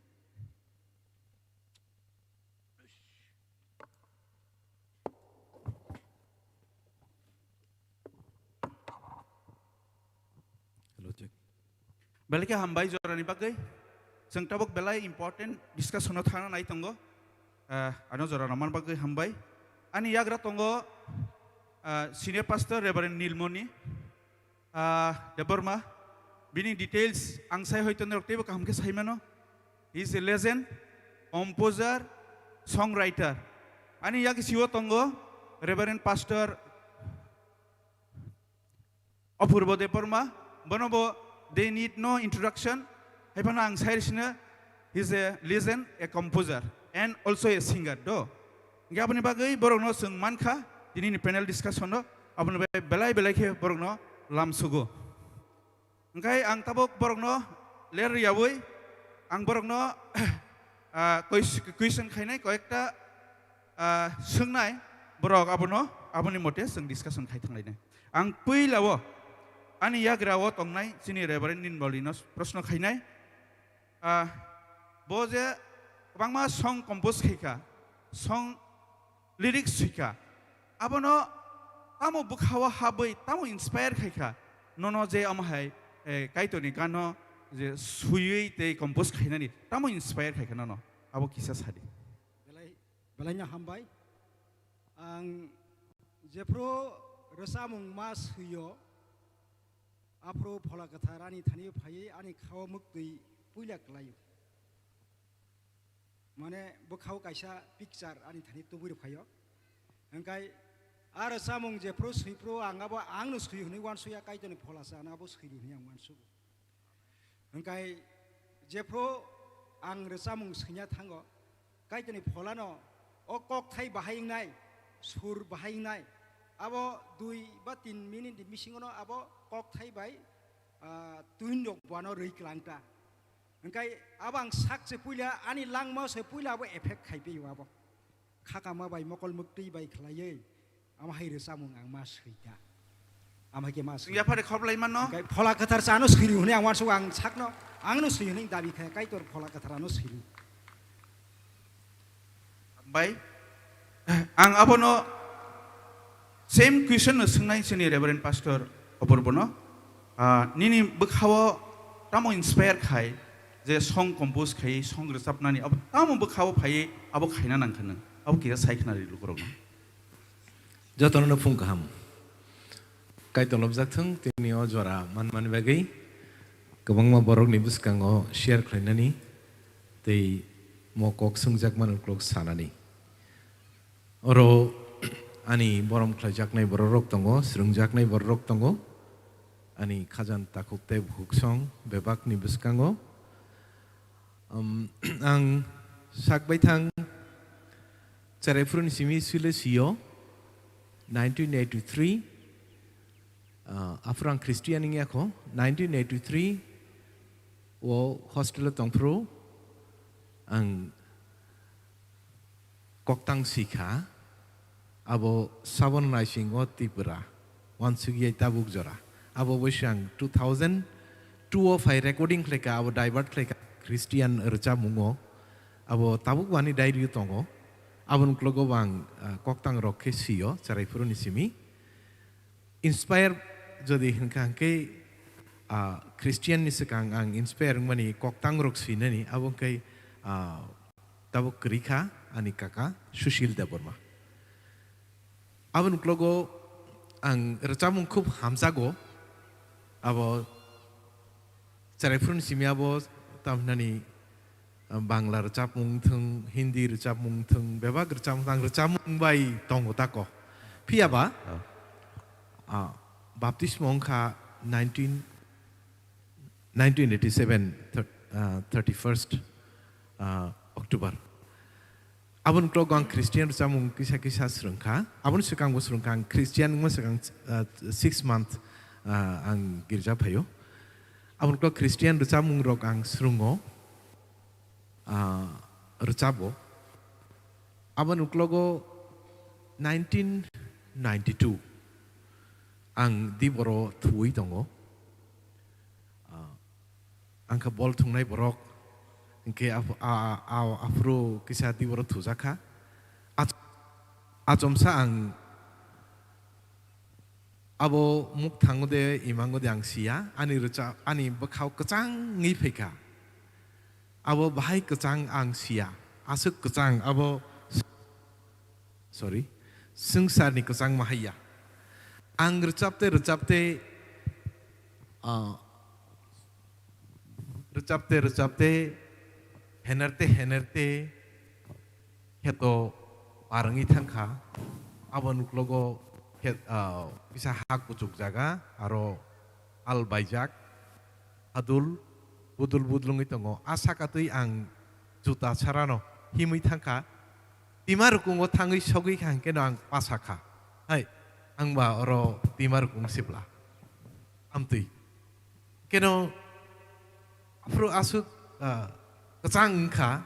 Hello, check. Belai khe hambai jorani bagwi. Chwng tabuk belai important discussion o thangna nai tongo. Ah, ano jora rwmani bagwi hambai. Ani yagra tongo, ah, Senior Pastor Reverend Nilmoni, ah, Debbarma. Bini details ang sai hoito norok teibo kaham khe sai mano. He is a legend, composer, songwriter. Ani yak siwo tongo Reverend Pastor Apurbo Debbarma, bono bo they need no introduction. Hai phano ang sai sino, he is a legend, a composer, and also a singer, do. Hingke aboni bagwi borokno chwng mankha, tini ni panel discussion o, aboni bagwi belai belai khe borokno lamsugo. Hingke ang tabuk borokno ler riyawi, ang borokno, ah, quest-, question khainai koyekta, ah, swngnai borok abono, aboni mote chwng discussion khai thanglainai. Ang puila o ani yagra o tongnai chini Reverend Ninbolino proshno khainai. Ah, bo je kwbangma song compose khaikha, song lyrics swikha, abono tamo bwkhao habwi tamo inspire khaikha, nono je omo hai, eh, Kaitorni gano je swiwi tei compose khainani tamo inspire khaikha nono, abo kisa sadi. Belai, belaino hambai. Ang jephru rwchapmung ma swio, aphuru Phola Kwthar ani thani phaiwi ani khao mwktwi puila kwlaio. Mane bwkhao kaisa picture ani thani tubui rw phaio. Hingkai a rwchapmung jephru swiphru ang abo angno swi hwnwi uansuya, Kaitorni Pholasa ano abo swi di hwnwi ang uansugo. Hingkai jephru ang rwchapmung swina thango, Kaitorni Pholano o kokthai bahai wngnai, sur bahai wngnai, abo dui ba tin minute ni bisingono abo kokthai bai, ah, twin rok buano rwi kwlangta. Hingkai abo ang sak se puila ani langmao se puila abo effect khai pio abo. Khakama bai mokol mwktwi bai khlaiwi, amo hai rwchapmung ang ma swika. Amo hai khe ma swika. Yaphare khorblai mano. Hingkai Phola Kwthar chano swiri hwnwi ang uansugo, ang sakno, angno swi hwnwi dabi kha, Kaitor Phola Kwthar ano swiri. Bai, ang abono same question no swngnai chini Reverend Pastor Apurbono. Ah, nini bwkhao tamo inspire khai je song compose khai, song rwchapnani abo tamo bwkhao phaiwi abo khaina nangkha nwng? Abo kisa sai khna ri lukurokno. Jotono phung kaham. Kaitor lobjak thung, tini o jora manmani bagwi kwbangma borokni bwskango share khlainani tei mo kok swngjakmani uklok sanani. Oro ani borom khlaijaknai bororok tongo, swrwngjaknai bororok tongo, ani khajan takhuk tei bukhuksong bebakni bwskango. Um, ang sak baithang cherai phuruni simi sile sio, nineteen eighty-three, ah, aphuru ang Christian wngya kho, nineteen eighty-three o hostel o tongphuru ang koktang sikha, abo Sabon Naising o Tripura, wansukya tabuk jora. Abo bai se ang two thousand two o phai recording khlaikha, abo divert khlaikha Christian rwchapmungo. Abo tabuk bo ani diary o tongo. Aboni uklogo bo ang, ah, koktang rok khe sio, chwrai phuru ni simi. Inspire jodi hinkha hinkhe, ah, Christian ni swkang ang inspire wngmani koktang rok swinani, abo hinkhe, ah, tabuk kwrwi kha ani kaka Sushil Debbarma. Aboni uklogo ang rwchapmung khub hamjago. Abo chwrai phuru ni simi abo tamhinani, ah, Bangla rwchapmung thung, Hindi rwchapmung thung, bebak rwchapmung thung, ang rwchapmung bai tongo tako. Phiya ba, Oh. ah, baptismo wngkha nineteen, nineteen eighty-seven, thir-, ah, thirty-first, ah, October. Aboni uklogo ang Christian rwchapmung kisa kisa swrwngkha. Aboni swkang bo swrwngkha ang Christian wngma swkang, ah, six month, ah, ang girja phaio. Aboni uklogo Christian rwchapmung rok ang swrwngo, ah, rwchabo. Aboni uklogo nineteen ninety-two ang diboro thuwi tongo. Ah, ang kha bol thungnai borok, hinkhe ap-, a, a, a, aphuru kisa diboro thujakha. Ach-, achomsa ang abo muk thango de, imango de ang siya, ani rwcha-, ani bwkhao kwchangwi phaikha. Abo bahai kwchang ang siya, aswk kwchang abo, sorry, swngcharni kwchang ma haiya. Ang rwchapte rwchapte, ah, rwchapte rwchapte, henerte henerte, kheto par wngwi thangkha. Aboni uklogo khe-, ah, kisa ha kuchuk jaga, aro al baijak, hadul, budul budul wngwi tongo. A saka twi ang juta sarano himwi thangkha. Tima rukungo thangwi sogwi kha hwnkhe no ang pasa kha. Hai, ang ba oro tima rukung sibla. Amtwi. Keno aphuru aswk, ah, kwchang wngkha,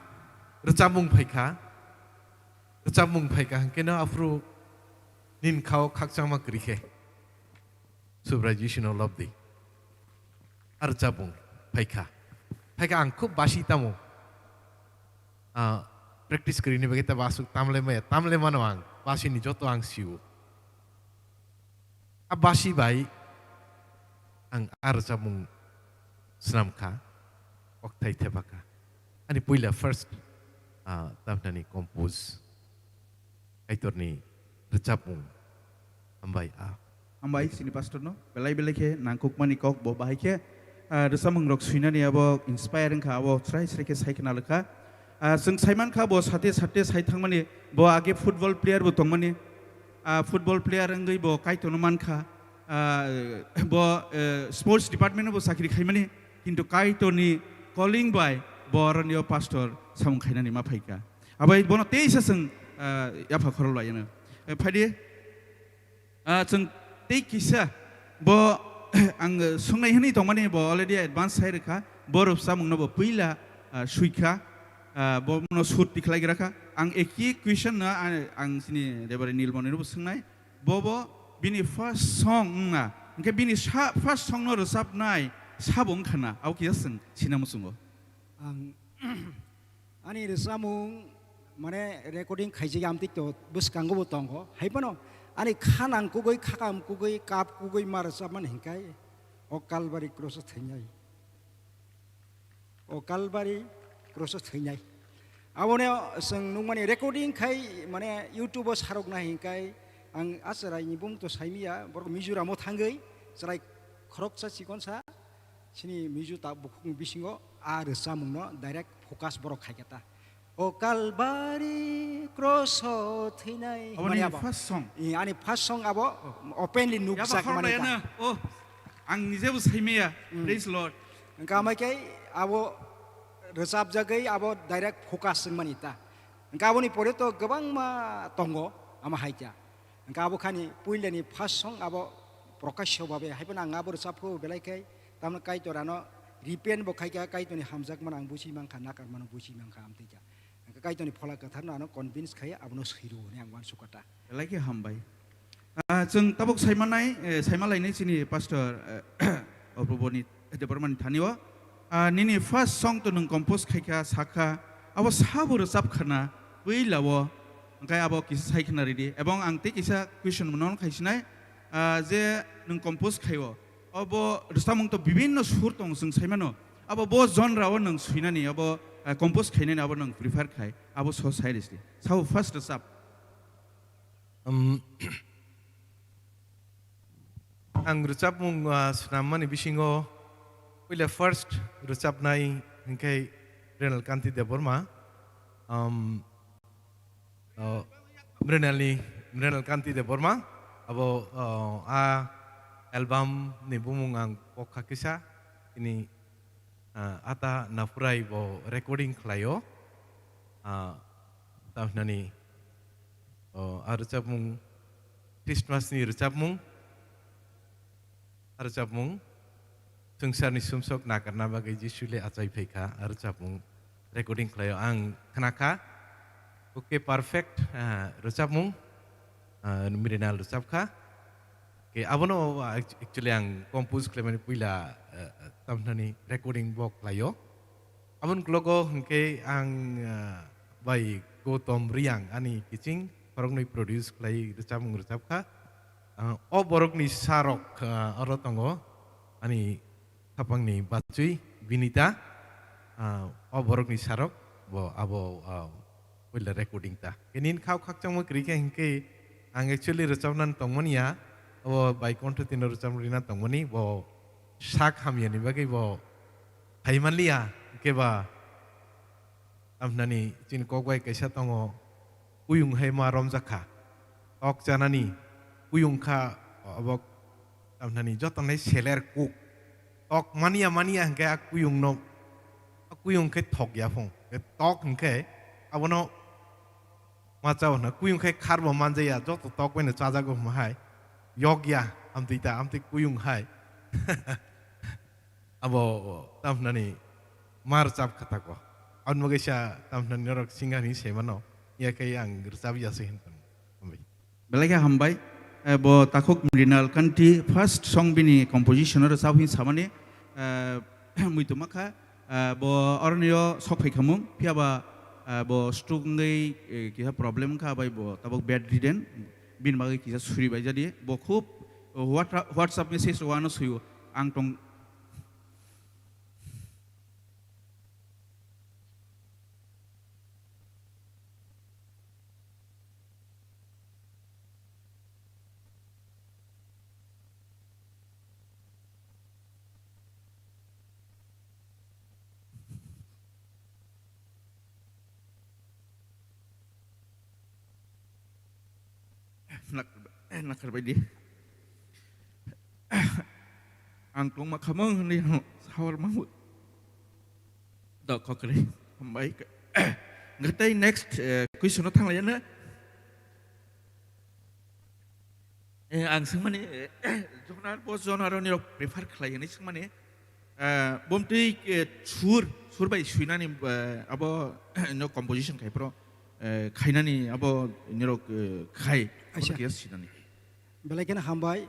rwchapmung phaikha, rwchapmung phaikha hwnkhe no aphuru nini khao khakchangma kwrwi khe. Subrai Jisino lobdi. Ar rwchapmung phaikha. Phaikha ang khub basi tamo. Ah, practice kwrwini bagwi tabo aswk tamle maya, tamle mano ang. Basini joto ang sio. A basi bai ang a rwchapmung swnamkha, kokthai thepakha. Ani puila first, ah, tamnani compose. Kaitorni rwchapmung. Hambai, ah. Hambai, sini pastor no. Belai belai khe nangkukmani kok bo bahai khe, ah, rwchapmung rok swinani abo inspire wngkha, abo srai srai khe sai khna lwkha. Ah, chwng saimankha bo sate sate sai thangmani bo age football player bo tongmani. Ah, football player wngwi bo Kaitorno mankha. Ah, bo, eh, sports department bo chakri khaimani, kintu Kaitorni calling bai bo aroni o pastor samung khainani ma phaikha. Abai bono teisa chwng, ah, yapha khorol laiyano. Eh, phaidi, ah, chwng tei kisa bo ang, eh, sungnai hwnwi tongmani bo already advance sai rwkha. Bo rwchapmungno bo puila, ah, suikha. Ah, bono shoot tikhlai gra kha. Ang eki question no, ah, ang chini Reverend Nilmoni no bo swngnai. Bobo bini first song wngna. Hwnkhe bini sa-, first song no rwchapnai sabo wngkha na. Abo kisa chwng sina muchungo. Ang ani rwchapmung mane recording khaijak amtwi to bwskango bo tongo. Hai phano ani kha nang kugui, khakam kugui, kap kugui ma rwchapmani hwnkhe o Calvary cross o thwinai. O Calvary cross o thwinai. Aboni chwng nukmani recording khai mane YouTube o sarokna hwnkhe ang a chwraini bumung to saimiya, borok Mizoram o thangwi chwrai khoroksa chikonsa chini Mizo ta bukhukni bisingo a rwchapmungno direct focus borok khaikha ta. O Calvary cross o thwinai. Aboni mane abo first song. I, ani first song abo openly nukjak mani ta. Oh, ang nijebo saimiya. Mm. Praise Lord. Hwnkha amai khe abo rwchapjagwi abo direct focus wngmani ta. Hwnkha aboni pore to kwbangma tongo ama hai kha. Hwnkha abo khani puilani first song abo prokasyo babe hai phano ang abo rwchapkho belai khe tamno Kaitor ano repent bo khaikha, Kaitorni hamjakmano ang buchi mankha, nakarmano buchi mankha amtwi kha. Hwnkha Kaitorni phola kwtharno ano convince khai abono swiro hwnwi ang uansukha ta. Belai khe hambai. Ah, chwng tabuk saimanai, eh, saimalainai chini pastor, eh, Oproboni Debbarmani thani o. Ah, nini first song to nwng compose khaikha, sakha, abo sabo rwchap khana, puila o, hwnkhe abo kisa sai khna ridi. Ebong ang tei kisa question mano khaisinai, ah, je nwng compose khaio, abo rwchapmung to bibinno sur tong chwng saimano, abo bo genre o nwng swinani, abo, ah, compose khainani abo nwng prefer khai, abo so sai risi. Sabo first rwchap. Um, ang rwchapmung, ah, swnammani bisingo puila first rwchapnai hwnkhe Mrinal Kanti Debbarma. Um, oh, Mrinalni, Mrinal Kanti Debbarma. Abo, oh, a album ni bumung ang pokha kisa. Ini ah, ata naphurai bo recording khlaio. Ah, tamhinani, oh, a rwchapmung, Christmas ni rwchapmung, a rwchapmung, swngcharni sumsok nakarna bagwi Jisu le achai phaikha, a rwchapmung recording khlaio. Ang khnakha, okay, perfect, ah, rwchapmung, ah, Mrinal rwchapkha. Ke abono, ah, act-, actually ang compose khlaimani puila, eh, eh, tamhinani recording bo khlaio. Aboni uklogo hwnkhe ang, eh, bai Gautam Reang ani kiching khoroknwi produce khlai rwchapmung rwchapkha. Ah, o borokni sarok, ah, oro tongo ani khapangni bachwi Binita, ah, o borokni sarok bo abo, ah, puila recording ta. Ke nini khao khakchangma kwrwi khe hinkhe ang actually rwchapnani tongmani ya, abo bai kontho tino rwchapna rina tongmani, bo sak hamyani bagwi bo hai manliya, hinkhe ba tamhinani chini kok bai kaisa tongo, kuyung hai ma romjak kha, tok chanani kuyung kha, abo tamhinani joto nai seler kuk. Tok mania mania hwnkhe a kuyung no, a kuyung khe thok ya phung. Tok hwnkhe abono ma chao hwna. Kuyung khe kharbo manjaya, joto tok bai no chajago hwma hai. Yok ya, amtwi ta, amtwi kuyung hai. Abo tamhinani ma rwchap kha tako. Aboni bagwi sa tamhinani norok singer hinwi saimano. Yakhe ang rwchap ya se hinton. Hambai. Belai khe hambai. Eh, bo takhuk Mrinal Kanti first song bini composition o rwchap hin samani, eh, muitu makha, eh, bo oroni o sok phai khamung, phiya ba, eh, bo stroke wngwi, eh, kisa problem wngkha, bai bo tabuk bed ridden, bini bagwi kisa suri bai jadi. Bo khub, eh, what-, WhatsApp message o ano suyo, ang tong, Nak-, eh, nakarbaidi. Ang tongma khamang hwnwi ang sawar mango. Dok kokre. Hambai. Ngatai next, eh, question o thanglaiyana. Eh, ang swngmani, eh, jonar bo jonar ni rok prefer khlai hwnwi swngmani. Eh, bomtwi, eh, sur, sur bai suinani, eh, abo, no composition khai pro, eh, khainani abo nirok, eh, khai, abo Aisa. Khe sinani. Belai kheno hambai.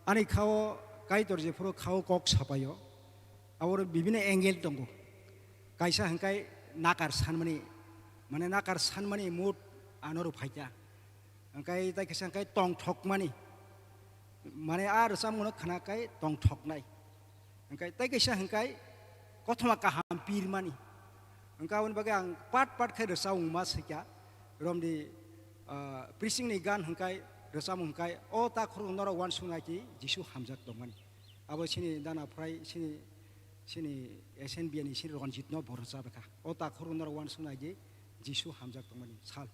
Ani khao Kaitor jephuru khao kok sapaio, aboro bibini angle tongo. Kaisa hwnkhe nakar sanmani, mane nakar sanmani mood anoro phaikha. Hwnkhe tai kaisa hwnkhe tongthokmani, mane a rwchapmungno khnakhai tongthoknai. Hwnkhe tai kaisa hwnkhe kothoma kaham pirmani. Hwnkhe aboni bagwi ang part part khe rwchapmung ma swikha. Romdi, ah, preaching ni gan hwnkhe rwchapmung hwnkhe, "O takhorok norok uansuknai ki Jisu hamjak tongmani." Abo chini dana phrai chini, chini S N B ni chini Ranjit no bo rwchapkha. "O takhorok norok uansuknai ki Jisu hamjak tongmani." Sal,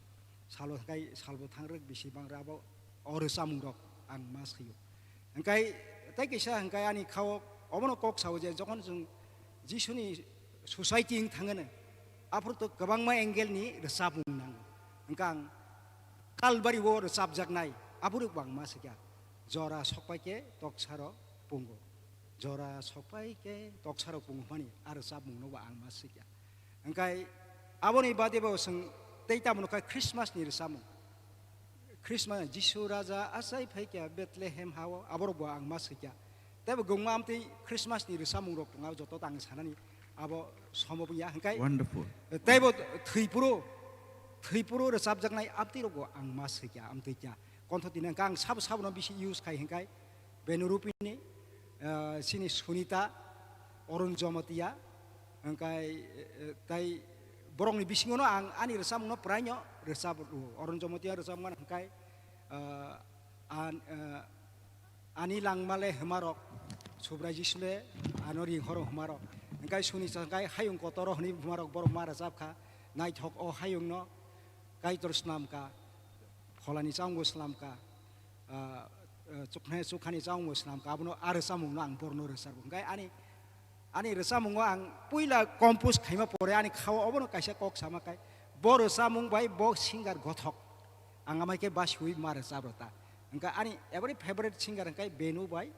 salo hwnkhe salbo thangrwk bisi bangrwk abo o rwchapmungrok ang ma swio. Hwnkhe tei kisa hwnkhe ani khao obono kok sao je jokhon chwng Jisuni society wng thangano, aphuru to kwbangma angle ni rwchapmung nango. Hwnkhe ang Kalbari o rwchapjaknai aphuru bo ang ma swikha, "Jora sokpai khe toksaro pungo, jora sokpai khe toksaro pungo," hwnmani a rwchapmungno bo ang ma swikha. Hwnkhe aboni bade bo chwng tei tamo nukha Christmas ni rwchapmung. Christmas, Jisu Raja achai phaikha Bethlehem hao, aborok bo ang ma swikha. Teibo gongma amtwi Christmas ni rwchapmung rok tongo, joto tang sanani abo somo wngya hwnkhe. Wonderful. Teibo thwipuro, thwipuro rwchapjaknai amtwi rok bo ang ma swikha, amtwi kya. Kontho tini hwnkhe ang sabo sabo no bisi use khai hwnkhe Benu Rupini, ah, sini Sunita, Arun Jamatia, hwnkhe, eh, tai borokni bisingo no ang ani rwchapmung no prai no rwchap rwo. Arun Jamatia rwchapmung hwnkhe, ah, an, eh, ani langmale hwmarok, Subraji Sule, ano ring horo hwmarok. Hwnkhe Sunita hwnkhe hayung kotoro hwnwi hwmarok borok ma rwchapkha. Naithok o hayung no Kaitor swnamkha, pholani chamung bo swnamkha, ah, ah, chukne chukhani chamung bo swnamkha, abono a rwchapmung no ang borno rwchapbo. Hwnkhe ani, ani rwchapmungo ang puila compose khaima pore ani khao obono kaisa kok sama khai, bo rwchapmung bai bo singer gothok. Ang amai khe basiwi ma rwchap rwta. Hwnkhe ani every favorite singer hwnkhe Benu bai,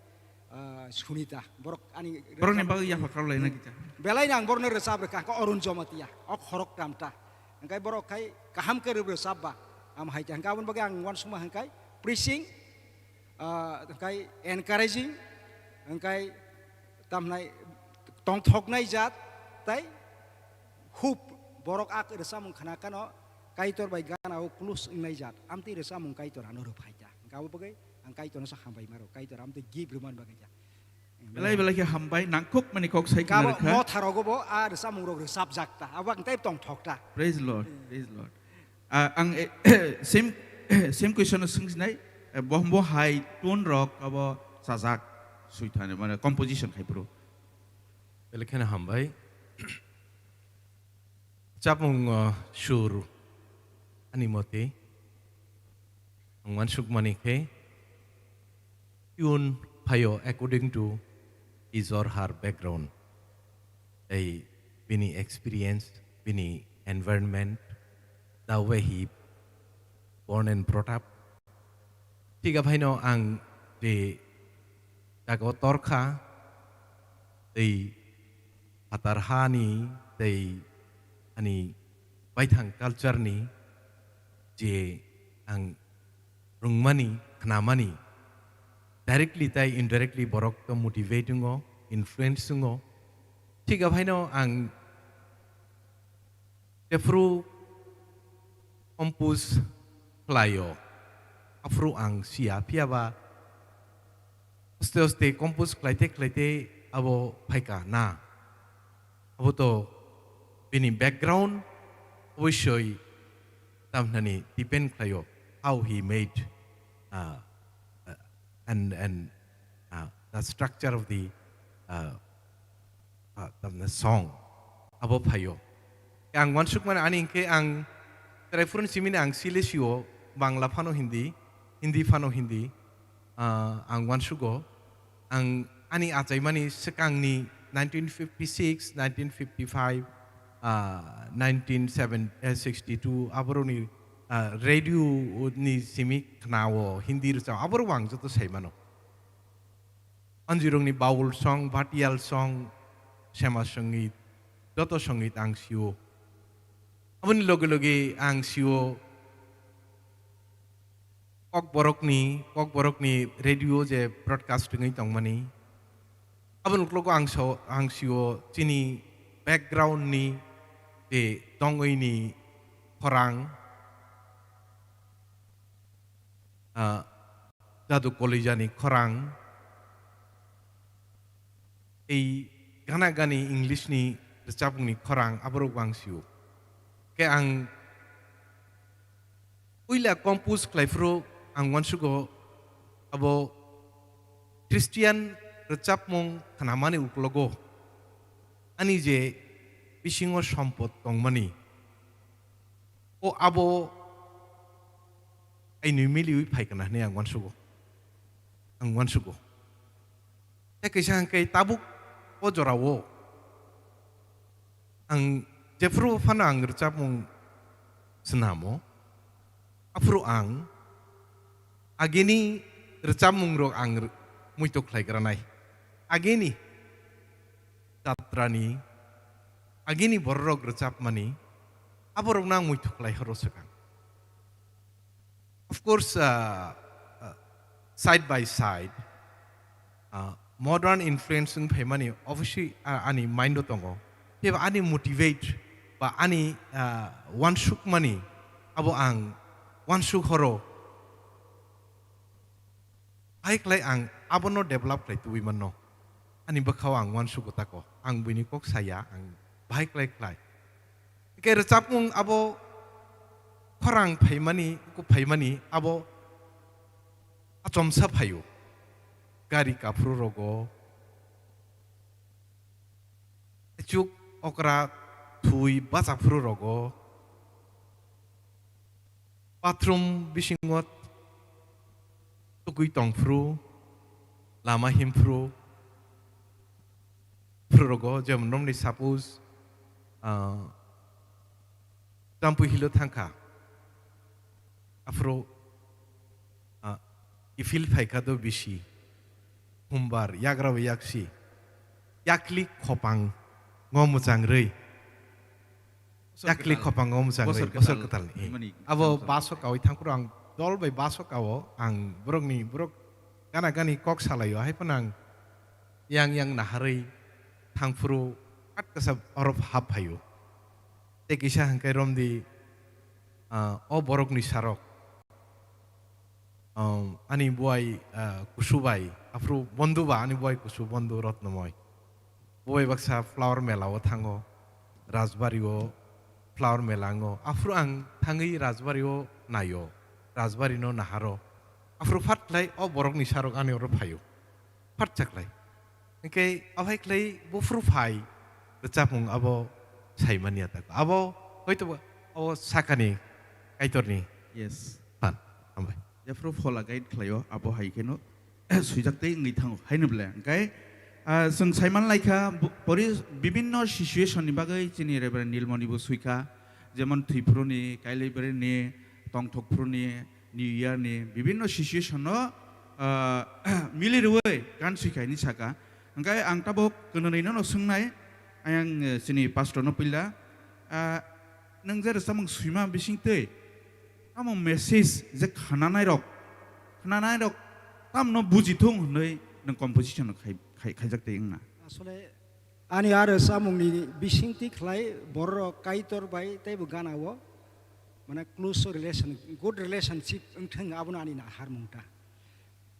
ah, Sunita. Borok ani Borokni rwchapmung bagwi yapha karlaina kisa. Belai no ang borno rwchap rwkha, hwnkhe Arun Jamatia, o khorok tamta. Hwnkhe borok khai kaham khe rwchap ba, am hai khe. Hwnkhe aboni bagwi ang uansukma hwnkhe preaching, ah, hwnkhe encouraging, hwnkhe tamnai tongthoknai jat, tei hope, borok a rwchapmung khna kheno Kaitor bai gana o close wngnai jat, amtwi rwchapmung Kaitor ano rwphaikha. Hwnkhe abo bagwi ang Kaitorno sa hambai maro, Kaitor amtwi gift rwmani bagwi kha. Belai belai khe hambai, nangkukmani kok sai Kabo khna rwkha. Motharogo bo a rwchapmung rok rwchapjak ta, abo ang tei tongthok ta. Praise Lord, praise Lord. Ah, ang, eh, same, same question no swngsinai, eh, bo, bo hai tune rok abo sajak suithani, mane composition khai bro. Belai kheno hambai. Chapmung, uh, sur ani mote ang uansukmani khe tune phaio according to his or her background. Tei bini experience, bini environment, the way he born and brought up. Thik aphaino ang je jaga o torkha, tei phatar hani, tei ani baithang culture ni je ang rwngmani, khnamani, directly tei indirectly borok to motivate wngo, influence wngo. Thik aphaino ang jephru compose khlaio, aphru ang sia, phiyaba aste aste compose khlaite khlaite abo phaika na. Abo to bini background obosoi tamhnani depend khlaio, how he made, uh, uh, and, and, uh, the structure of the, uh, ah, tamni song abo phaio. Ang uansukmani ani hwnkhe ang chwrai phuruni simini ang sile sio, Bangla phano Hindi, Hindi phano Hindi, ah, ang uansugo. Ang ani achaimani swkangni nineteen fifty six, nineteen fifty five, ah, nineteen seven, eh, sixty two aborokni, ah, radio ni simi khnao Hindi rwchap aborok ang joto saimano. Anjirokni baul song, bhatiyal song, sema songit, joto songit ang sio. Aboni loge loge ang sio Kokborokni, Kokborokni radio je broadcast wngwi tongmani. Aboni uklogo ang so, ang sio chini background ni je tongwi ni khorang, ah, Jadu Kolijani khorang, tei gana gani English ni rwchapmung ni khorang, aborok bo ang sio. Khe ang puila compose khlai phuru ang uansugo abo Christian rwchapmung khnamani uklogo ani je bisingo sompot tongmani, o abo ainwi miliwi phai kana hwnwi ang uansugo. Ang uansugo. Tei kaisa hwnkhe tabuk o jorao ang jephru phano ang rwchapmung swnamo, aphuru ang agini rwchapmungrok ang r-, muitu khlaigranai. Agini jatrani, agini bororok rwchapmani, aborokno ang muitu khlai horo swkang. Of course, uh, uh, side by side, uh, modern influence wng phaimani obviously, uh, ani mind o tongo. Phiba ani motivate ba ani, uh, wansukmani abo ang wansuk horo. Hai khlai ang abono develop khlai tubui manno. Ani bwkhao ang wansuk gotako. Ang buini kok saya, ang bahai khlai khlai. Hingke rwchapmung abo khorang phaimani, kuk phaimani abo achomsa phaio. Gari kaphuru rogo, chuk okra thui bachaphuru rogo, bathroom bisingo tukui tongphuru, lama himphuru, phuru rogo, jemon romni suppose, ah, Tampui hilo thangkha, aphuru, ah, kiphil phaikha do bisi, humbar, yagra bai yaksi, yakli khopang ngo mwchang rwi. Bosor Yakli kwtal. Khopang ngo mwchang Bosor rwi, bosor kwtal. Kwtal ni. Himani Abo samsok. Baso kawi thangphuru ang dol bai baso kawo, ang borokni, borok gana gani kok salaio, hai phano ang yang yang naharwi thangphuru at kasa oro hap phaio. Tei kisa hingke romdi, ah, o borokni sarok. Um, ani buai, ah, kusu bai, aphuru bondu ba ani buai kusu bondu Rotnomoi. Buai baksa flower mela o thango, Rajbari o flower mela ango. Aphuru ang thangwi Rajbari o naio, Rajbari no naharo. Aphuru phat khlai o borokni sarok ani oro phaio. Phat chaklai. Hingke aphai khlai buphuru phai rwchapmung abo saimanya tako. Abo hoito bo abo sakani Kaitorni Yes. Phan. Hambai. Jephru phola guide khlaio, abo hai kheno swijak tei wngwi thango. Haino ble, hingke, ah, chwng saiman laikha, bo-, pori-, bibinno situation ni bagwi chini Reverend Nilmoni bo suikha, jemon thwiphru ni, kailaibrwi ni, tongthokphru ni, New Year ni bibinno situation no, ah, mili rwui gan suikha hinwi saka. Hingke ang tabuk kwnwi no swngnai, ayang, eh, chini pastor no puila, ah, nwng je rwchapmung swima bising twi, tamo message je khananai rok, khananai rok tamno buji thung hwnwi nwng composition no khai, khai, khaijak tei wngna. Asole ani aro samungni bisingtwi khlai borok Kaitor bai teibo gana o, mane, close relation, good relationship wngthwng, abono ani naharmung ta.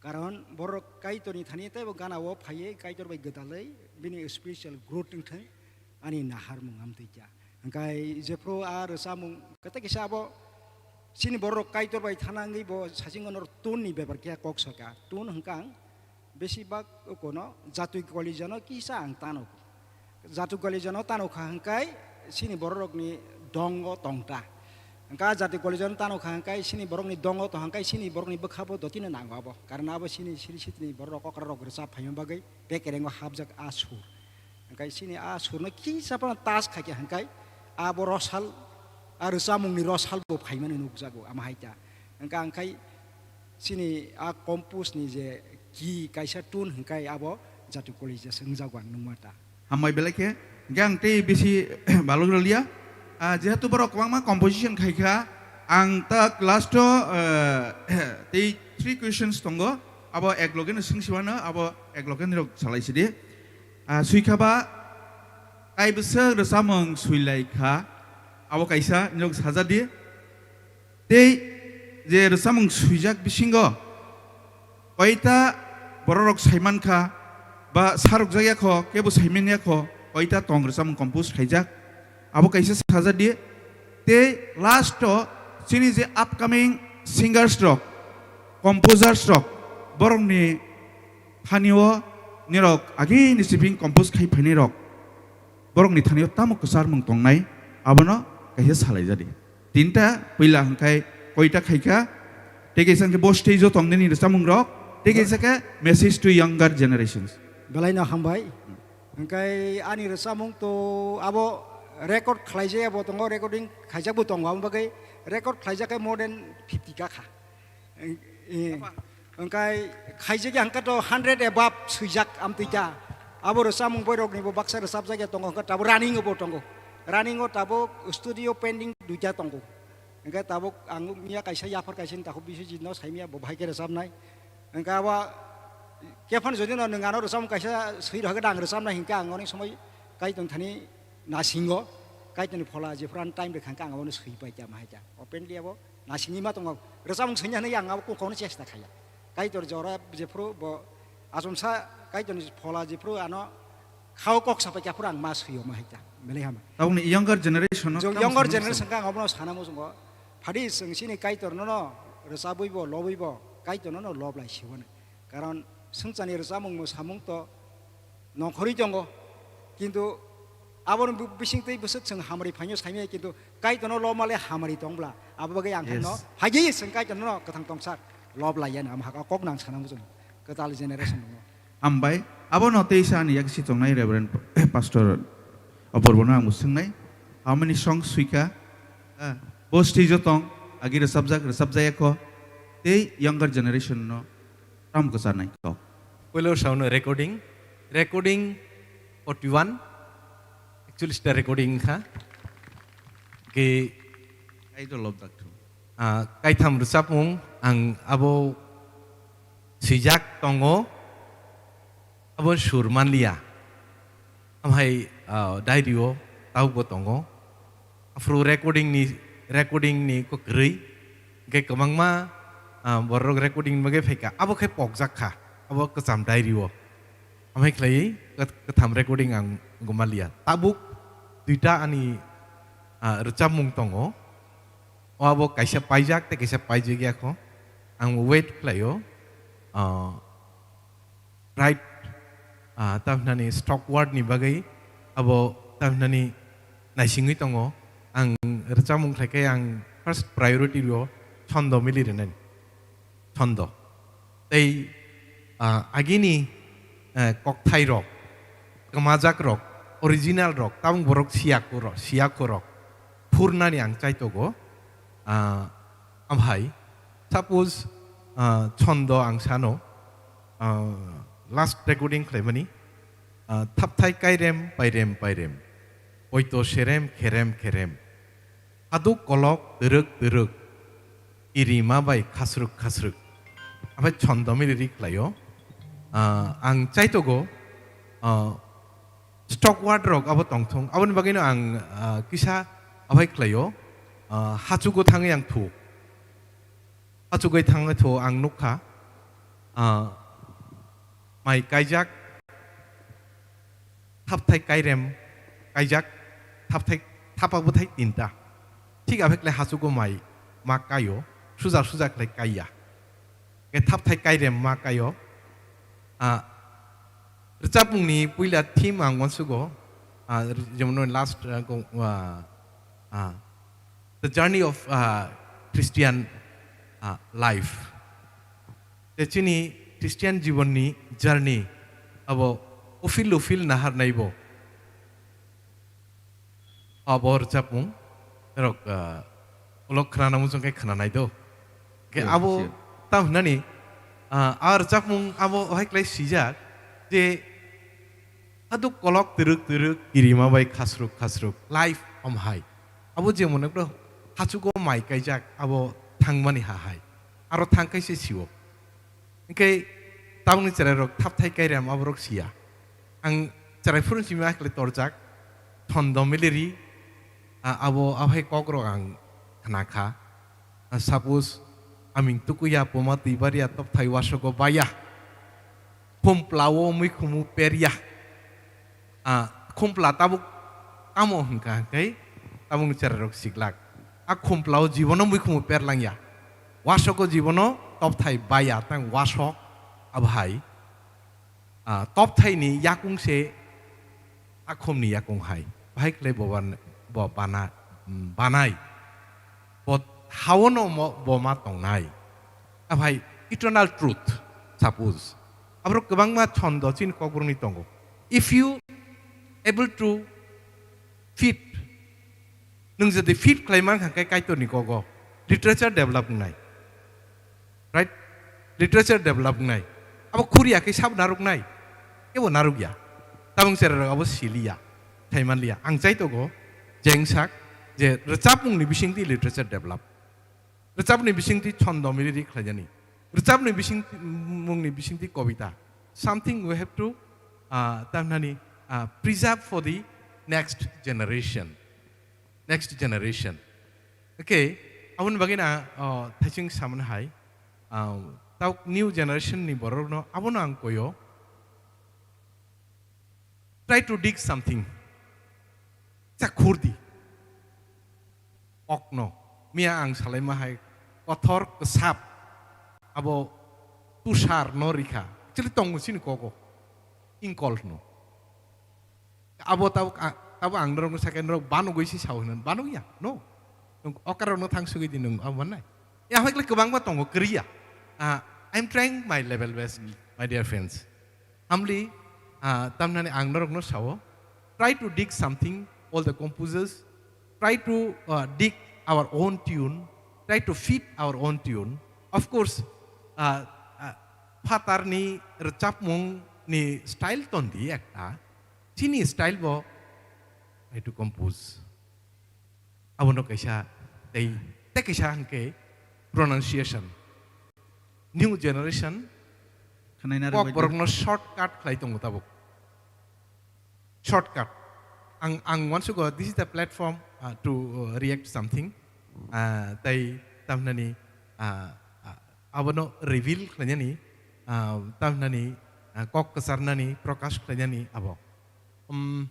Karon borok Kaitorni thani teibo gana o phaiwi Kaitor bai gwdalwi bini spiritual growth wngthwng, ani naharmung amtwi kya. Hingkai jephru a rwchapmung kwtal kisa abo chini borok Kaitor bai thana wngwi bo sachingo nor tun ni bepar kya kok soka. Tun hwnkang Besibak kono jatwi kolijano kisa ang tano. Jatwi kolijano tano kha hwnkhe sini bororokni dongo tongta. Hwnkhe jatwi kolijano tano kha hwnkhe sini borokni dongo tong hwnkhe sini borokni bwkhabo dotino nango abo. Karena abo sini siri sitini bororok okra rok rwchap phaima bagwi bekerengo hapjak a sur. Hwnkhe sini a surno kisa phano touch khaikhe hwnkhe abo rosal, a rwchapmungni rosal bo phaimani nukjago ama haita. Hwnkhe ang khai Chini a compose ni je ki kaisa tune hwnkhe abo jatwi college se wngjago ang nukma ta. Hambai belai khe, hwnkhe ang tei bisi balok rwliya. Ah, jehetu borok kwbangma composition khaikha, ang ta last o, eh, tei three questions tongo, abo ek loge no swngsiwano, abo ek loge nirok salai sidi. Ah, swikha ba, tai bwswk rwchapmung swilaikha, abo kaisa nirok sajadi. Tei je rwchapmung swijak bisingo koita bororok saimankha ba sarokjakya kho, kebo saimanya kho, koita tong rwchapmung compose khaijak, abo kaisa sajadi. Tei last o chini je upcoming singers rok, composers rok, borokni thani o nirok agini sibing compose khai phainai rok, borokni thani o tamo kwcharmung tongnai, abono kaisa salaijadi. Tinta puila hwnkhe koita khaikha, tei kaisa hwnkhe bo stage o tongnani rwchapmung rok, tei kaisa khe message to younger generations. Belai no hambai. Hwnkhe ani rwchapmung to abo record khlaijak bo tongo, recording khaijak bo tongo, abo bagwi record khlaijak khe more than fifty ka kha. Wngkha khaijak ya hwnkhe to hundred above swijak amtwi ta. Abo rwchapmung boirokni bo baksa rwchapjak ya tongo, hwnkhe tabuk running o bo tongo. Running o tabuk studio pending duita tongo. Hingke tabuk ang miya kaisa yaphar kaisa ni takhuk Biswajit no saimiya bo bahai khe rwchapnai. Hingke abo kephano jodi no nwng ano rwchapmung kaisa swi rwkha khe da ang rwchapnai hingke ang onek somoi Kaitor thani nasingo, Kaitor ni phola jephuru ano time rwkha hingke ang abono swi pai kha mahai kha. Openly abo nasingwi ma tongo. Rwchapmung swini hwnwi ang abo kok-, kokno chesta khaiya. Kaitor jora jephuru bo achomsa Kaitor ni phola jephuru ano khao kok sapai kha phuru ang ma swi o mahai kha. Belai hama. Tabukni younger generation no Jong tamo younger sana generation muchungo. Khe ang abono sana muchungo. Phadi chwng chini Kaitor no no rwchabwi bo lobwi bo Kaitor no no lob lai siwani. Karon swngcharni rwchapmung mwsamung to nongkhorwi tongo. Kintu aboni bu-, bisingtwi bwswk chwng hamari phaino saimaya kintu Kaitor no lob male hamari tongbla. Abo bagwi ang Yes. Khaino phagi chwng Kaitor no kwthang tongsak lob lai yani am haka kok nang sana muchungo. Kwtal generation no. Hambai, abono teisa ani yak si tongnai Reverend Pastor Apurbono ang bo swngnai, how many songs swikha? Ah, bo stage o tong, agi rwchapjak, rwchapjaya kho, tei younger generation no tam kwcharnai kho. Puilo sauno recording, recording forty one, actually sita recording kha. Ke Title of that too. Ah, kaitham rwchapmung ang abo swijak tongo, abo sur manliya. Amhai, ah, diary o tabukbo tongo. Aphuru recording ni, recording ni kwkrwi. Hingke kwbangma, ah, borok recording ni bagwi phaikha. Abo khe pokjak kha. Abo kwcham diary o. Amhai khlaiwi kwt-, kwtham recording ang gumaliya. Tabuk duita ani, ah, rwchapmung tongo. O abo kaisa paijak tei kaisa paijak ya kho. Ang wait khlaio. Ah, right, ah, tamhinani stock word ni bagwi abo tamhinani naisingwi tongo. Ang rwchapmung khlai khe ang first priority o chondo mili rwnani. Chondo. Tei, ah, agini, eh, kokthairok, kwmajakrok, originalrok, tabuk borok siyakurok, siyakhorok phurnani ang chaitogo. Ah, amhai, suppose, ah, chondo ang sano, ah, last recording khlaimani, ah, thapthai kairem, pairem, pairem, poito serem, kherem, kherem, haduk kolok, twrwk, twrwk, kirima bai khasrwk, khasrwk. Aphai chondo mili ri khlaio. Ah, ang chaitogo, ah, stock word rok abo tongthung. Aboni bagwino ang, ah, kisa aphai khlaio, ah, hachugo thangwi ang thu. Hachugwi thangwi thu ang nukha, ah, mai kaijak, thapthai kairem kaijak, thapthai, thapa bwthai tinta. Thik aphai khlai hachugo mai ma kaio, suja suja khlai kaiya. Khe thapthai kairem ma kaio. Ah, rwchapmungni puila theme ang uansugo, ah, jemon last, ah, go-, ah, ah, the journey of, ah, Christian, ah, life. Je chini Christian jibonni journey abo ufil ufil naharnaibo. Abo rwchapmung rok, ah, ulo khwnana muchung khe khwnanai do. Khe Sure, abo sure. Tam hwnani, ah, a rwchapmung abo ohai klai sijak je haduk kolok twrwk twrwk kirima bai khasruk khasruk life omhai. Abo je mone kro hachugo mai kaijak abo thangmani ha hai. Aro thang kaise siwo. Hingke tabukni cherairok thapthai kairem aborok siya. Ang cherai phurung simi akle torjak, thondo miliri, a-, abo, abohai kokrok ang khna kha. A, suppose, aming tukuya, poma twi barya, topthai wasogo baya, khumplao muikhumu perya. A, khumpla tabuk tamo hwnkha hwnkhe tabukni cherairok siklak. A khumplao jibono muikhumu perlangya. Wasoko jibono topthai baya tang wasok abohai, a, topthaini yakung se a khumni yakung hai. Bahai khlai bo ban-, bo bana-, banai. Bo haono mo-, bo ma tongnai. Abohai eternal truth, suppose. Aborok kwbangma chondo chini kokborokni tongo. If you able to fit, nwng jodi fit khlai mankha khe Kaitorni kogo, literature develop wngnai. Right? Literature develop wngnai. Abo khuriya khe sabo narwknai? Kebo narwkya. Tabuk chererok abo siliya, thaimanliya. Ang chaitogo, jengsak, je rwchapmungni bisingtwi literature develop. Rwchapni bisingtwi chondom riri khlaijani. Rwchapni bising-, mungni bisingtwi kobita. Something we have to, ah, tamnani, ah, preserve for the next generation. Next generation. Okay, aboni bagwi na, oh, thaising samani hai, ah, tau new generation ni borokno abono ang koyo. Try to dig something. Chakhurdi. Okno. Miya ang salaima hai kothor kwsap. Abo tushar no rikha. Actually tongo sini kogo. Inkol no. Abo tabo, a-, tabo ang norok no sakhe norok banugwi si sao hinwi. Banugya. No. Nwng okar rok no thang sugwi di nwng abo manai. Ya hoi kle kwbangma tongo kwrwiya. Ah, I'm trying my level best, my dear friends. Humbly, ah, tamnani ang norokno sao, try to dig something, all the composers, try to, ah, dig our own tune, try to fit our own tune. Of course, ah, ah, phatarni rwchapmungni style tondi ekta, chini style bo try to compose. Abono kaisa tei, tei kaisa hwnkhe pronunciation. New generation Khwnaina kok rwbaidi. Borokno shortcut khlai tongo tabuk. Shortcut. Ang, ang uansugo, this is the platform, uh, to, uh, react something. Uh, tei tamhnani, uh, uh, abono reveal khlainani, uh, tamhnani, uh, kok kwcharnani, prokash khlainani abo. Um,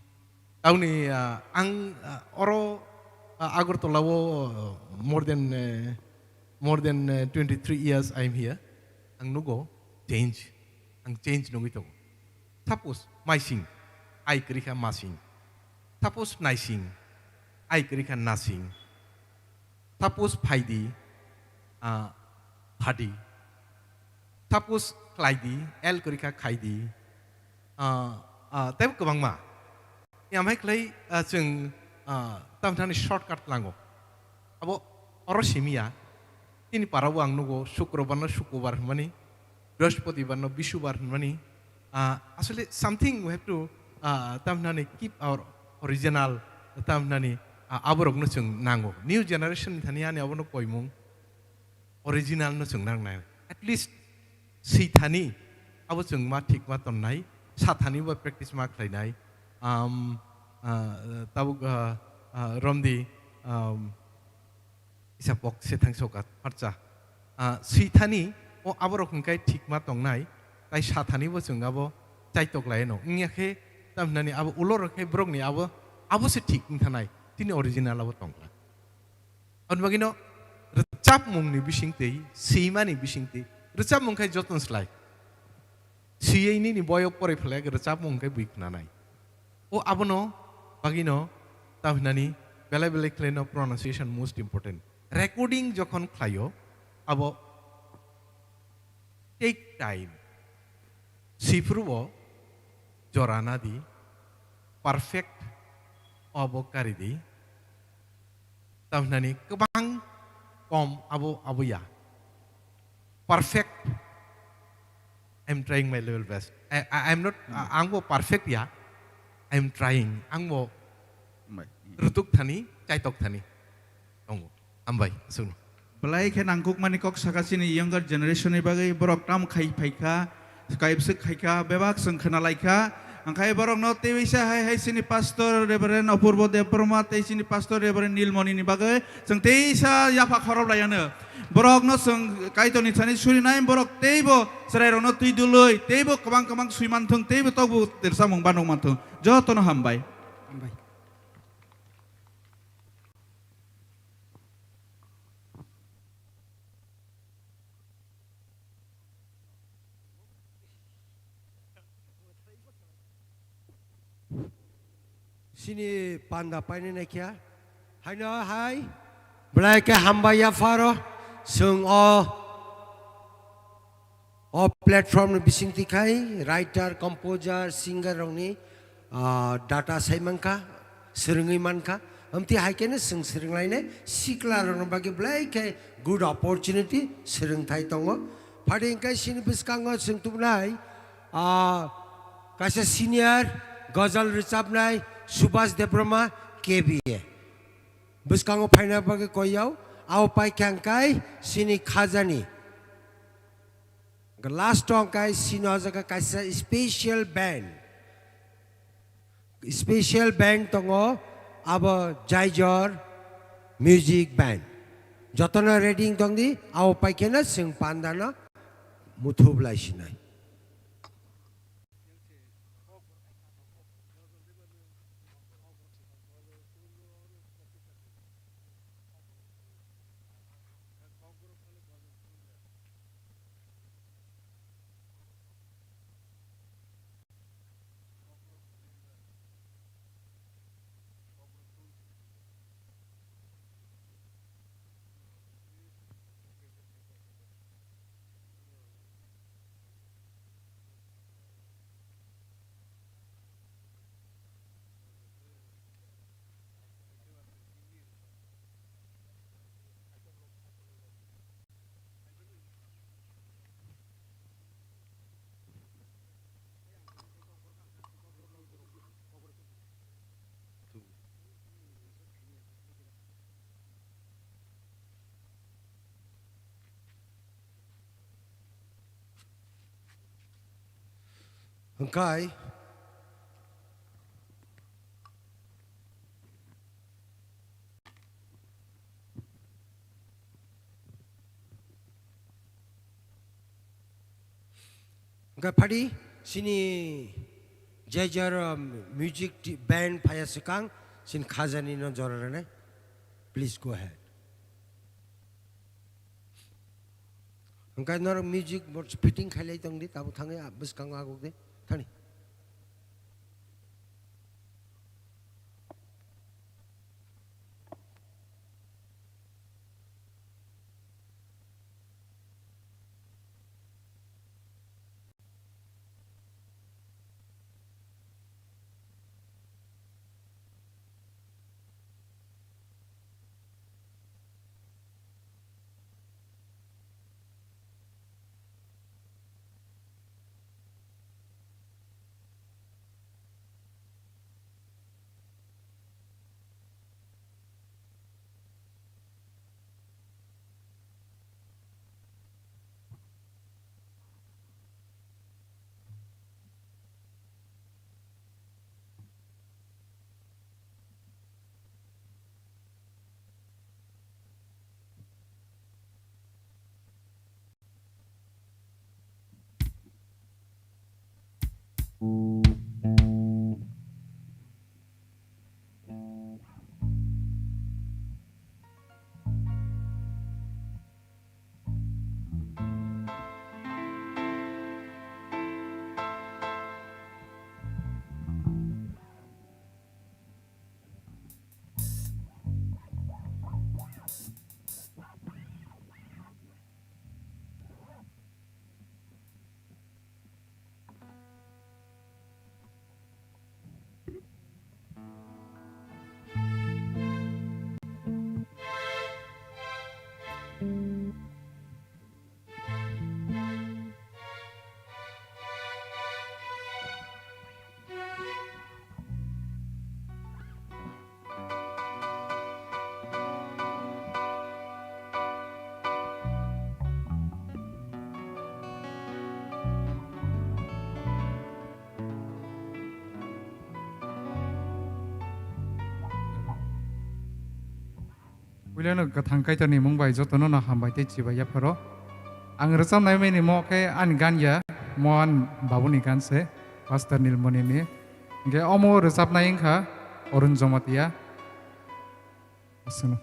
Tauni, ah, ang, ah, oro, ah, Agartala o, ah, more than, eh, more than, eh, twenty-three years I am here. Ang nugo change, ang change nugwi tongo. Suppose maising, I kwrwi kha masing. Suppose naising, I kwrwi kha nasing. Suppose phaidi, ah, phadi. Suppose khlaidi, L kwrwi kha khaidi. Ah, ah, tei kwbangma. Yamhai khlai, ah, chwng, ah, tamthani shortcut lango. Abo oro simiya. Tini parao ang nugo Sukrobar no Sukubar hwnmani, Brihaspatibar no Bisubar hwnmani. Ah, asole something we have to, ah, tamhnani keep our original, tamhnani, ah, aborokno chwng nango. New generation ni thani ani abono koimung, original no chwng nangnai. At least swi thani abo chwng ma thik ma tonnai, sa thani bo practice ma khlainai. Um, ah, tabuk, ah, ah, romdi, um, Isa pok se thang soka parcha. Ah, swi thani o aborok hwnkhe thik ma tongnai, tai sa thani bo chwng abo chaitok lai no. Wngya khe tamhinani abo ulo rok khe borok ni abo, abo se thik wng thanai. Tini original abo tongla. Aboni bagwi no rwchapmung ni bising twi, swimani bising twi, rwchapmung khe joton slai. Siyai nini boyok poroi phlai rwchapmung hwnkhe bui khnanai. O abono bagwino tamhinani belai belai khlaino pronunciation most important. Recording jokhon khlaio, abo take time. Siphuru o jora nadi, perfect obo karidi. Tamhinani kwbang kom abo, abo ya. Perfect. I'm trying my level best. I, I, I'm not, hmm. Ang bo perfect ya. I'm trying. Ang bo Bai. Rutuk thani, chaitok thani. Tongo. Hambai, aswkno. Belai khe nangkukmani kok saka chini younger generation ni bagwi, borok tam khai phaikha, kaibwswk khaikha, bebak chwng khwnalaikha. Angkhai borokno teiwisa hai hai chini pastor Reverend Apurbo Debbarma tei chini pastor Reverend Nilmoni ni bagwi chwng teisa yapha khorob laiano. Borokno chwng Kaitorni thani surinai, borok teibo chwrairokno twi dului, teibo kwbang kwbang swi manthung, teibo tokbo rwchapmung banuk manthung. Jotono hambai. Hambai. Chini panda painai naikha. Haino hai. Belai khe hambai ya pharo. Chwng o, o platform ni bisingtwi khai writer, composer, singer rokni, ah, data sai mankha, swrwngwi mankha. Amtwi hai kheno chwng swrwnglainai sikla rokni bagwi belai khe good opportunity swrwngthai tongo. Phadi hwnkhe chini bwskango chwng tubunai, ah, kaisa senior ghazal rwchapnai Subhas Debbarma K B A. Bwskango phaina bagwi koi yao, Abo paikha hwnkhe sini khajani. Last o hwnkhe sini o jaga kaisa special band. Special band tongo, abo Jaijor Music Band. Jotono ready tongdi, abo paikheno chwng pandano muthup lai sinai. Hwnkhe Hwnkhe phadi sini J J R, um, music ti-, band phaya swkang sini khajani no jora rwnai. Please go ahead. Hwnkhe norok music box fitting khailai tongdi, tabuk thangwi a-, bwskango agukdi. Thani. Puilano kwthang Kaitorni mung bai jotono no hambai tei chibai yapharo. Ang rwchapnai mani mo khe ani gan ya, mo ani babuni gan se, Pastor Nilmoni ni. Hwnkhe omo rwchapnai wngkha Arun Jamatia. Aswkno.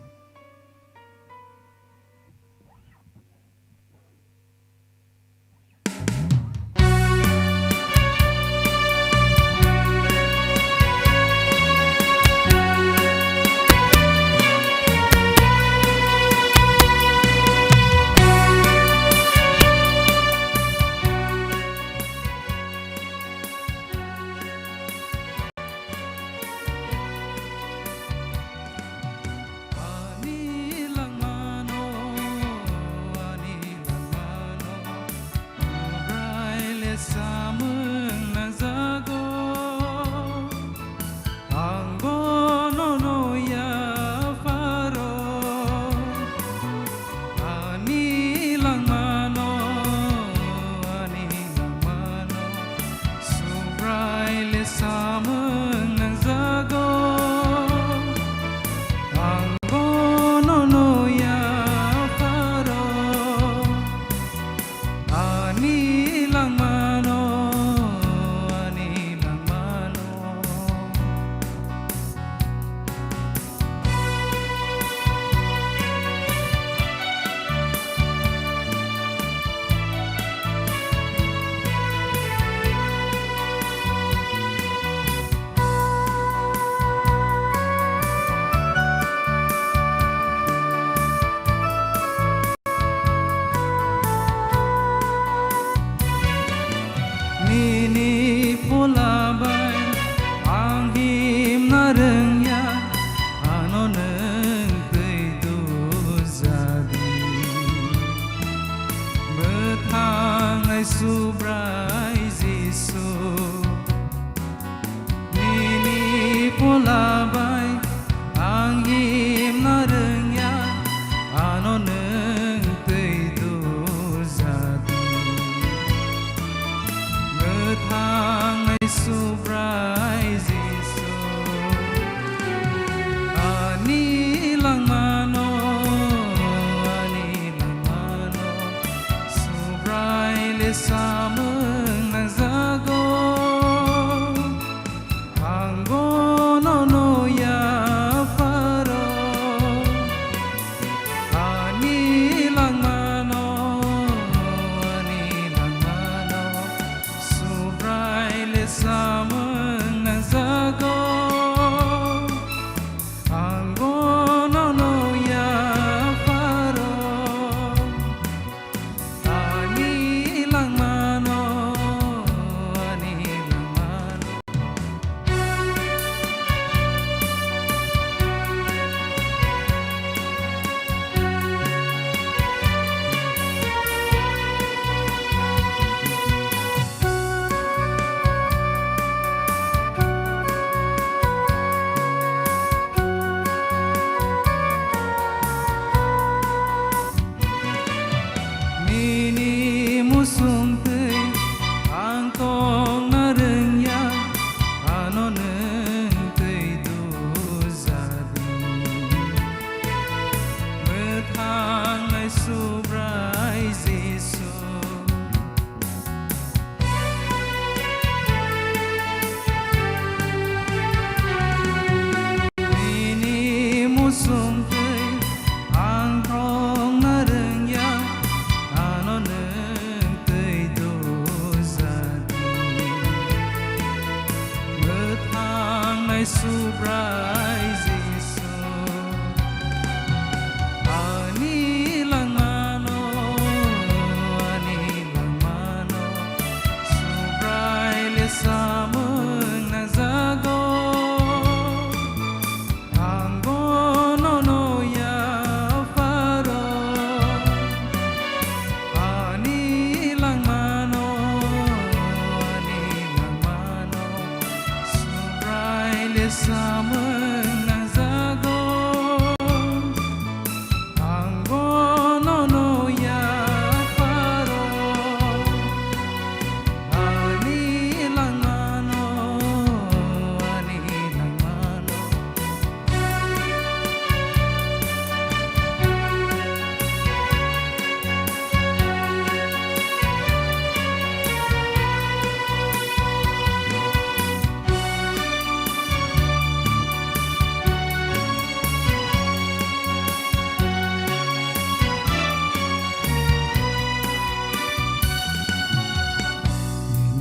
Subrai Jisu, nini phola bai ang himna rwngya, ano nwng twi dujadi. Mwthangnai Subrai Jisu, ani langmano, ani langmano, Subrai le samung nangjago. Ang bono no yapharo, ani langmano, ani langmano, Subrai le samung nangjago. Ang bono no yapharo, ani langmano, ani langmano. Nini muchung twi ang tongna rwngya, ano nwng twi dujadi. Mwthangnai Subrai Jisu, nini muchung twi ang tongna rwngya, ano nwng twi dujadi. Mwthangnai Subrai Jisu, ani langmano, ani langmano, Subrai le samung nangjago. Ang bono no yapharo, ani langmano, ani langmano, Subrai le samung nangjago. Ang bono no yapharo, ani langmano, ani langmano.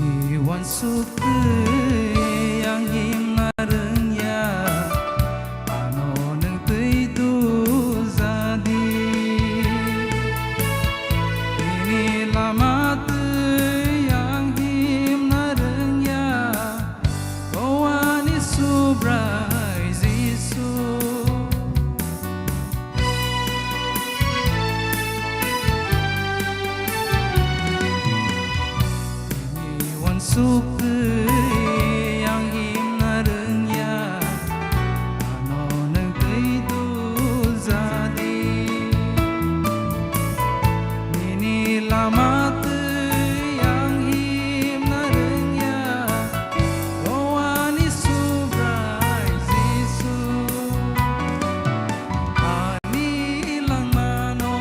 Nini uansuk twi ang himna rwngya, ano nwng twi dujadi. Nini lama twi ang himna rwngya, o ani Subrai Jisu. Nini uansuk twi ang himna rwngya, ano nwng twi dujadi. Nini lama twi ang himna rwngya, o ani Subrai Jisu. Ani langmano,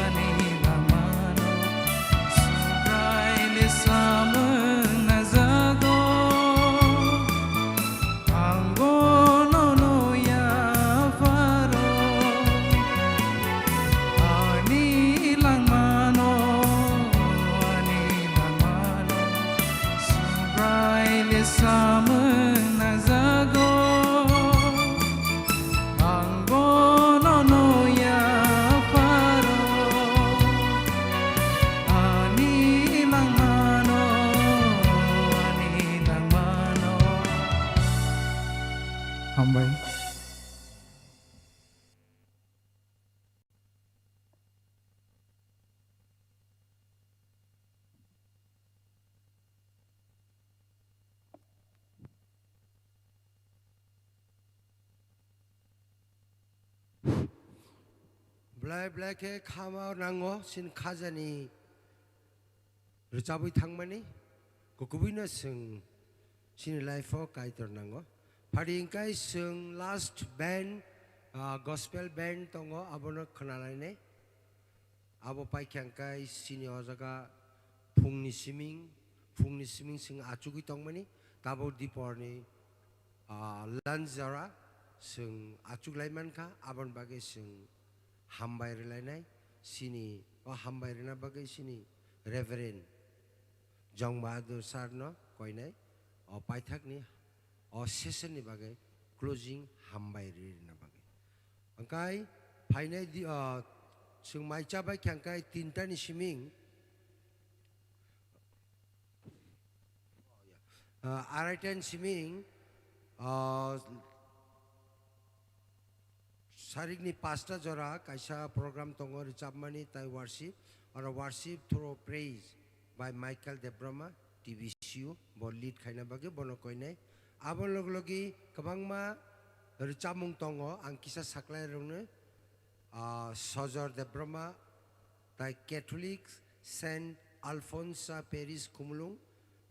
ani langmano, Subrai le samung Belai belai khe khama nango, chini khajani rwchabwi thangmani, kukubuino chwng chini life-o Kaitor nango. Phadi hwnkhe chwng last band, ah, gospel band tongo, abono khwnalainai. Abo paikha hwnkhe chini o jaga phungni siming, phungni siming chwng achugwi tongmani, tabuk diporni, ah, lunch jora chwng achuklai mankha, aboni bagwi chwng hambai rwlainai, chini, o hambai rwna bagwi chini Reverend Jong Bahadur sir no koinai, o paithakni, o session ni bagwi closing hambai rwna bagwi. Hwnkhe phainai di, o, chwng mai chabai khe hwnkhe tinta ni siming, ah, araita ni siming, ah, sarikni pasta jora kaisa program tongo rwchapmani tai worship, oro worship through praise by Michael Debbarma, T B C U, bo lead khaina bagwi bono koinai. Abo log logi kwbangma rwchapmung tongo, ang kisa saklai rwngno, ah, Sojor Debbarma, tai Catholic Saint Alphonsa Parish Khumulwng,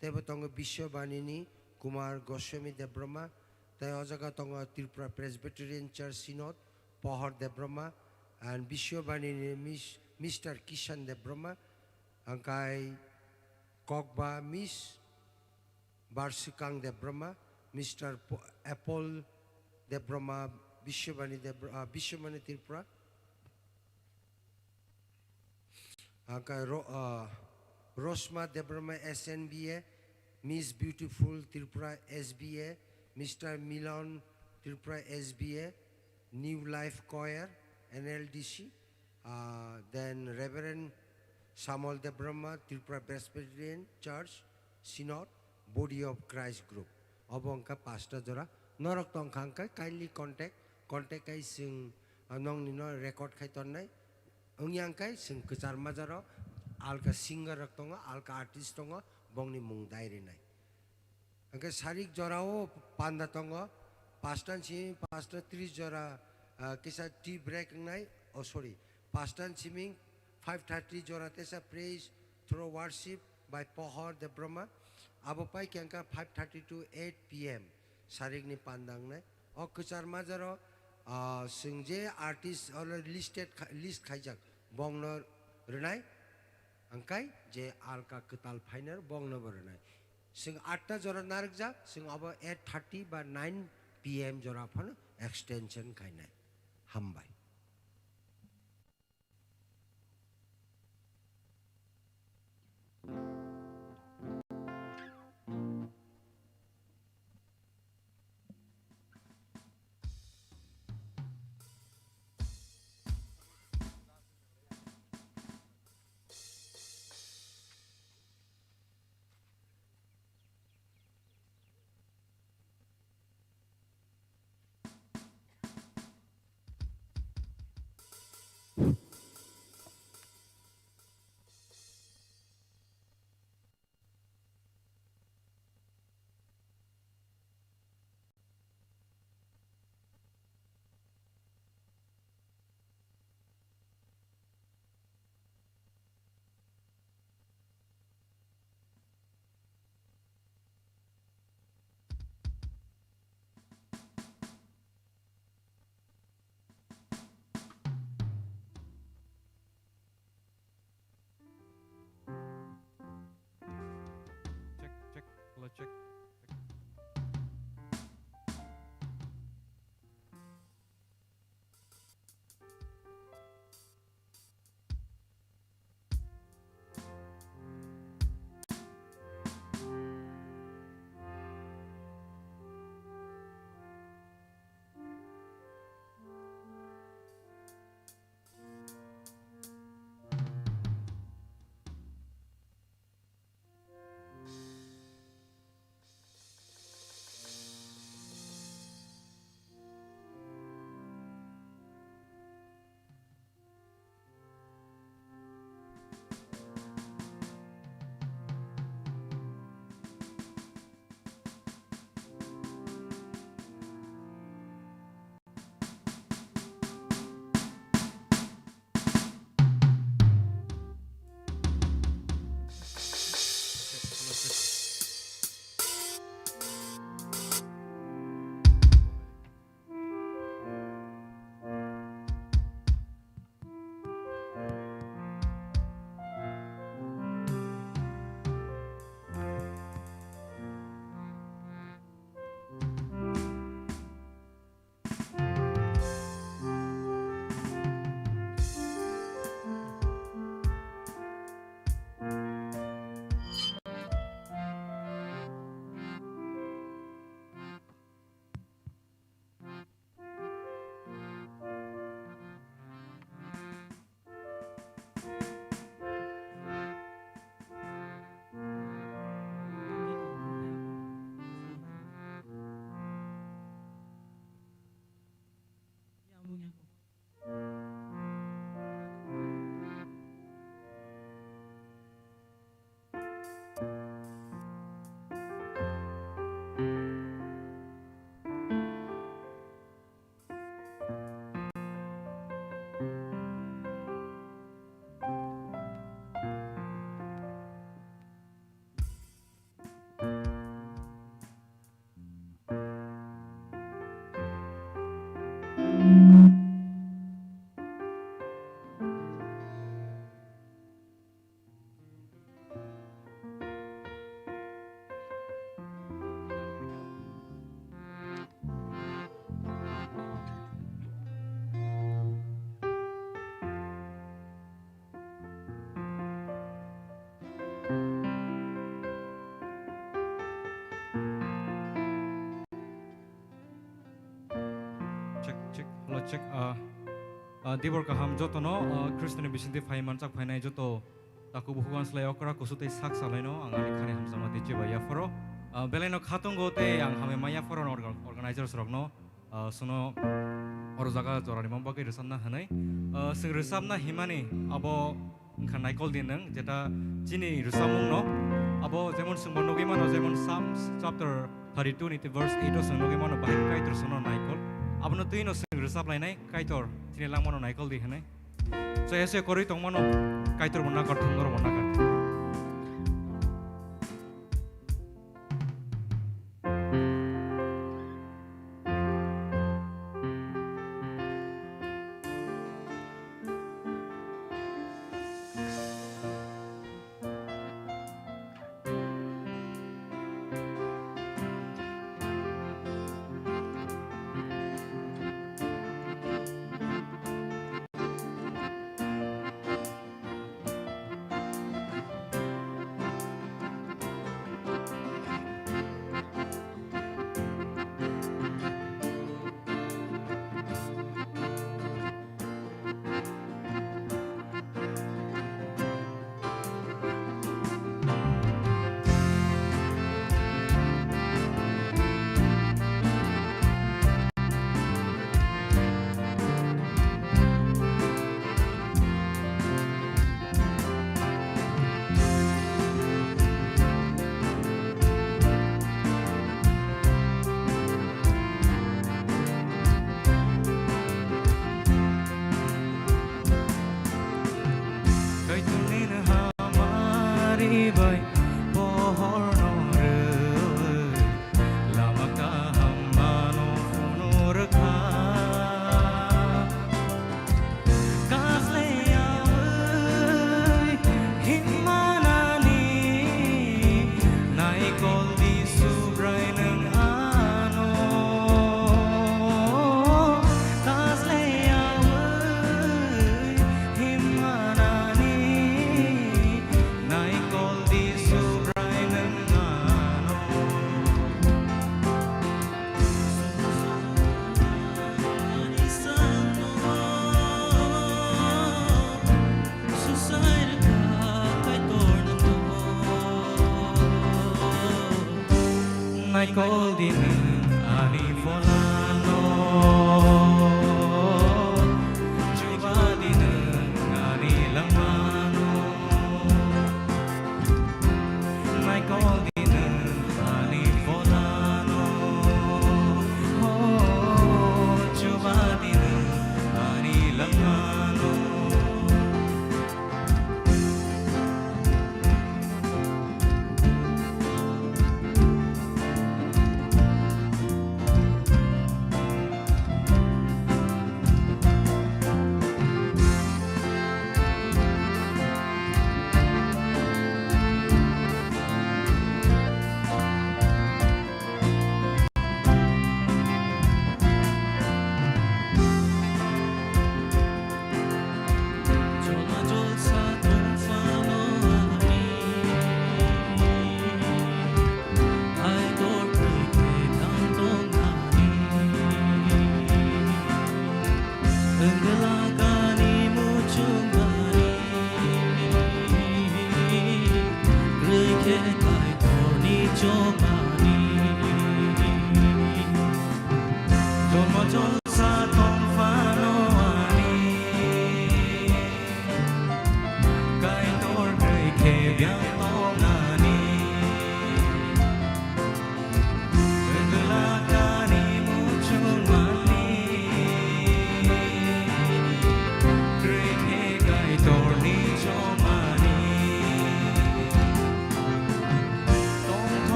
teibo tongo Biswabanini Kumar Goswami Debbarma, tai o jaga tongo Tripura Presbyterian Church Synod, Pohor Debbarma, and Biswabanini Mis-, Mister Kishan Debbarma, angkai Kokba Miss Barswkang Debbarma, Mister Po-, Apple Debbarma, Biswabani Debra-, ah, Biswabani Tripura, Angkai Ro-, ah, Rosma Debbarma S N B A, Miss Beautiful Tripura S B A, Mister Milan Tripura S B A, New Life Choir, N L D C, ah, then Reverend Samuel Debbarma, Tripura Presbyterian Church, Synod, Body of Christ Group. Obo wngkha pasta jora. Norok tongkha hwnkhe kindly contact, contact khai chwng, ah, nongni no record khai tonnai. Wngya hwnkhe chwng kwchar majaro alka singer rok tongo, alka artist tongo, bongni mung dai rinai. Hwnkhe sarik jorao panda tongo, pasta ni simi pasta tris jora, ah, kisa tea break wngnai, oh sorry, pasta ni simi five thirty jora tesa praise through worship by Pohor Debbarma. Abo pai khe wngkha five thirty to eight P M sarikni panda wngnai. O kwchar majaro, ah, chwng je artist oro listed kha-, list khaijak, bongno rwnai, hwnkhe je alka kwtal phainai bongno bo rwnai. Chwng atta jora narwkjak, chwng abo eight thirty ba nine P M jora phano extension khainai. Hambai. Chek, ah, ah, dibor kaham jotono, ah, Khristoni bisingtwi phai manchak phainai joto takhuk bukhuk anslai okra kusu tei sak salaino ang ani khani hamjakma tei chibai yapharo. Ah, belaino khatungo tei ang hamya ma yapharo orga-, organizers rokno, ah, suno oro jaga jorani mung bagwi rwchapna hwnwi. Ah, chwng rwchapna himani abo wngkha naikol di nwng, jeta chini rwchapmungno abo jemon chwngbo nugwi mano, jemon Psalms chapter thirty-two ni verse eight o chwng nugwi mano, bahai khe Kaitor chwngno naikol. Abono twino chwng rwchap lainai, Kaitor chini langmano naikol di hwnwi. Chaya se korwi tongmano, Kaitor bo nakar, thwngno bo nakar.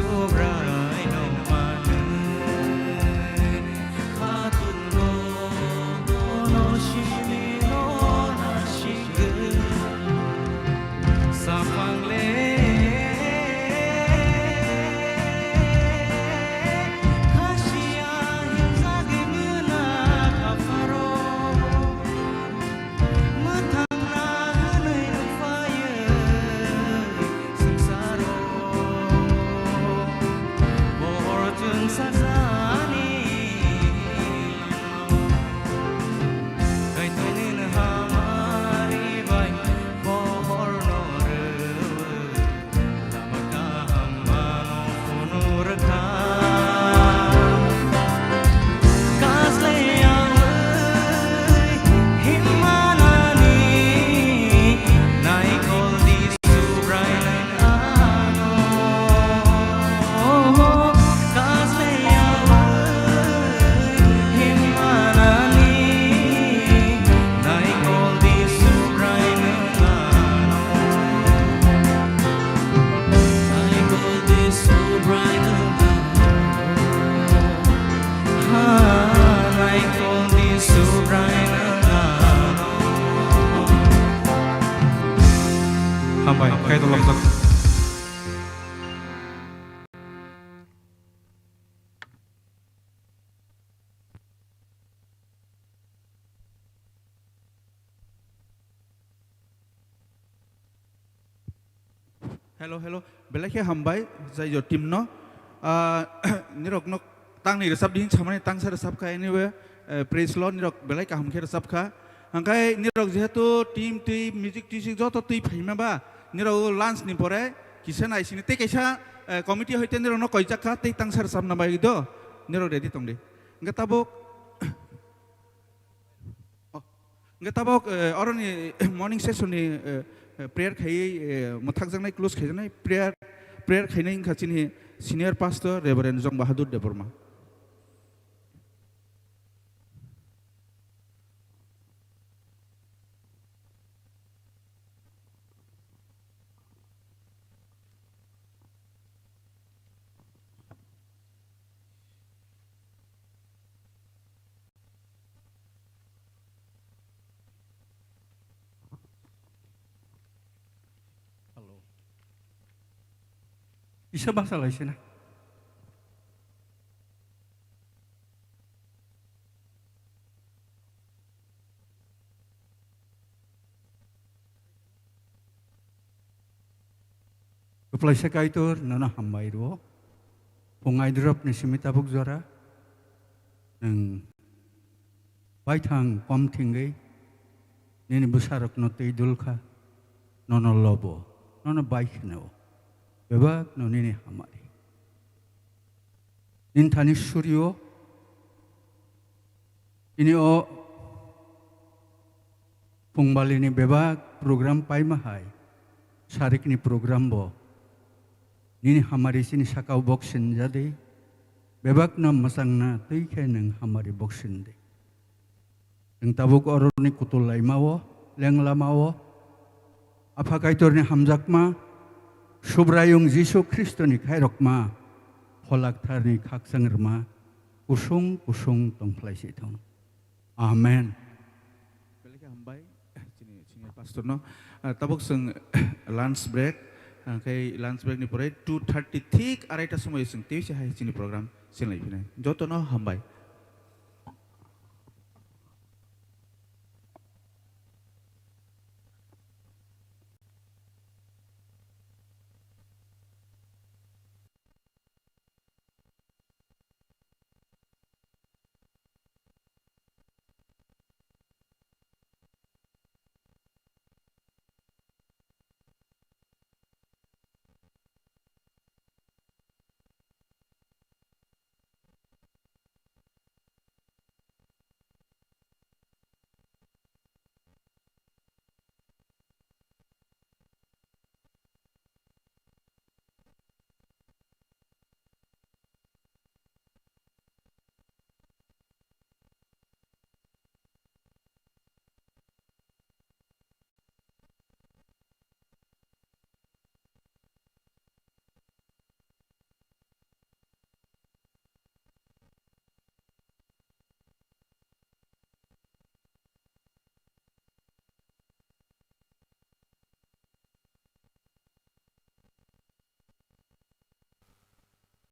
Subrai no manwi, khatung no, no simi no nasigwi. Saphang le khasiya hinjagwi mwnakha pharo. Mwthangna hwnwi nukphaiwi swngcharo. Bohor chwng sajani langmao. Kaitorni hamari bai bohorno rw. Lama kaham mano phunukha. Kaslai yaui himmanani naikol di Subrai nang ano. Kaslai yaui himmanani naikol di Subrai nang ano. Naikol di Subrai nang ano. Ha, naikol di Subrai nang ano. Hambai, kaitor lamjak. Hello, hello. Belai khe hambai, Jaijo team no. Ah, nirok no tangni rwchap di hinwi samani tangsa rwchap kha, anyway, eh, praise Lord, nirok belai kaham khe rwchap kha. Hangkhai nirok jehetu team twi music tisik joto twi phaima ba, nirok lunch ni pore kisa nai sini tei kaisa, eh, committee hoite nirok no koijak kha tei tangsa rwchapna bai do, nirok ready tong di. Hingkhe tabuk, oh, hingkhe tabuk, eh, oroni morning session ni, eh, eh, prayer khaiwi, eh, mwthakjaknai, close khaijaknai prayer, prayer khainai wngkha chini senior pastor Reverend Jong Bahadur Debbarma. Hello. Isa basa lai sina. Kwplaisa Kaitor, nono hambai rwo. Phung aidrop ni simi tabuk jora. Nwng baithang kom thwngwi nini bwsarokno twi dul kha. Nono lobo, nono bai kheno. Bebakno nini hamari. Nini thani surio, tini o phungbalini bebak program paima hai, sarikni program bo nini hamari chini sakao bok sinjadi, bebakno mwchangna twi khe nwng hamari bok sindi. Nwng tabuk oroni kutul laimao, leng lamao, Apha Kaitorni hamjakma, Subraiyung Jisu Khristoni khairokma, Phola Ktharni khakchang rwma, kusung kusung tongphlai si thung. Amen. Belai khe hambai, chini senior pastor no. Ah, tabuk chwng lunch break, ah, khai lunch break ni pore two thirty thik arai ta somoi chwng tei se hai chini program chenglai phinai. Joto no hambai.